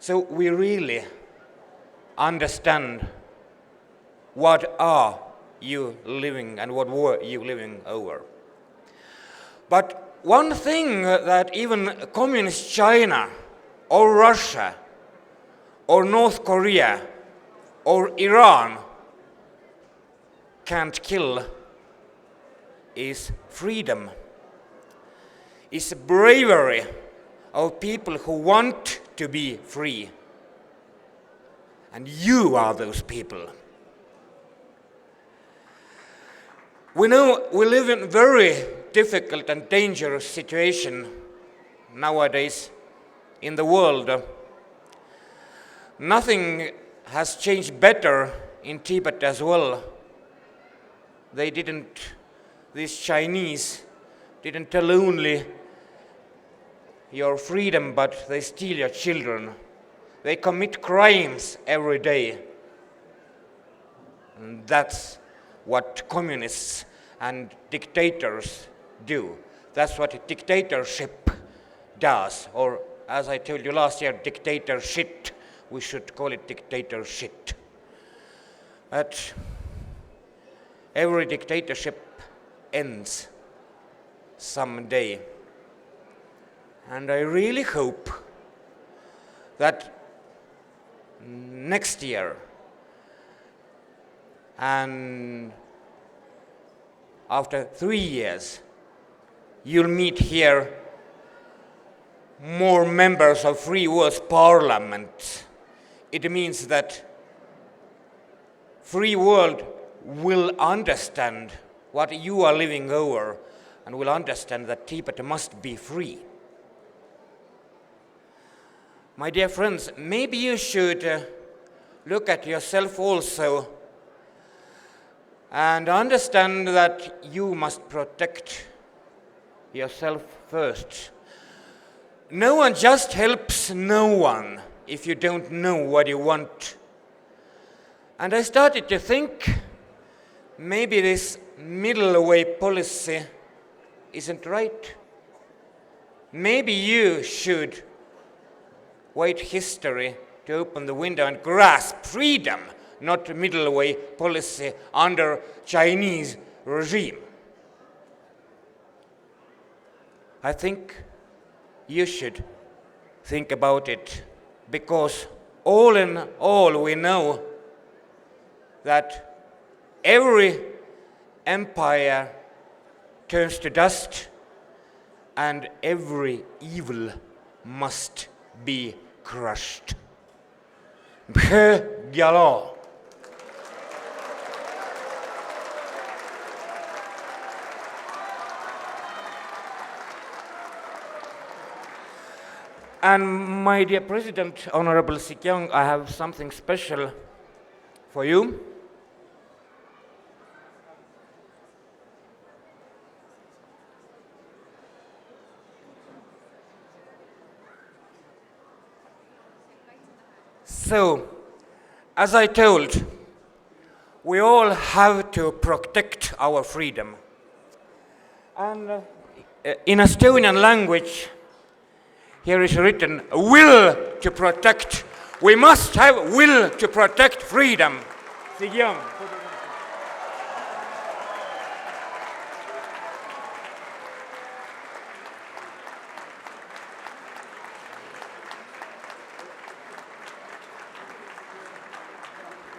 So we really understand what are you living and what war you living over. But one thing that even communist China or Russia or North Korea or Iran can't kill is freedom, is bravery of people who want to be free. And you are those people. We know we live in very difficult and dangerous situation nowadays in the world. Nothing has changed better in Tibet as well. They didn't, these Chinese didn't tell only your freedom, but they steal your children. They commit crimes every day. And that's what communists and dictators do. That's what dictatorship does. Or, as I told you last year, dictatorship. We should call it dictatorship. But every dictatorship ends someday. And I really hope that next year and after three years, you'll meet here more members of Free World's Parliament. It means that Free World will understand what you are living over and will understand that Tibet must be free. My dear friends, maybe you should uh, look at yourself also and understand that you must protect yourself first. No one just helps no one if you don't know what you want. And I started to think maybe this middle way policy isn't right. Maybe you should wait history to open the window and grasp freedom, not middle way policy under Chinese regime. I think you should think about it, because all in all we know that every empire turns to dust and every evil must be crushed. བོད་རྒྱལ་ལོ། And my dear President, Honorable Sikyang, I have something special for you. So, as I told, we all have to protect our freedom. And uh, in Estonian language, here is written, will to protect. We must have will to protect freedom. Sigyam.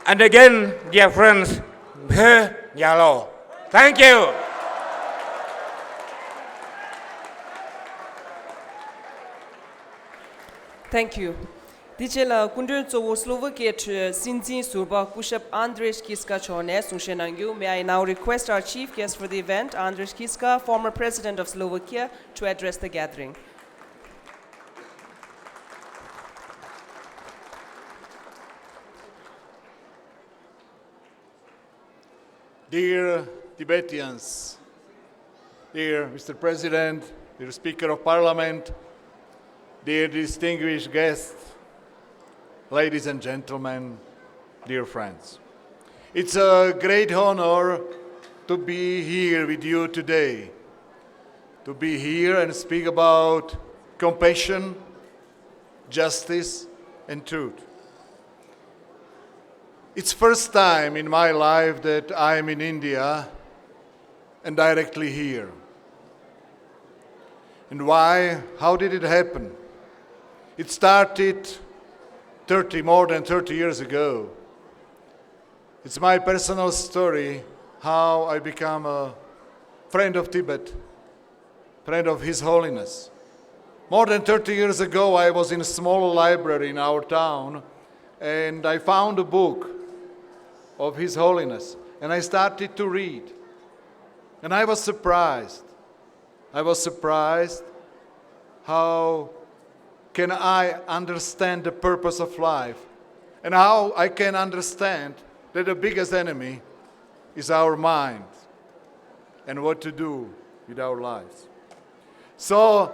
And again, dear friends, བོད་རྒྱལ་ལོ། Thank you. Thank you. དེ་རྗེས་ལ་སྐུ་མགྲོན་གཙོ་བོ་སློ་ཝི་ཀི་ཡའི་སྲིད་འཛིན་ཟུར་པ་སྐུ་ཞབས་Andrej Kiska་མཆོག་ནས་གསུང་བཤད་གནང་རྒྱུ། May I now request our chief guest for the event, Andrej Kiska, former president of Slovakia, to address the gathering. Dear Tibetans, dear Mister President, dear Speaker of Parliament, dear distinguished guests, ladies and gentlemen, dear friends. It's a great honor to be here with you today, to be here and speak about compassion, justice, and truth. It's first time in my life that I am in India and directly here. And why? How did it happen? It started thirty, more than thirty years ago. It's my personal story how I become a friend of Tibet, friend of His Holiness. More than thirty years ago, I was in a small library in our town, and I found a book of His Holiness, and I started to read. And I was surprised. I was surprised how can I understand the purpose of life and how I can understand that the biggest enemy is our mind and what to do with our lives. So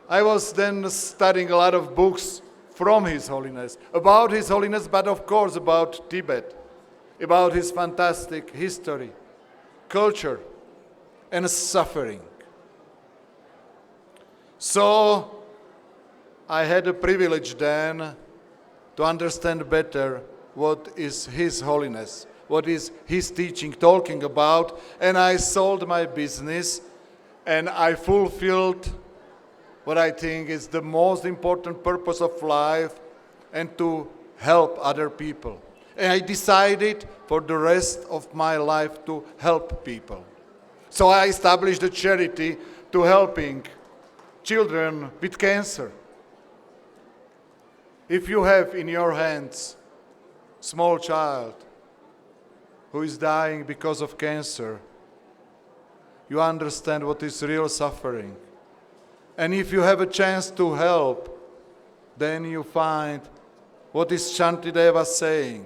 I was then studying a lot of books from His Holiness, about His Holiness, but of course about Tibet, about his fantastic history, culture, and suffering. So I had the privilege then to understand better what is His Holiness, what is His teaching talking about, and I sold my business and I fulfilled what I think is the most important purpose of life and to help other people. And I decided for the rest of my life to help people. So I established a charity to helping children with cancer. If you have in your hands small child who is dying because of cancer, you understand what is real suffering. And if you have a chance to help, then you find what is Shantideva saying,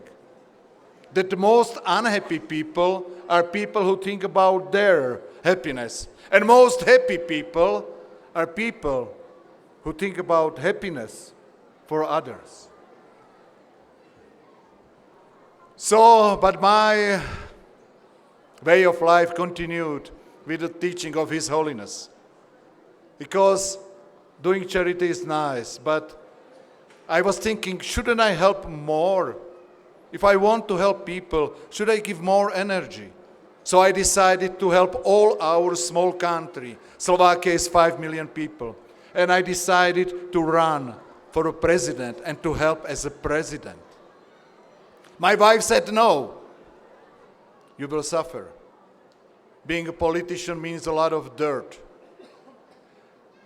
that the most unhappy people are people who think about their happiness. And most happy people are people who think about happiness for others. So, but my way of life continued with the teaching of His Holiness. Because doing charity is nice, but I was thinking, shouldn't I help more? If I want to help people, should I give more energy? So I decided to help all our small country. Slovakia is five million people. And I decided to run for a president and to help as a president. My wife said, no, you will suffer. Being a politician means a lot of dirt.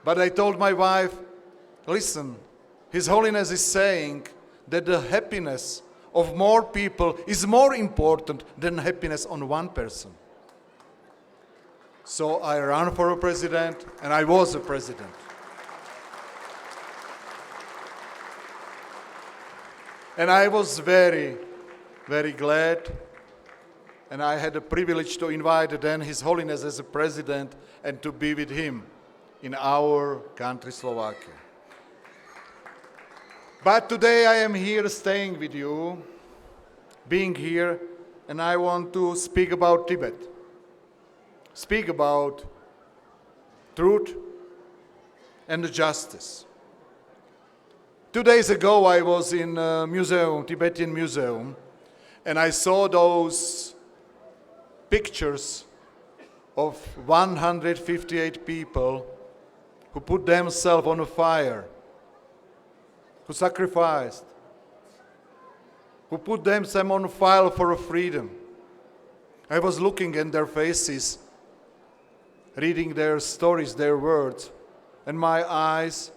But I told my wife, listen, His Holiness is saying that the happiness of more people is more important than happiness on one person. So I ran for a president, and I was a president. And I was very, very glad. And I had the privilege to invite then His Holiness as a president and to be with him in our country, Slovakia. But today I am here staying with you, being here, and I want to speak about Tibet, speak about truth and justice. Two days ago, I was in a museum, Tibetan museum, and I saw those pictures of one hundred fifty-eight people who put themselves on a fire, who sacrificed, who put themselves on fire for freedom. I was looking in their faces, reading their stories, their words, and my eyes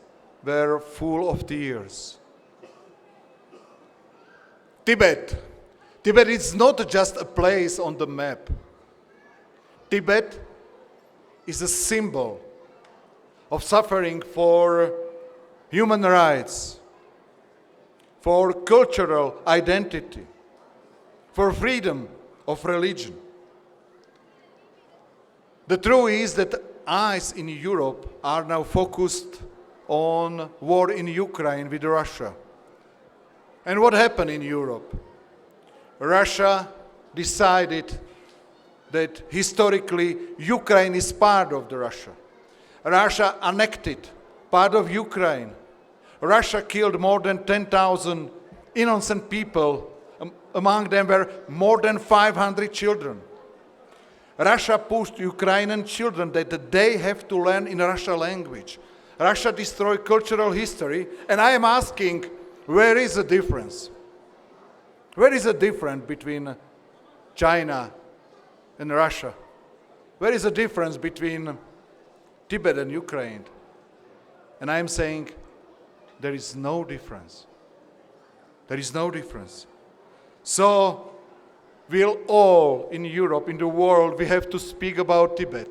were full of tears. Tibet. Tibet is not just a place on the map. Tibet is a symbol of suffering for human rights, for cultural identity, for freedom of religion. The truth is that eyes in Europe are now focused on war in Ukraine with Russia. And what happened in Europe? Russia decided that historically Ukraine is part of the Russia. Russia annexed part of Ukraine. Russia killed more than ten thousand innocent people, um, Among them were more than five hundred children. Russia pushed Ukrainian children that they have to learn in Russia language. Russia destroyed cultural history, and I am asking, where is the difference? Where is the difference between China and Russia? Where is the difference between Tibet and Ukraine? And I am saying, there is no difference. There is no difference. So, we'll all in Europe, in the world, we have to speak about Tibet.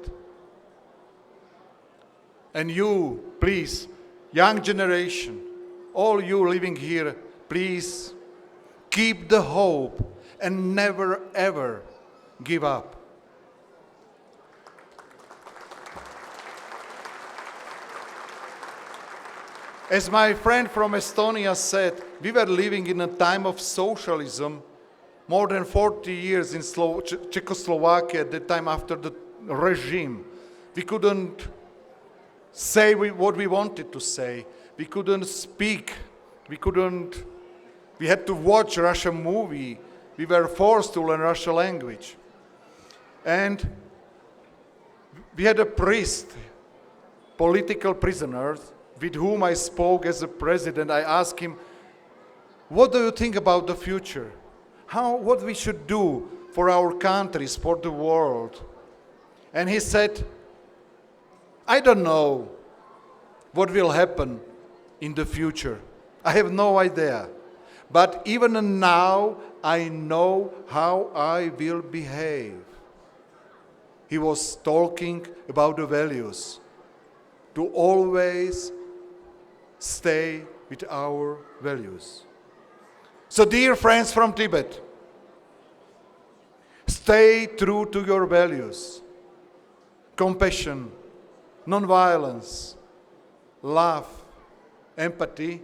And you, please, young generation, all you living here, please keep the hope and never ever give up. As my friend from Estonia said, we were living in a time of socialism, more than forty years in Slo-, Czechoslovakia, at the time after the regime. We couldn't say we, what we wanted to say. We couldn't speak. We couldn't, we had to watch Russian movie. We were forced to learn Russian language. And we had a priest, political prisoners, with whom I spoke as a president. I asked him, what do you think about the future? How, what we should do for our countries, for the world? And he said, I don't know what will happen in the future. I have no idea. But even now, I know how I will behave. He was talking about the values, to always stay with our values. So, dear friends from Tibet, stay true to your values: compassion, non-violence, love, empathy,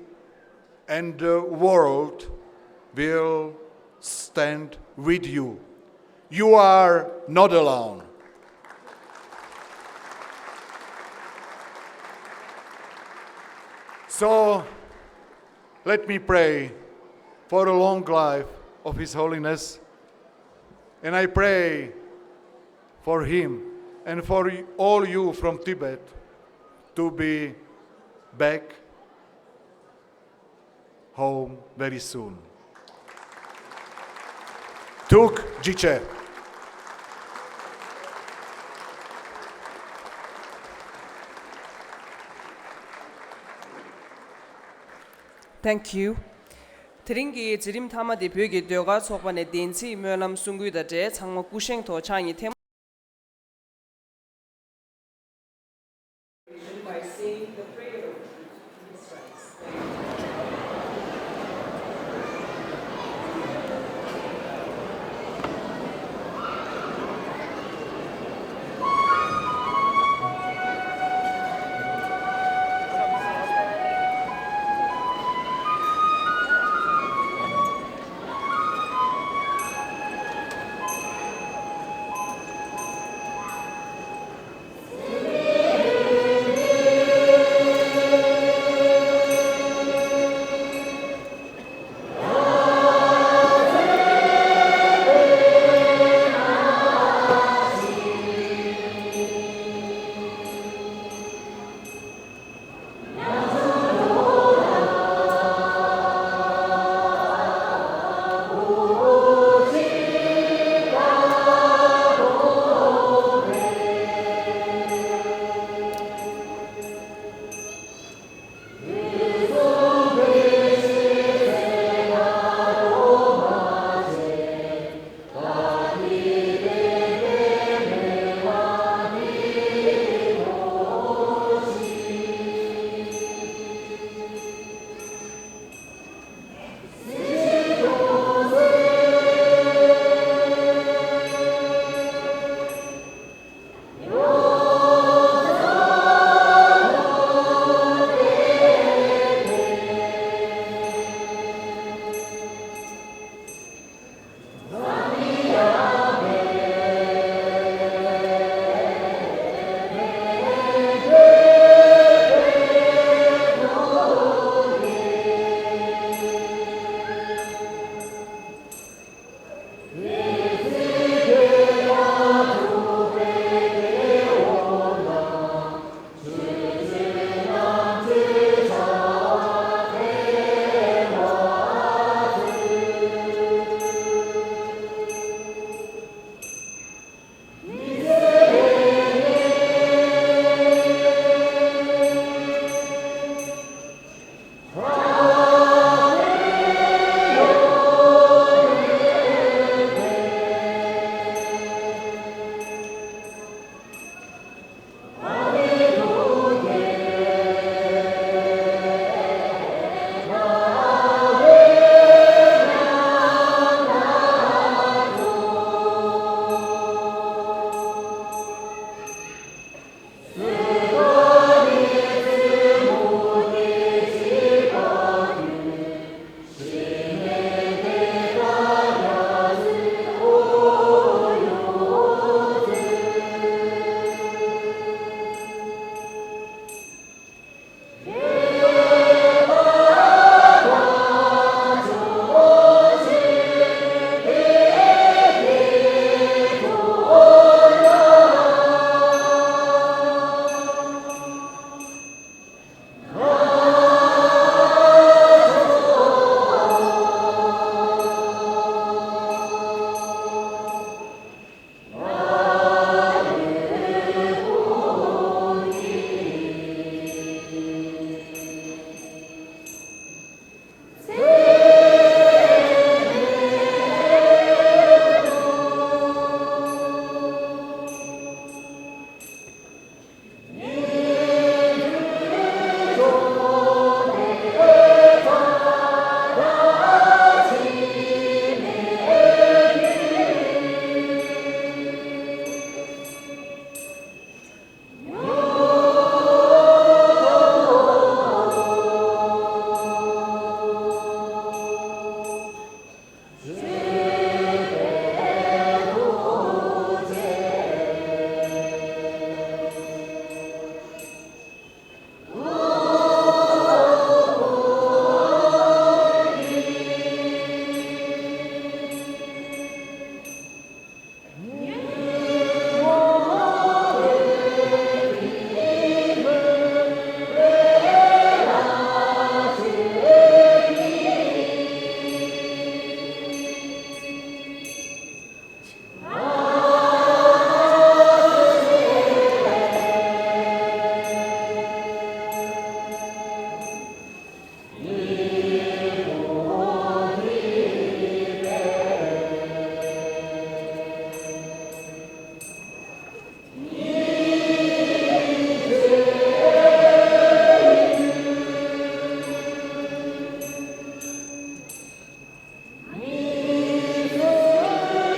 and the world will stand with you. You are not alone. So, let me pray for a long life of His Holiness, and I pray for him and for all you from Tibet to be back home very soon. Tuk Jiche. Thank you. དེ་རིང་གི་མཛད་རིམ་མཐའ་མ་དེ་བོད་ཀྱི་ཟློས་གར་ཚོགས་པ་ནས་བདེན་ཚིག་སྨོན་ལམ་གསུང་སྐུལ་དང་འབྲེལ་ཚང་མ་སྐུ་བཞེངས་ཐོག་ཕྱག་གཉིས་ཐལ་མོ།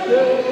དེ་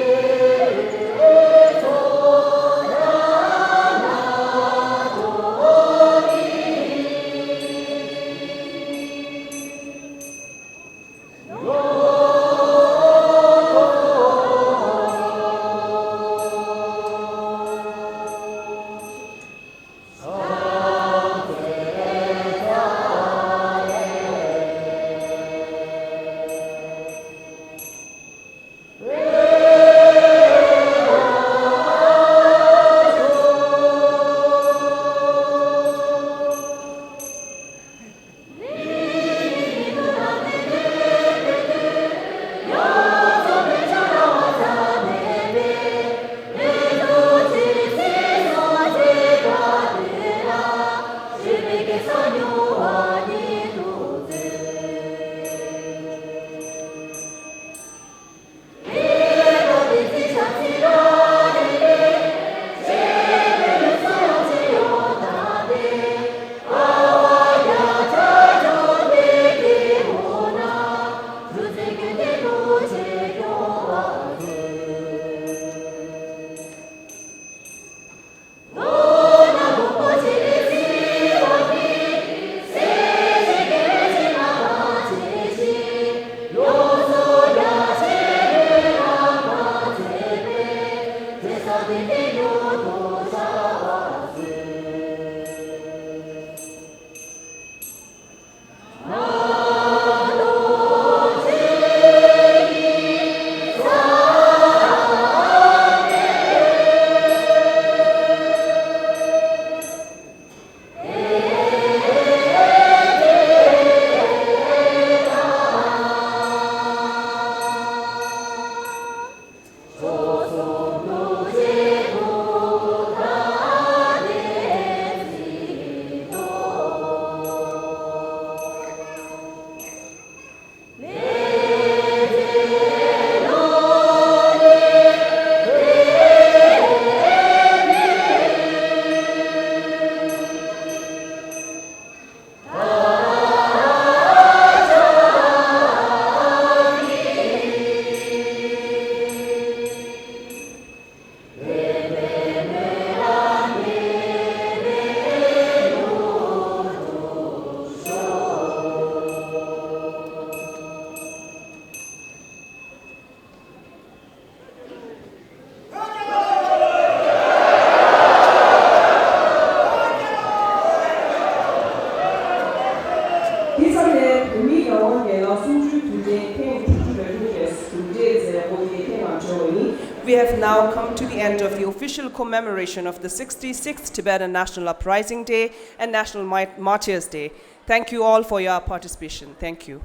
ཙམ་ལས་བོད་མིའི་ཡར་ལངས་རྒྱལ་ལ་གསུམ་བཅུའི་དུས་དྲན་ཐེངས་དྲུག་ཅུ་རེ་དྲུག་གི་གྲུབ་འབྲས་མཛད་སྒོ་དེ་ཐེངས་མང་འབྱོར་བ་ཡིན། We have now come to the end of the official commemoration of the sixty-sixth Tibetan National Uprising Day and National Mi- Martyrs Day. Thank you all for your participation. Thank you.